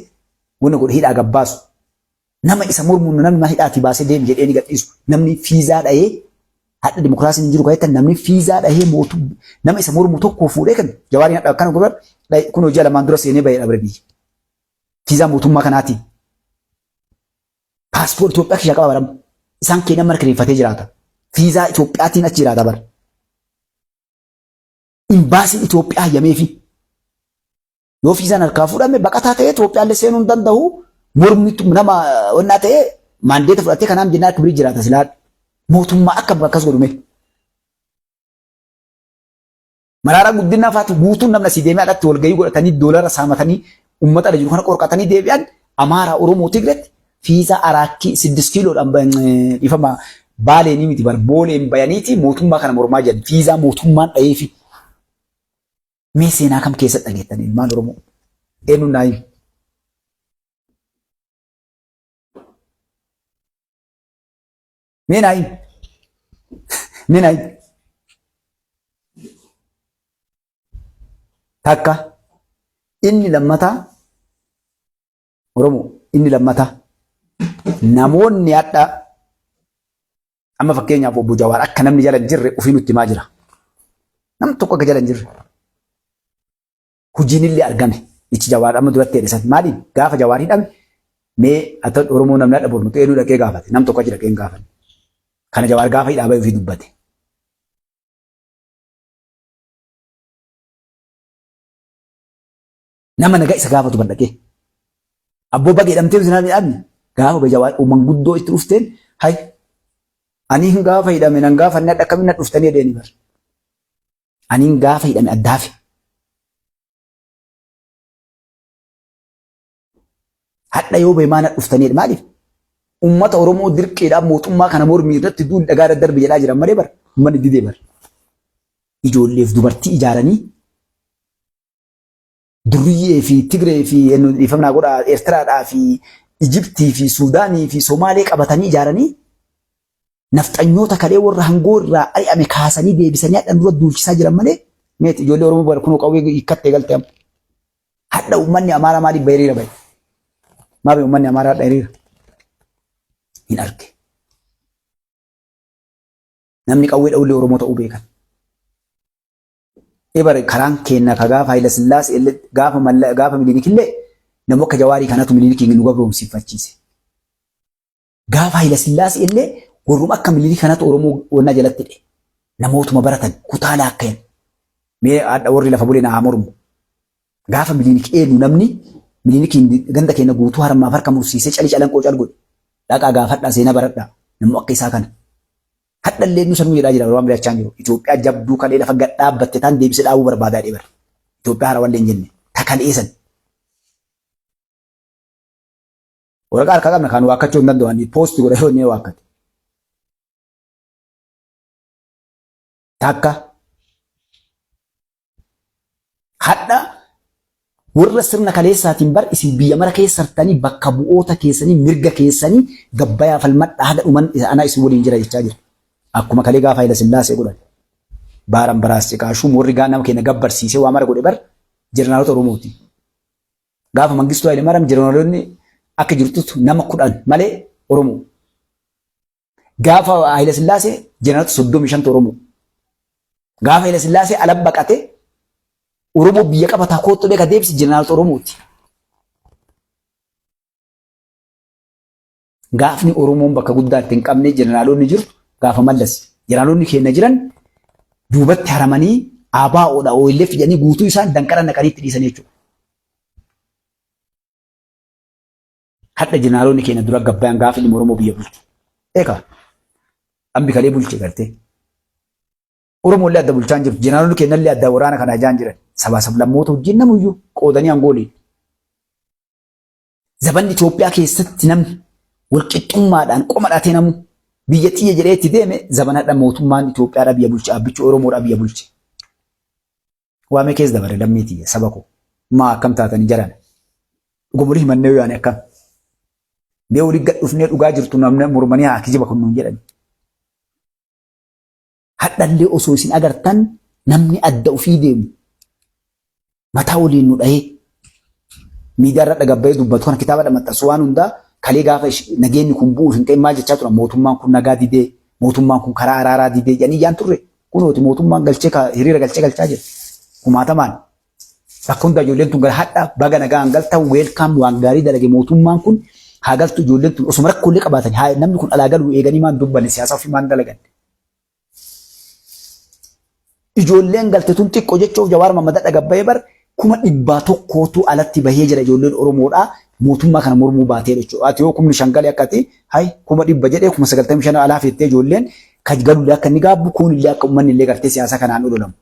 wanna godhe hidhaa gabbaasu. Nama isa mormuun namni mana hidhaatii baasee deemi jedhee ni gadhiisu. Namni fiizaa dhahee hadha dimokiraasiin hin jiru kan jettan namni fiizaa dhahee mootum nama isa mormu tokko fuudhee kan jawaariin hadha akkana godhan kun hojii lamaan dura seenee bahee dhabre biyya. Fiizaa mootummaa kanaatiin. Paaspoortii Itoophiyaa keessaa qaba baramu. Isaan keenya mana kireeffatee jiraata. Fiizaa Itoophiyaatiin achi jiraata bara. Imbaasiin Itoophiyaa hayyameefi. Yoo fiizaan harkaa fuudhame baqataa ta'ee Itoophiyaallee seenuu hin danda'u. Mormi nama wannaa ta'ee maandeeta fudhatee kanaaf jennaan akka birii jiraata silaa. Mootummaa akka akkas godhume. Maraaraa Guddinaa faatu guutuun namni asii deemee alatti walgahii godhatanii doolara saamatanii uummata ala jiru kana qorqatanii deebi'an Amaaraa Oromoo Tigreetti fiizaa araakkii siddis kiiloodhaan dhiifama baaleenii miti bar booleen bayaniiti mootummaa kana mormaa jiran fiizaa mootummaan dhaheefi. Mee seenaa kam keessa dhageettan ilmaan Oromoo? Eenyuun naa himi? Mee naa himi. Mee naa himi. Takka inni lammataa Oromoo inni lammataa namoonni hadha amma fakkeenyaaf obbo Jawaar akka namni jala hin jirre ofii nutti himaa jira. Nam tokko akka jala hin jirre. Hojiin illee argame. Ichi Jawaar amma duratti jedhe san maaliin gaafa Jawaar hidhame mee ata Oromoo namni hadha mormitu eenyu dhaqee gaafate nam tokko achi dhaqee hin gaafanne. Kana Jawaar gaafa hidhaa bahe ofii dubbate. Nama nagaa isa gaafatu ban dhaqee. Abboo baga hidhamtee isin hidhamne gaafa Jawaar manguddoo itti dhufteen hay ani hin gaafa hidhame nan gaafanne hadha akkamiin na dhuftanii jedheeni bar. Aniin gaafa hidhame addaafi. Hadha yoo bahe maana dhuftanii maaliif? Uummata Oromoo dirqiidhaan mootummaa kana mormii irratti duun dhagaa irra darbi jedhaa jiran malee bar uummanni didee bar. Ijoolleef dubartii ijaaranii duriyyee fi Tigree fi dhiifama naa godhaa Eertiraadhaa fi Ijiptii fi Suudaanii fi Somaalee qabatanii ijaaranii Nafxanyoota kalee warra hangoo irraa ari'ame kaasanii deebisanii hadhan dura duulchisaa jiran malee meeti ijoollee Oromoo bara kunoo qawwee hiikkattee galte amma. Hadha uummanni Amaaraa maaliif bahe hiriira bahe? Maa bahe uummanni Amaaraa hadha hiriira? Hin arge. Namni qawwee dha'ullee Oromoo ta'uu beekan. Ebar karaan keenna ka gaafa Hayila Sillaasee illee gaafa malla gaafa Minilik illee nama akka Jawaarii kanatu Minilikiin nu gabroomsifachiise. Gaafa Hayila Sillaasee illee warruma akka Minilik kanatu Oromoo wannaa jalatti hidhe. Namootuma baratan kutaa laakkayan. Mee hadha warri lafa bule na haa mormu. Gaafa Minilik eenyu namni Minilikiin ganda keenya guutuu harmaaf harka mursiisee cali calanqoo cal godhe. Dhaqaa gaafadhaa seenaa baradhaa. Namni akka isaa kana. Hadha illee nu sanuu jedhaa jira waan biraachaa jiru. Itoophiyaa jabduu kalee lafa gad dhaabbatte taan deebisee dhaabuu barbaadaa jedhee bara. Itoophiyaa haarawallee hin jenne. Takalee san. Waraqaa harkaa qabna kan waakkachuu hin danda'u. Ani poosti godha yoo inni waakkate. Takka. Hadha warra sirna kaleessaatiin bar isin biyya mara keessartanii bakka bu'oota keessanii mirga keessanii gabbayaa falmadhaa haga dhuman anaa isin waliin jira jechaa jira. Akkuma kalee gaafa Hayila Sillaasee godhan. Baaran baraas ciqaashuum warri gaa nama keenya gabbarsiisee waa mara godhe bar jeneraalota Oromooti. Gaafa Mangistuu Haile Maariyaam jeneraalonni akka jirtutu nama 10 malee Oromoo. Gaafa Haile Sillaasee jeneraalota 35 Oromoo. Gaafa Haile Sillaasee ala baqate Oromoo biyya qabataa koottu beeka deebisi jeneraalota Oromooti. Gaafni Oromoon bakka guddaa itti hin qabne jeneraalonni jirtu gaafa Mallas. Jeneraalonni keenya jiran duubatti haramanii ABOdha OLF jedhanii guutuu isaan danqara naqanii itti dhiisan jechuudha. Hadha jeneraalonni keenya dura gabbayaan gaafa ilmi Oromoo biyya bulchu. Eegaa ambi kalee bulche gartee. Oromoollee adda bulchaa hin jirtu. Jeneraalonni keenyallee adda waraana kana ajaan jiran. Sabaa sablammoota wajjin namuyyuu qoodanii aangooliin. Zabanni Itoophiyaa keessatti namni walqixxummaadhaan qoma dhaatee namu biyya tiyya jedhee itti deeme zabanadha mootummaan Itoophiyaadha biyya bulche abbichuu Oromoodha biyya bulche. Waamee keessa dabare lammii tiyya saba koo maa akkam taatanii jarana. Dhuguma walii himannee yaane akkam. Mee walii gad dhufnee dhugaa jirtu namni mormanii haa kijiba kun nuun jedhani. Hadhallee osoo isin agartan namni adda ofii deemu mataa waliin nu dhahee miidiyaa irra dhagabbayee dubbatu kana kitaaba maxxansu waan hundaa kalee gaafa nageenyi kun bu'uuf hin ta'in maal jechaa turan mootummaan kun nagaa didee mootummaan kun karaa araaraa didee jedhanii iyyaan turre kunooti mootummaan galchee hiriira galchee galchaa jira kumaatamaan bakka hundaa ijoolleen tun gara hadha baga nagaan galta weelkaam waan gaarii dalage mootummaan kun haa galtu ijoolleen tun osuma rakkoolee qabaatan haa namni kun alaa galuu eeganii maan dubbanne siyaasa ofii maan dalagan. Ijoolleen galte tun xiqqoo jechuuf Jawaar Mahammad hadha gabbayee bar 100,000tu alatti bahee jira ijoolleen Oromoodhaa mootummaa kana mormuu baatee jechuudha. Ati yoo 5,000 gale akka ati hay 100,000 jedhee 95,000 alaa feettee ijoolleen kan galullee akka inni gaabbu kuunillee akka uummanni illee gartee siyaasa kanaan ololamu.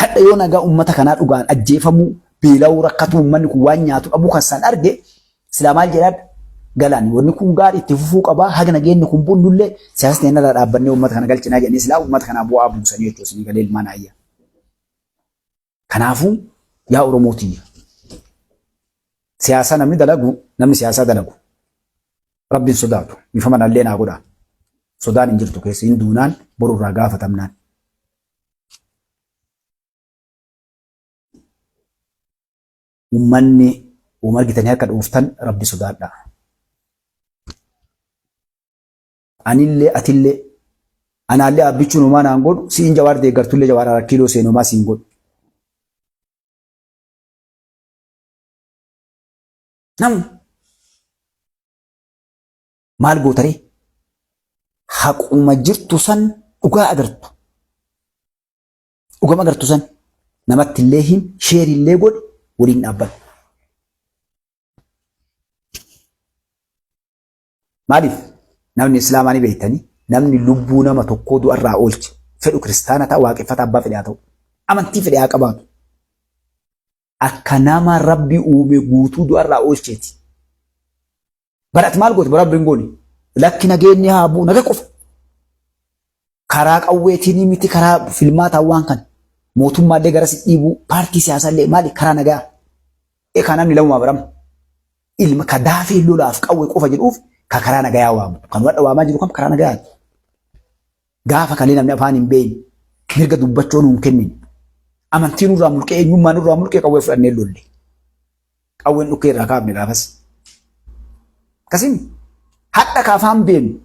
Hadha yoo nagaa uummata kanaa dhugaan ajjeefamuu, beela'uu, rakkatuu uummanni kun waan nyaatu dhabuu kan isaan arge silaa maal jedhaa galaan wanni kun gaarii itti fufuu qabaa haga nageenyi kun bunnullee siyaasni irraa dhaabbannee uummata kana galchinaa jedhanii silaa uummata kanaa bu'aa buusanii jechuudha isinii galee ilmaan ayyaa. Kanaafuu yaa Oromoo tiyya siyaasaa namni dalagu namni siyaasaa dalagu rabbiin sodaatu ifama nallee naa godhaa. Sodaan hin jirtu keessa hin duunaan borurraa gaafatamnaan. Ummanni uuma argitanii harka dhooftan rabbi sodaadhaa. Anillee atillee anaallee abbichuun homaa naan godhu siin jawaar deeggartullee jawaar arat kiiloo seenu homaa siin godhu. Namu maal gootaree haquma jirtu san dhugaa agartu. Dhugama agartu san namatti illee him sheerii illee godhi waliin dhaabbadhu. Maaliif? Namni Islaamaa ni beektanii namni lubbuu nama tokkoo du'arraa oolche fedhu kiristaana ta'a waaqeffata abbaa fedhe haa ta'u amantii fedhe haa qabaatu. Akka nama rabbi uume guutuu du'arraa oolcheeti. Bara ati maal goote? Bara rabbi hin goone. Lakki nageenyi haa bu'u naga qofa. Karaa qawweetiin miti karaa filmaataa waan kana. Mootummaallee gara si dhiibuu paartii siyaasaallee maali karaa nagaa. Ekaa namni lamumaa barama. Ilma ka daafee lolaaf qawwee qofa jedhuuf ka karaa nagayaa waamu. Kan wadha waamaa jiru kam karaa nagayaati. Gaafa kalee namni afaan hin beekne mirga dubbachuu nuun kennine. Amantii nurraa mulqee eenyummaa nurraa mulqee qawwee fudhannee lolle. Qawween dhukkee irraa kaafne gaafas. Akkasiin hadha ka afaan beeknu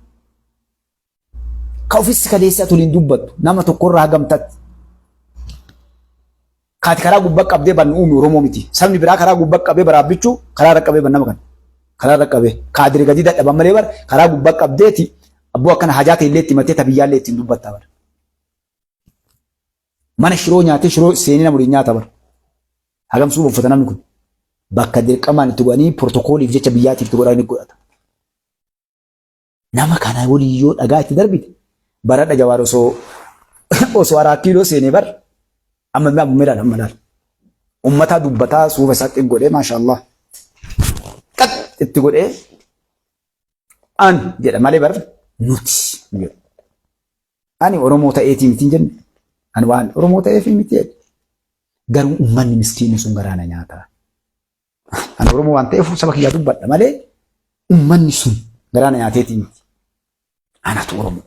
ka ofis kaleessa toliin dubbattu nama tokkorraa hagamtatti. Kaati karaa gubbaa qabdee bannu uume Oromoo miti. Sabni biraa karaa gubbaa qabee baraabbichuu karaa irra qabee ban nama kana. Karaa irra qabee kaadire gadi dadhaban malee bar karaa gubbaa qabdeeti abboo akkana hajaa ta'e illee itti himattee tabiyyaallee ittiin dubbatta bar. Mana shiroo nyaatee shiroo seenee nama waliin nyaata bar. Hagam suufa uffata namni kun. Bakka dirqamaan itti godhanii pirootokooliif jecha biyyaatiif itti godhanii godhata. Nama kana waliin yoo dhagaa itti darbite baradha jawaar osoo osoo araa kiiloo seenee bar amma amma amma ilaala amma ilaala. Ummataa dubbataa suufa isaa xiqqoo godhee maashaallah. itti godhee an jedha malee bar nuti jedhu. Ani Oromoo ta'eetii miti hin jenne. Ani waan Oromoo ta'eef miti jedhe. Garuu uummanni miskiinni sun garaa na nyaata. Ani Oromoo waan ta'eef saba kiyyaa dubbadha malee uummanni sun garaa na nyaateetii miti. Anatu Oromoo.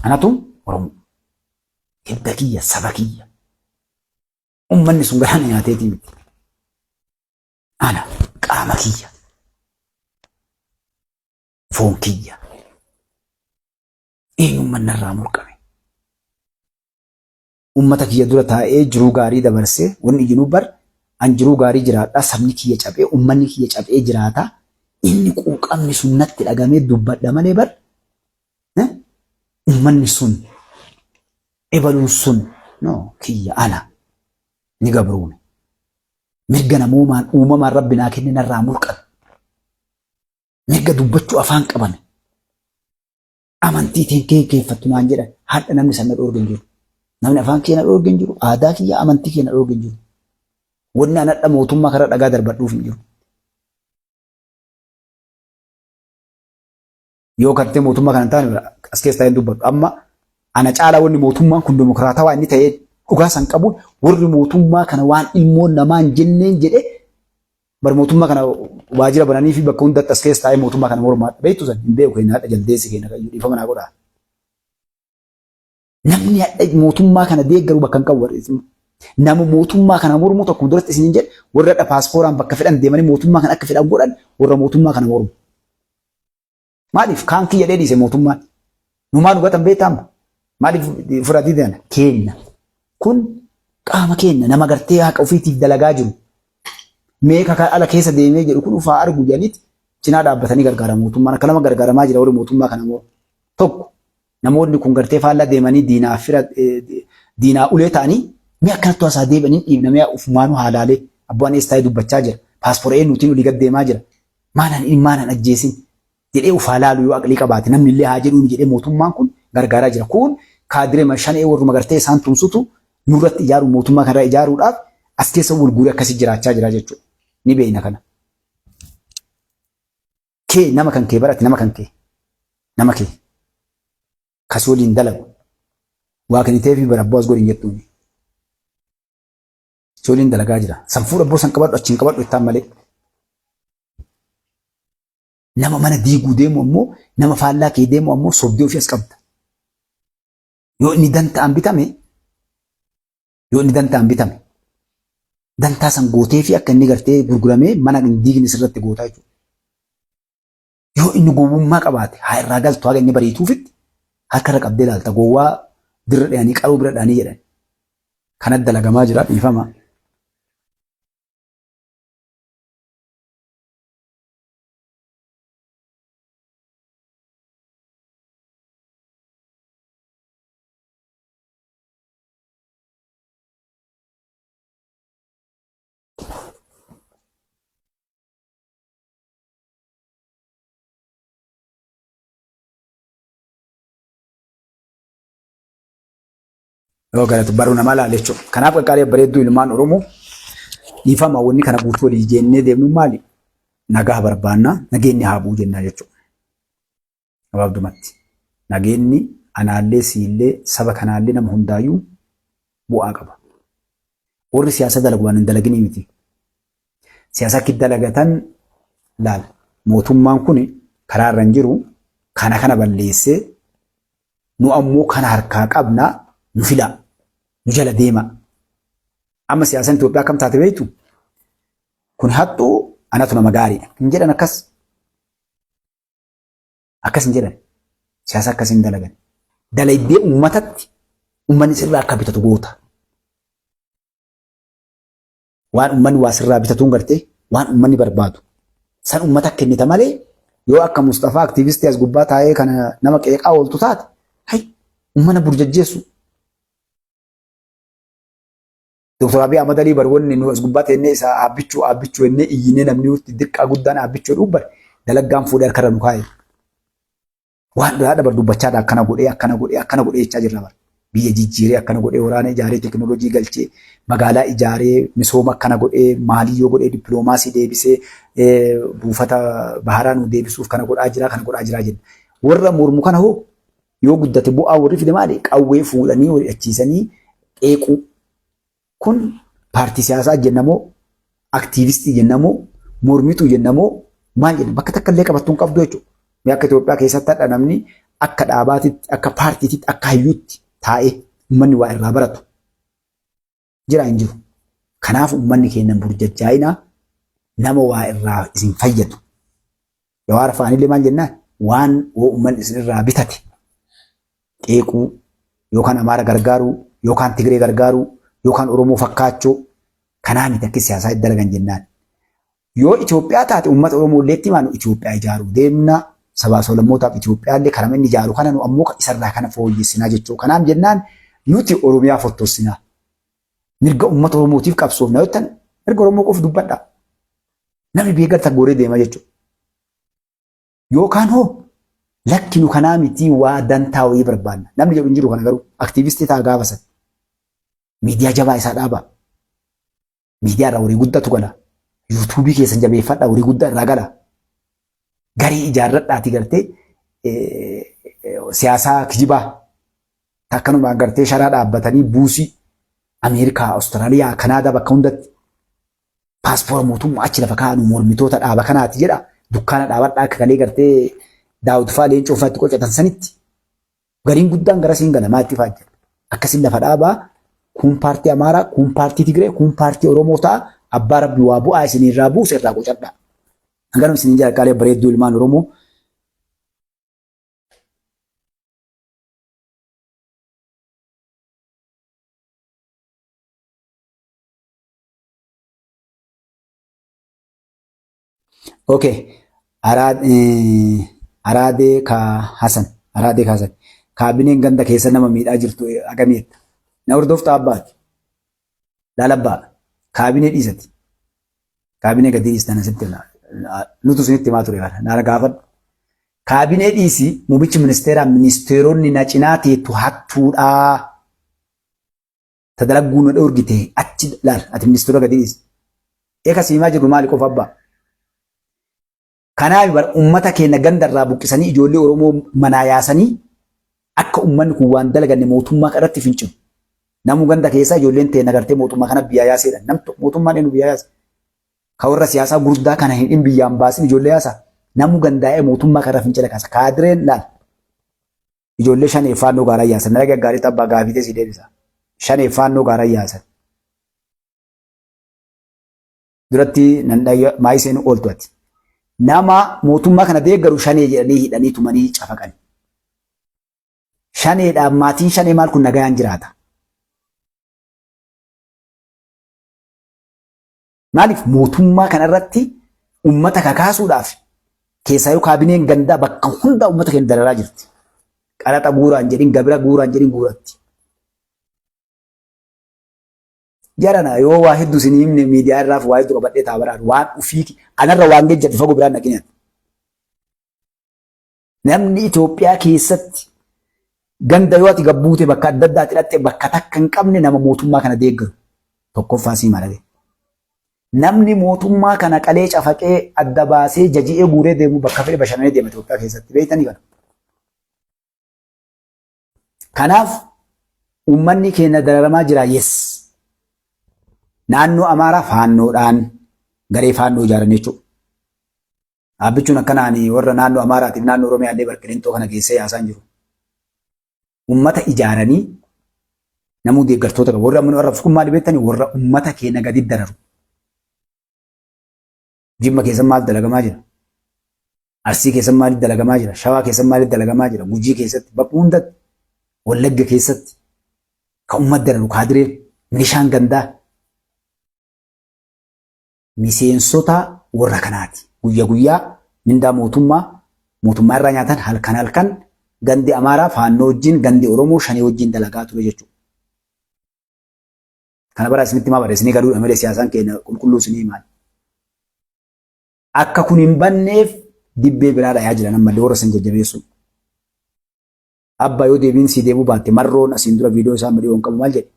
Anatu Oromoo. Hidda kiyya saba kiyya. Uummanni sun garaa na nyaateetii miti. Ana qaama kiyya. Foon kiyya. Eenyummaan narraa mulqame. Uummata kiyya dura taa'ee jiruu gaarii dabarsee wanni iyyinuu bar an jiruu gaarii jiraadha sabni kiyya caphee uummanni kiyya caphee jiraata inni quuqamni sun natti dhagamee dubbadha malee bar uummanni sun ebaluun sun no kiyya ana ni gabroome. Mirga namoomaan uumamaan rabbi naa kenne narraa mulqame. Mirga dubbachuu afaan qabame. Amantii teen keeffattu naan jedhan hadha namni san na dhoorge hin jiru. Namni afaan kee na dhoorge hin jiru. Aadaa kiyya amantii kee na dhoorge hin jiru. Wanni an hadha mootummaa karaa dhagaa darbadhuuf hin jiru. Yoo gartee mootummaa kana hin taane as keessa taa'een dubbadhu. Amma ana caalaa wanni mootummaan kun dimokiraatawaa inni ta'ee dhugaa san qabuun warri mootummaa kana waan ilmoon namaa hin jenneen jedhee bar mootummaa kana waajjira bananii fi bakka hundatti as keessa taa'ee mootummaa kana mormaa beektu san hin beeku keenya hadha jaldeessi keenya kayyuu dhiifama naa godhaa. Namni hadha mootummaa kana deeggaru bakka hin qabu warri nama mootummaa kana mormu tokko duratti isiniin jedhe warra hadha paaspooraan bakka fedhan deemanii mootummaa kana akka fedhan godhan warra mootummaa kana mormu. Maaliif kaan kiyya jedhee dhiise mootummaan? Numaa nu gatan beektaa amma? Maaliif ofirraa diidan? Keenna. Kun qaama keenna nama gartee haqa ofiitiif dalagaa jiru. Meeqa kan ala keessa deemee jedhu kun ufaa argu jedhaniiti cinaa dhaabbatanii gargaara mootummaan. Akka lama gargaaramaa jira warri mootummaa kana immoo. Tokko namoonni kun gartee faallaa deemanii diinaa fira diinaa ulee ta'anii mee akkanatti hasaa deebi'anii dhiibna mee ufumaanuu haalaalee abbaan eessa taa'ee dubbachaa jira. Paaspoora eenyuutiin olii gad deemaa jira. Maalaan inni maalaan ajjeesin jedhee ufaa laalu yoo aqlii qabaate namni illee haa jedhuun jedhee mootummaan kun gargaaraa jira. Kun kaadiree shanee warruma gartee isaan tumsutu nurratti ijaaru mootummaa kanarra ijaaruudhaaf as keessa wal guuree akkasii jiraachaa jira jechuudha. Ni beekna kana. Kee nama kan kee barate nama kan kee nama kee kasi waliin dalagu waa kenniteefii bara abboo as godhin jettuuni. Si waliin dalagaa jira. San fuudha abboo san qabadhu achiin qabadhu jettaan malee. Nama mana diiguu deemu ammoo nama faallaa kee deemu ammoo sobdee ofii as qabda. Yoo inni dantaan bitame yoo inni dantaan bitame dantaa san gootee fi akka inni gartee gurguramee mana hin diigne sirratti gootaa jechuudha. Yoo inni gowwummaa qabaate haa irraa galtu haga inni bariituufitti harka irra qabdee ilaalta gowwaa dirra dhayanii qaroo bira dhayanii jedhan. Kanatti dalagamaa jira dhiifama. Yoo galatu baruu namaa laala jechuudha. Kanaaf qaqqaalee bareedduu ilmaan Oromoo dhiifama wanni kana guutuu walii jennee deemnu maali? Nagaa barbaanna nageenyi haa bu'u jennaa jechuudha. Gabaabdumatti nageenyi anaallee siillee saba kanaallee nama hundaayyuu bu'aa qaba. Warri siyaasa dalagu waan hin dalaginii miti. Siyaasa akka dalagatan laal mootummaan kun karaa irra hin jiru kana kana balleessee nu ammoo kana harkaa qabna nu filaa nu jala deema. Amma siyaasaan Itoophiyaa akkam taate beektu? Kun haxxuu anatu nama gaariidha. Hin jedhan akkas. Akkas hin jedhan. Siyaasa akkas hin dalagan. Dalaydee uummatatti uummanni sirraa akka bitatu goota. Waan uummanni waa sirraa bitatuun gartee waan uummanni barbaadu. San uummata kennita malee yoo akka Mustafaa aktiivistii as gubbaa taa'ee kana nama qeeqaa ooltu taate hay uummana burjajjeessu. Dr. Abiy Ahmad Alii bar wanni nu as gubbaa teennee isa aabbichuu aabbichuu jennee iyyinee namni nutti dirqaa guddaan aabbichuu jedhu bar dalaggaan fuudhee harkarra nu kaa'e. Waan biraa dabar dubbachaadha akkana godhee akkana godhee akkana godhee jechaa jirra bar. Biyya jijjiiree akkana godhee waraana ijaaree teekinooloojii galchee magaalaa ijaaree misooma akkana godhee maaliyyoo godhee dippiloomaasii deebisee buufata baharaa nu deebisuuf kana godhaa jira kana godhaa jira jenna. Warra mormu kana hoo yoo guddate bu'aa warri fide maali? Qawwee fuudhanii wal hidhachiisanii qeequu. Kun paartii siyaasaa jennamoo aktiivistii jennamoo mormituu jennamoo maal jenna bakka takka illee qabattuu hin qabdu jechuudha. Mee akka Itoophiyaa keessatti hadha namni akka dhaabaatitti akka paartiititti akka hayyuutti taa'ee uummanni waa irraa baratu jira hin jiru. Kanaaf uummanni keenya burjajjaa'inaa nama waa irraa isin fayyadu. Jawaar fa'aanillee maal jennaan waan uummanni isin irraa bitate qeequu yookaan Amaara gargaaruu yookaan Tigree gargaaruu yookaan Oromoo fakkaachuu kanaa miti akka siyaasaa itti dalagan jennaan. Yoo Itoophiyaa taate uummata Oromoo illee itti himaa nu Itoophiyaa ijaaruu deemna sabaa sablammootaaf Itoophiyaa illee karama inni ijaaru kana nu ammoo isarraa kana fooyyessinaa jechuu. Kanaaf jennaan nuti Oromiyaa fottossinaa. Mirga uummata Oromootiif qabsoofna yoo jettan mirga Oromoo qofa dubbadhaa. Namni biyya garta gooree deema jechuudha. Yookaan hoo lakki nu kanaa mitii waa dantaa wayii barbaanna. Namni jedhu hin jiru kana garuu aktiivistii ta'a gaafa san. Miidiyaa jabaa isaa dhaabaa. Miidiyaa irraa horii guddatu gala. Yuutuubii keessan jabeeffadhaa horii guddaa irraa gala. Garee ijaarradhaati gartee siyaasaa kijibaa akkanumaan gartee sharaa dhaabbatanii buusii Ameerikaa, Awustiraaliyaa, Kanaadaa bakka hundatti paaspoora mootummaa achi lafa kaa'anu mormitoota dhaaba kanaati jedha. Dukkaana dhaabadhaa akka kalee gartee Daawud fa'aa leencoo fa'aa itti qocatan sanitti gariin guddaan gara siin gala maa itti faajja. Akkasiin lafa dhaabaa kun paartii Amaaraa, kun paartii Tigree, kun paartii Oromoo ta'a. Abbaa Rabbi waa bu'aa isin irraa buuse irraa qocadhaa. Hanganuma isiniin jedha qaalee bareedduu ilmaan Oromoo. Okay. Araadee ka Hasan. Araadee ka Hasan. Kaabineen ganda keessa nama miidhaa jirtu agamiidha. Na hordofta abbaati. Laalabbaa. Kaabinee dhiisati. Kaabinee gadi dhiistan asitti nutu isinitti himaa ture kana. Naara gaafadhu. Kaabinee dhiisi muummichi ministeeraa ministeeronni na cinaa teettu hattuudhaa. Ta dalagguu na dhoorgite achi laal ati ministeera gadi dhiisi. Eeka siimaa jirru maali qofa abbaa? Kanaaf bar ummata keenya ganda irraa buqqisanii ijoollee Oromoo manaa yaasanii akka ummanni kun waan dalaganne mootummaa irratti fincilu. Namuu ganda keessaa ijoolleen teenya gartee mootummaa kana biyyaa yaaseedha. Namtu mootummaan eenyu biyyaa yaasa? Ka warra siyaasaa gurguddaa kana hin hin biyyaan baasin ijoollee yaasa. Namuu gandaa'ee mootummaa kana fincila kaasa. Kaadireen laal. Ijoollee shanee faannoo gaaraa yaasan. Nalaga gaarii tabbaa gaafitee si deebisa. Shanee faannoo gaaraa yaasan. Duratti nan dhayya maayii seenu ooltu ati. Nama mootummaa kana deeggaru shanee jedhanii hidhanii tumanii cafaqan. Shaneedhaaf maatiin shanee maal kun nagayaan jiraata. Maaliif mootummaa kana irratti uummata kakaasuudhaaf keessaayyuu kaabineen gandaa bakka hundaa uummata keenya dararaa jirti. Qaraxa guuraan jedhin gabira guuraan jedhin guuratti. Jarana yoo waa hedduu isin himne miidiyaa irraaf waa hedduu qabadhee taa baraan waan ufii anarra waan gejjadhu fagoo biraan dhaqin. Namni Itoophiyaa keessatti ganda yoo ati gabbuute bakka adda addaatti hidhatte bakka takka hin qabne nama mootummaa kana deeggaru tokkoffaa sii malale. Namni mootummaa kana qalee cafaqee adda baasee jaji'ee guuree deemu bakka fedhe bashannanee deema Itoophiyaa keessatti beektanii kana. Kanaaf uummanni keenya dararamaa jira yes. Naannoo Amaaraa faannoodhaan garee faannoo ijaaran jechuudha. Dhaabbichuun akkanaan warra naannoo Amaaraatiif naannoo Oromiyaa illee barqilintoo kana geessee yaasaan jiru. Uummata ijaaranii namuu deeggartoota qabu. Warri amma nu arrabsu kun maali beektanii warra uummata keenya gadi dararu. Jimma keessa maal dalagamaa jira? Arsii keessa maaliif dalagamaa jira? Shawaa keessa maaliif dalagamaa jira? Gujii keessatti bakka hundatti Wallagga keessatti kan uummata dararu kaadireen milishaan gandaa miseensota warra kanaati. Guyya guyyaa mindaa mootummaa mootummaa irraa nyaatan halkan halkan gandi Amaaraa faannoo wajjin gandi Oromoo shanee wajjin dalagaa ture jechuudha. Kana bara isinitti himaa bare isinii galuudha malee siyaasaan keenya qulqulluu isinii himaan. Akka kun hin banneef dibbee biraa dhayaa jiran ammallee warra isin jajjabeessu. Abbaa yoo deebiin sii deebuu baatte marroon asiin dura viidiyoo isaa miliyoon qabu maal jedhe?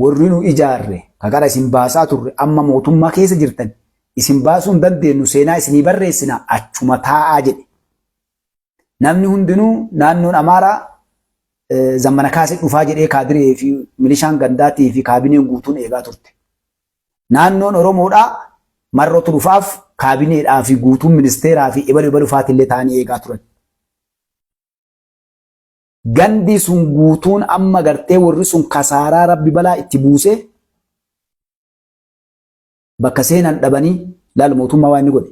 Warri nu ijaarre ka qara isin baasaa turre amma mootummaa keessa jirtan isin baasuu hin dandeenyu seenaa isinii barreessina achuma taa'aa jedhe. Namni hundinuu naannoon Amaaraa zammana kaasee dhufaa jedhee kaadiree fi milishaan gandaatii fi kaabineen guutuun eegaa turte. Naannoon Oromoodhaa marrootu dhufaaf kaabineedhaa fi guutuun ministeeraa fi ebalu ebalu faatillee ta'anii eegaa turan. Gandi sun guutuun amma gartee warri sun kasaaraa rabbi balaa itti buusee bakka seenan dhabanii laal mootummaa waan inni godhe.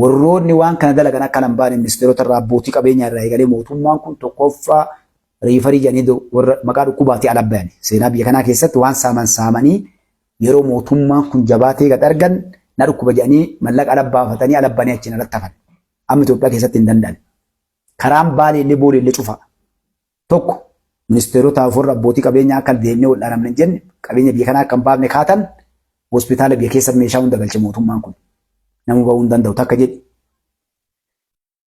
Warroonni waan kana dalagan akka nan baane ministeerota irraa abbootii qabeenyaa irraa eegalee mootummaan kun tokkoffaa riifarii jedhanii warra maqaa dhukkubaatii ala bayan. Seenaa biyya kanaa keessatti waan saaman saamanii yeroo mootummaan kun jabaatee gad argan na dhukkuba jedhanii mallaqa ala baafatanii ala banii achiin alatti hafan. Amma Itoophiyaa keessatti hin danda'an. Karaan Baalee illee Boolee illee cufa. Tokko ministeerotaaf warra abbootii qabeenyaa akka deemnee wal dhaanamne hin jenne qabeenya biyya kanaa akka hin baafne kaatan hospitaala biyya keessa meeshaa hunda galche mootummaan kun. Namuu bahuu hin danda'u takka jedhi.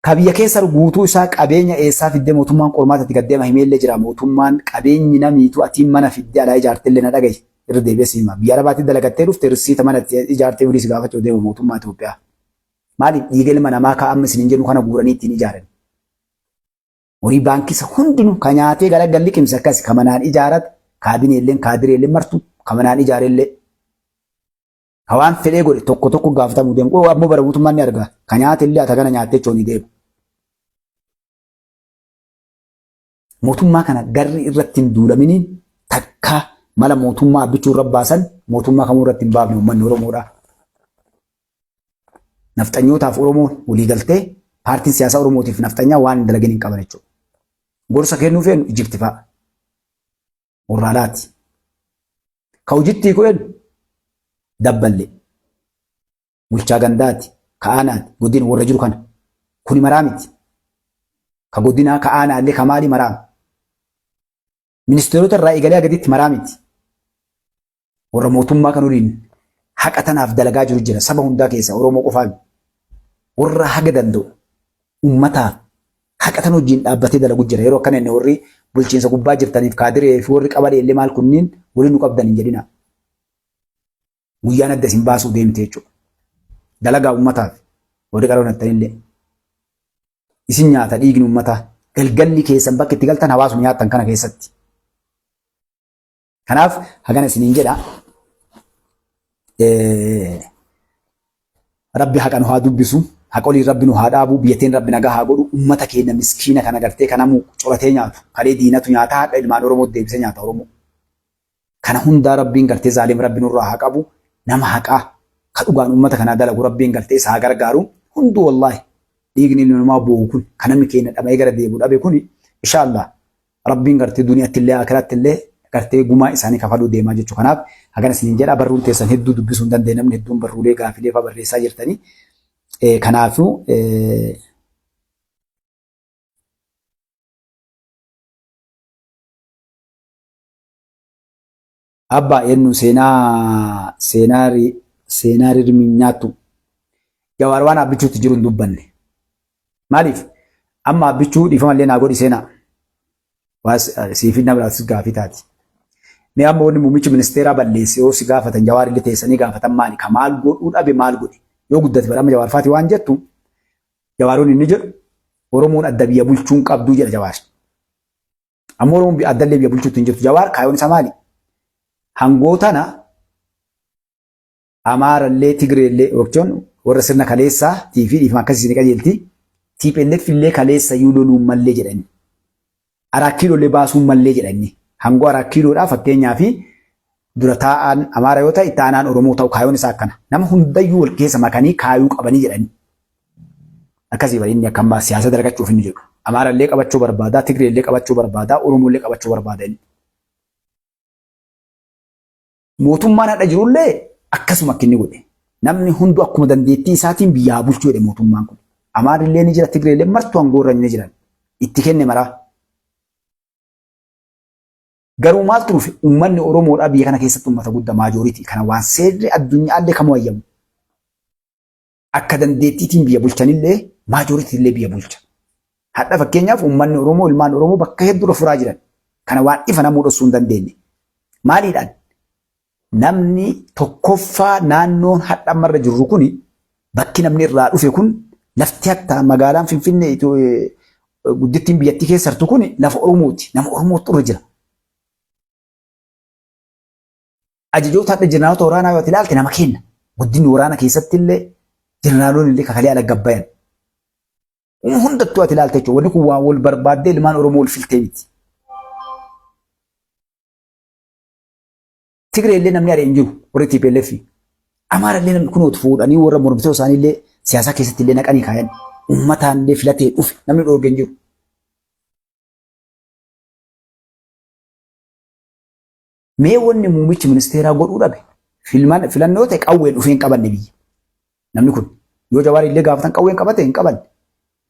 Ka biyya keessa guutuu isaa qabeenya eessaa fiddee mootummaan qormaata itti gaddeema himeellee jira mootummaan qabeenyi namiitu atiin mana fiddee alaa ijaartellee na dhagahi irra deebi'ee si hima. Biyya Arabaatti dalagattee dhufte risiita mana itti ijaartee wirii si gaafachuu deema mootummaa Itoophiyaa. Maaliif dhiiga ilma namaa ka amma isiniin jedhu kana guuranii ittiin ijaaran. Horii baankii isa hundinuu ka nyaatee galagal liqimse akkas ka manaan ijaarate kaabineelleen kaadireelleen martu ka manaan ijaarellee ka waan fedhee godhe tokko tokko gaafatamuu deemu. Oo ammoo bara mootummaan ni arga ka nyaate illee ata kana nyaattee choonii deemu. Mootummaa kana garri irratti hin duulaminiin takka mala mootummaa abbichuu irra baasan mootummaa kamuu irratti hin baafne uummanni Oromoodha. Nafxanyootaaf Oromoon walii galtee paartiin siyaasaa Oromootiif nafxanyaa waan hin dalagin hin qaban jechuudha. Gorsa kennuu feenu Ijipti fa'a. Warra alaati. Ka hojitti hiiku eenyu? Dabballee. Bulchaa gandaati. Ka aanaati. Godina warra jiru kana. Kuni maraa miti. Ka godinaa ka aanaallee ka maalii maraa. Ministeerota irraa eegalee gaditti maraa miti. Warra mootummaa kan waliin haqa tanaaf dalagaa jiru jira. Saba hundaa keessa Oromoo qofaa miti. Warra haga danda'u ummataaf haqa tan wajjin dhaabbatee dalagu jira. Yeroo akkana inni warri bulchiinsa gubbaa jirtaniif kaadiree fi warri qabalee illee maal kunniin waliin nu qabdan hin jedhina. Guyyaan adda isin baasuu deemte jechuudha. Dalagaa ummataaf warri qaroon illee. Isin nyaata dhiigni ummataa. Galgalli keessan bakka itti galtan hawaasuma nyaattan kana keessatti. Kanaaf hagana isiniin jedha. Rabbi haqa nu haa dubbisu. Haqa oliin rabbi nu haa dhaabu. Biyyattiin rabbi nagaa haa godhu. Ummata keenya miskiina kana gartee kanamuu coratee nyaatu. Kalee diinatu nyaata haadha ilmaan Oromoo deebisee nyaata Oromoo. Kana hundaa rabbiin gartee zaalim rabbi nurraa haa qabu. Nama haqaa ka dhugaan ummata kanaa dalagu rabbiin gartee isa haa gargaaru. Hunduu wallaahi dhiigni ilma namaa boo'u kun kan namni keenya dhama'ee gara deebi'u dhabe kun inshaallah Rabbiin gartee duniyaatti illee akiraatti illee gartee gumaa isaanii kafaluu deemaa jechuu kanaaf hagana isiniin jedha barruun teessan hedduu dubbisuu hin dandeenye namni hedduun barruulee gaafilee fa'aa barreessaa jirtanii kanaafuu Abbaa eenyu seenaa seenaa seenaa rirmiin nyaattu Jawaar waan abbichuutti jiru hin dubbanne. Maaliif amma abbichuu dhiifamallee naa godhi seenaa. Waa siifin na biraatis gaafii taati. Mee amma wanni muummichi ministeeraa balleesse yoo si gaafatan Jawaar illee teessanii gaafatan maali? Ka maal godhuu dhabe maal godhe? Yoo guddate bara amma Jawaar faati waan jettu Jawaaroon inni jedhu Oromoon adda biyya bulchuun qabduu jedha Jawaar. Ammoo Oromoon addallee biyya bulchuutti hin jirtu. Jawaar kaayoon isaa maali? Hangoo tana Amaarallee Tigreellee jechuun warra sirna kaleessaa fi dhiifama akkasii isin qajeelti. TPLF illee kaleessa iyyuu loluun mallee jedhani. Araa kiiloo illee baasuun mallee jedhani. Hangoo araa kiiloodhaa fakkeenyaa fi dura taa'aan Amaara yoo ta'e itti aanaan Oromoo ta'u kaayoon isaa akkana. Nama hundayyuu wal keessa makanii kaayuu qabanii jedhani. Akkasii bari inni akka ammaa siyaasa dalagachuuf inni jedhu. Amaara illee qabachuu barbaada, Tigree illee qabachuu barbaada, Oromoo illee qabachuu barbaada inni. Mootummaan hadha jirullee akkasuma akka inni godhe. Namni hunduu akkuma dandeettii isaatiin biyya haa bulchuu jedhe mootummaan kun. Amaarri illee ni jira, Tigree illee martuu aangoo irra ni jiran. Itti kenne maraa. Garuu maaltu dhufe uummanni Oromoodhaa biyya kana keessatti uummata guddaa maajooritii kana waan seerri addunyaallee kamuu ayyamu. Akka dandeettiitiin biyya bulchanillee maajooritii illee biyya bulcha. Hadha fakkeenyaaf uummanni Oromoo ilmaan Oromoo bakka hedduudha furaa jiran. Kana waan ifa namuu dhossuu hin dandeenye. Maaliidhaan? Namni tokkoffaa naannoon hadha ammarra jirru kuni bakki namni irraa dhufe kun lafti hatta magaalaan Finfinnee guddittiin biyyattii keessa jirtu kuni lafa Oromooti. Nama Oromootu irra jira. Ajajoota hadha jeneraalota waraanaa yoo ilaalte nama kenna. Guddinni waraana keessatti illee jeneraalonni illee kakalee ala gabbayan. Hundattuu ati ilaalte jechuudha. Wanni kun waan wal barbaaddee ilmaan Oromoo wal filtee miti. Tigree illee namni ari'e hin jiru warri TPLF. Amaara illee namni kunootu fuudhanii warra mormitoota isaanii illee siyaasaa keessatti illee naqanii kaayan. Uummataan illee filatee dhufe namni dhoorge hin jiru. Mee wanni muummichi ministeeraa godhuu dhabe filannoo ta'e qawween dhufee hin qabanne biyya. Namni kun yoo Jawaar illee gaafatan qawween qabate hin qabanne.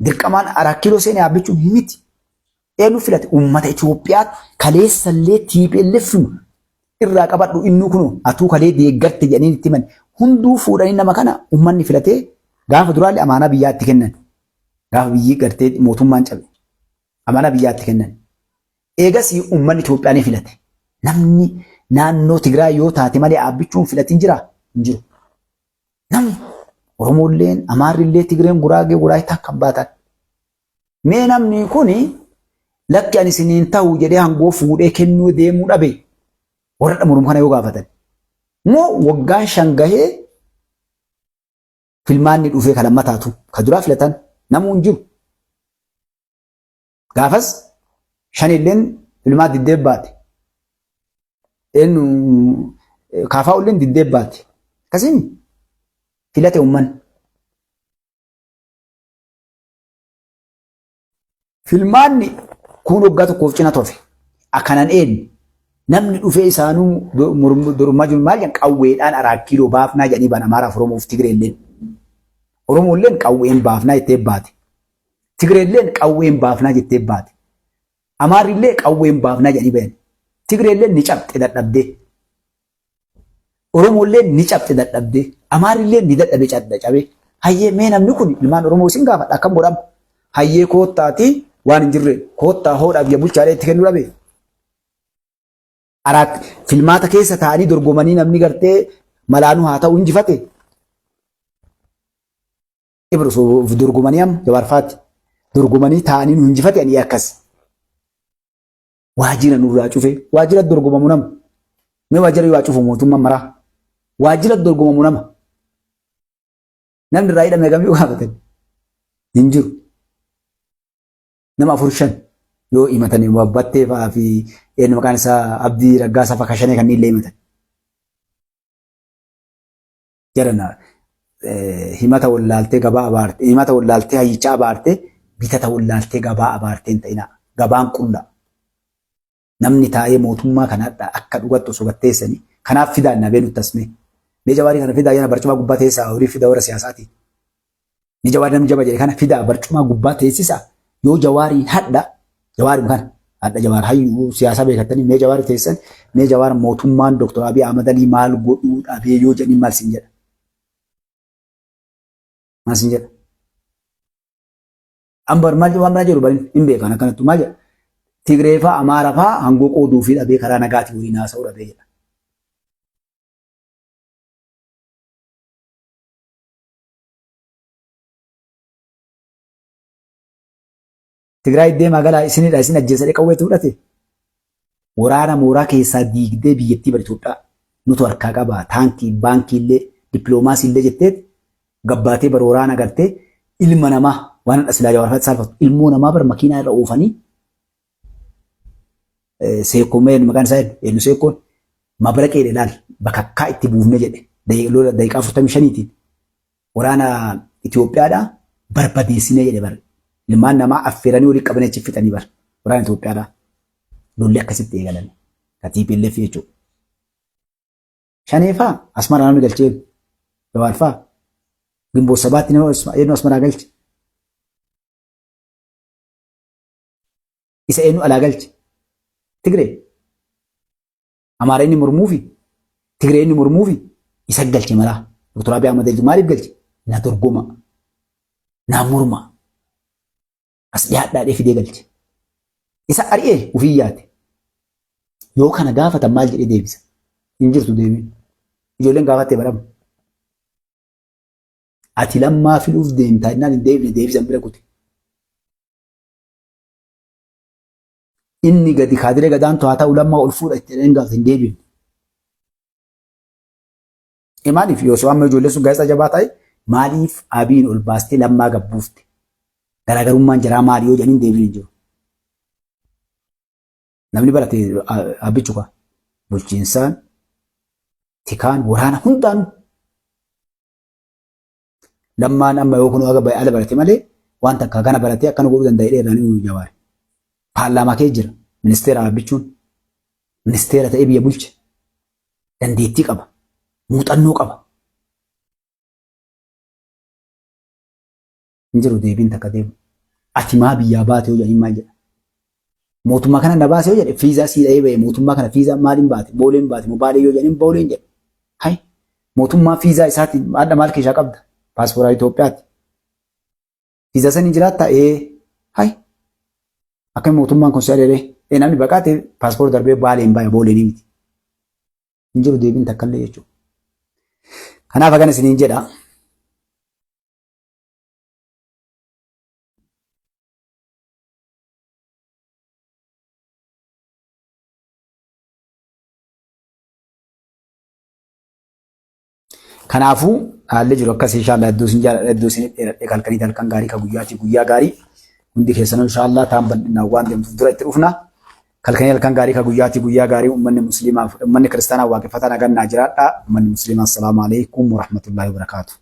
Dirqamaan Araa Kiiloo seenee dhaabbachuun hin miti. Eenyu filate? Uummata Itoophiyaa kaleessallee TPLF irraa qabadhu innuu kunoo atuu kalee deeggarte jedhanii itti himan. Hunduu fuudhanii nama kana uummanni filatee gaafa duraallee amaanaa biyyaatti kennan. Gaafa biyyi gartee mootummaan cabe amaanaa biyyaatti kennan. Eegasii uummanni Itoophiyaa ni filate. Namni naannoo Tigraay yoo taate malee Aabbichuun filatin jiraa? Hin jiru. Namni Oromoolleen, Amaarrillee, Tigreen, Guraagee, Walaayittaan kan baatan. Mee namni kuni lakki ani isiniin ta'u jedhee hangoo fuudhee kennuu deemuu dhabe warra dhamurmu kana yoo gaafatan. Moo waggaan shan gahee filmaanni dhufee kan lammataatu ka duraa filatan namuu hin jiru. Gaafas shanilleen filmaa diddee baate. Eenyu kaafaa ulleen diddee baate. Akkasiin filate uummanni. Filmaanni kun waggaa tokkoof cina tofe. Akkanan eenyu namni dhufee isaanuu dormaa jiru maal jedhan qawweedhaan Araa Kiiloo baafnaa jedhanii baan Amaaraaf Oromoof Tigreelleen. Oromoolleen qawween baafnaa jettee baate. Tigreelleen qawween baafnaa jettee baate. Amaarrillee qawween baafnaa jedhanii bayan. Tigreelleen ni cabxe dadhabdee. Oromoolleen ni cabxe dadhabdee. Amaarrilleen ni dadhabe cabee. Hayyee mee namni kun ilmaan Oromoo isin gaafadha akkam godhama? Hayyee koottaatii waan hin jirre koottaa hoodhaa biyya bulchaalee itti kennuu dhabe. Araat filmaata keessa taa'anii dorgomanii namni gartee malaanuu haa ta'u injifate. Ibru osoo dorgomanii amma Jawaar faatti dorgomanii taa'anii nu injifate ani akkas. Waajjira nurraa cufe waajjira dorgomamu nama. Mee waajjira yoo cufu mootummaan maraa. Waajjira dorgomamu nama. Namni irraa hidhame gamii gaafatan hin jiru. Nama afur shan yoo himatanii Battee fa'aa fi eenyu maqaan isaa Abdii Raggaasaa fa'aa kashanee kanneen illee himatan. Jarana himata wallaaltee gabaa abaarte himata wallaaltee hayyicha abaarte bitata wallaaltee gabaa abaartee hin ta'inaa. Gabaan qulla. Namni taa'ee mootummaa kana hadha akka dhugattu osoo gatteessanii kanaaf fidaa nabee nutti asmee. Mee Jawaarii kana fidaa yana barcumaa gubbaa teessaa horii fida warra siyaasaati. Mee Jawaarii namni jaba jedhe kana fidaa barcumaa gubbaa teessisa yoo Jawaariin hadha Jawaariin kana hadha Jawaar hayyuu siyaasaa beekattanii mee Jawaari teessan mee Jawaar mootummaan Dr. Abiy Ahmad Alii maal godhuu dhabee yoo jedhanii maal siin jedha. Maal siin jedha. Ambar maal waan biraa jedhu barin hin beekan akkanattu maal jedha. Tigree faa Amaara faa hangoo qooduu fi dhabee karaa nagaatiin waliin haasa'uu dhabee jedha. Tigraay deemaa galaa isinidha isin ajjeesadhe qawweetti fudhate. Waraana mooraa keessaa diigdee biyyattii bar Itoophiyaa nutu harkaa qaba taankii baankii illee dippiloomaasii illee jetteet gabbaatee bar waraana gartee ilma namaa waan hadha silaa jawaar faatti saalfatu ilmoo namaa bar makiinaa irra oofanii seekkoo mee maqaan isaa eenyu seekkoon mabraqee ilaal bakakkaa itti buufne jedhe lola daqiiqaa 45tiin waraana Itoophiyaadhaa barbadeessinee jedhe bar ilmaan namaa affeeranii walii qabanii achi fixanii bar waraana Itoophiyaadhaa lolli akkasitti eegalan ka TPLF jechuudha. Shanee faa Asmaraa namni galchee Jawaar faa Gimboo sabaatti nama eenyu Asmaraa galche. Isa eenyu alaa galche. Tigree. Amaara inni mormuufi Tigree inni mormuufi isa galche maraa. Dr. Abiy Ahmad maaliif galche? Na dorgoma. Na morma. As dhiyaadhaa dhee fidee galche. Isa ari'ee ufii yaate. Yoo kana gaafatan maal jedhee deebisa? Hin jirtu deebiin. Ijoolleen gaafattee barama. Ati lammaa filuuf deemtaa jennaan hin deebine deebisan bira kute. Inni gadi kaadiree gadaantu haa ta'u lammaa ol fuudha itti jedhanii gaafate hin deebifne. Maaliif yoo amma ijoolleen sun gaazexaa jabaa ta'e maaliif Abiyin ol baastee lammaa gabbuufte? Garaagarummaan jaraa maali yoo jedhanii deebiin hin jiru. Namni barate abbichu kaa bulchiinsaan tikaan waraana hundaanuu Lammaan amma yoo kun haga ala barate malee waan takka kana baratee akkana godhuu danda'a jedhee irraan hin jawaare. Paarlaamaa kee jira ministeera dhaabbichuun ministeera ta'ee biyya bulche dandeettii qaba muuxannoo qaba. Hin jiru deebiin takka deemu. Ati maa biyyaa baate yoo jedhaniin maal jedha? Mootummaa kana na baase yoo jedhe fiizaa sii dhahee ba'e mootummaa kana fiizaa maaliin baate booleen baate moo baalee yoo jedhaniin booleen jedhe. Hay mootummaa fiizaa isaatiin hadha maal keessaa qabda? Paaspoora Itoophiyaati. Fiizaa sanii jiraattaa ee hay akkami mootummaan kun si adeeree ee namni baqaate paaspoora darbee baaleen baaya booleen miti. Hin jiru deebiin takkallee jechuudha. Kanaaf akkana isiniin jedha. Kanaafuu haalli jiru akkas inshaallah hedduu isin jaaladha hedduu isin dheeradhe halkanii halkan gaarii ka guyyaatii guyyaa gaarii hundi keessanuu inshaallah taan bal'inaan waan deemtuuf dura itti dhufna. Halkanii halkan gaarii ka guyyaatii guyyaa gaarii uummanni musliimaaf uummanni kiristaanaa waaqeffataa nagaan naa jiraadha. Uummanni musliimaa assalaamu alaikum warahmatullaahi wabarakaatu.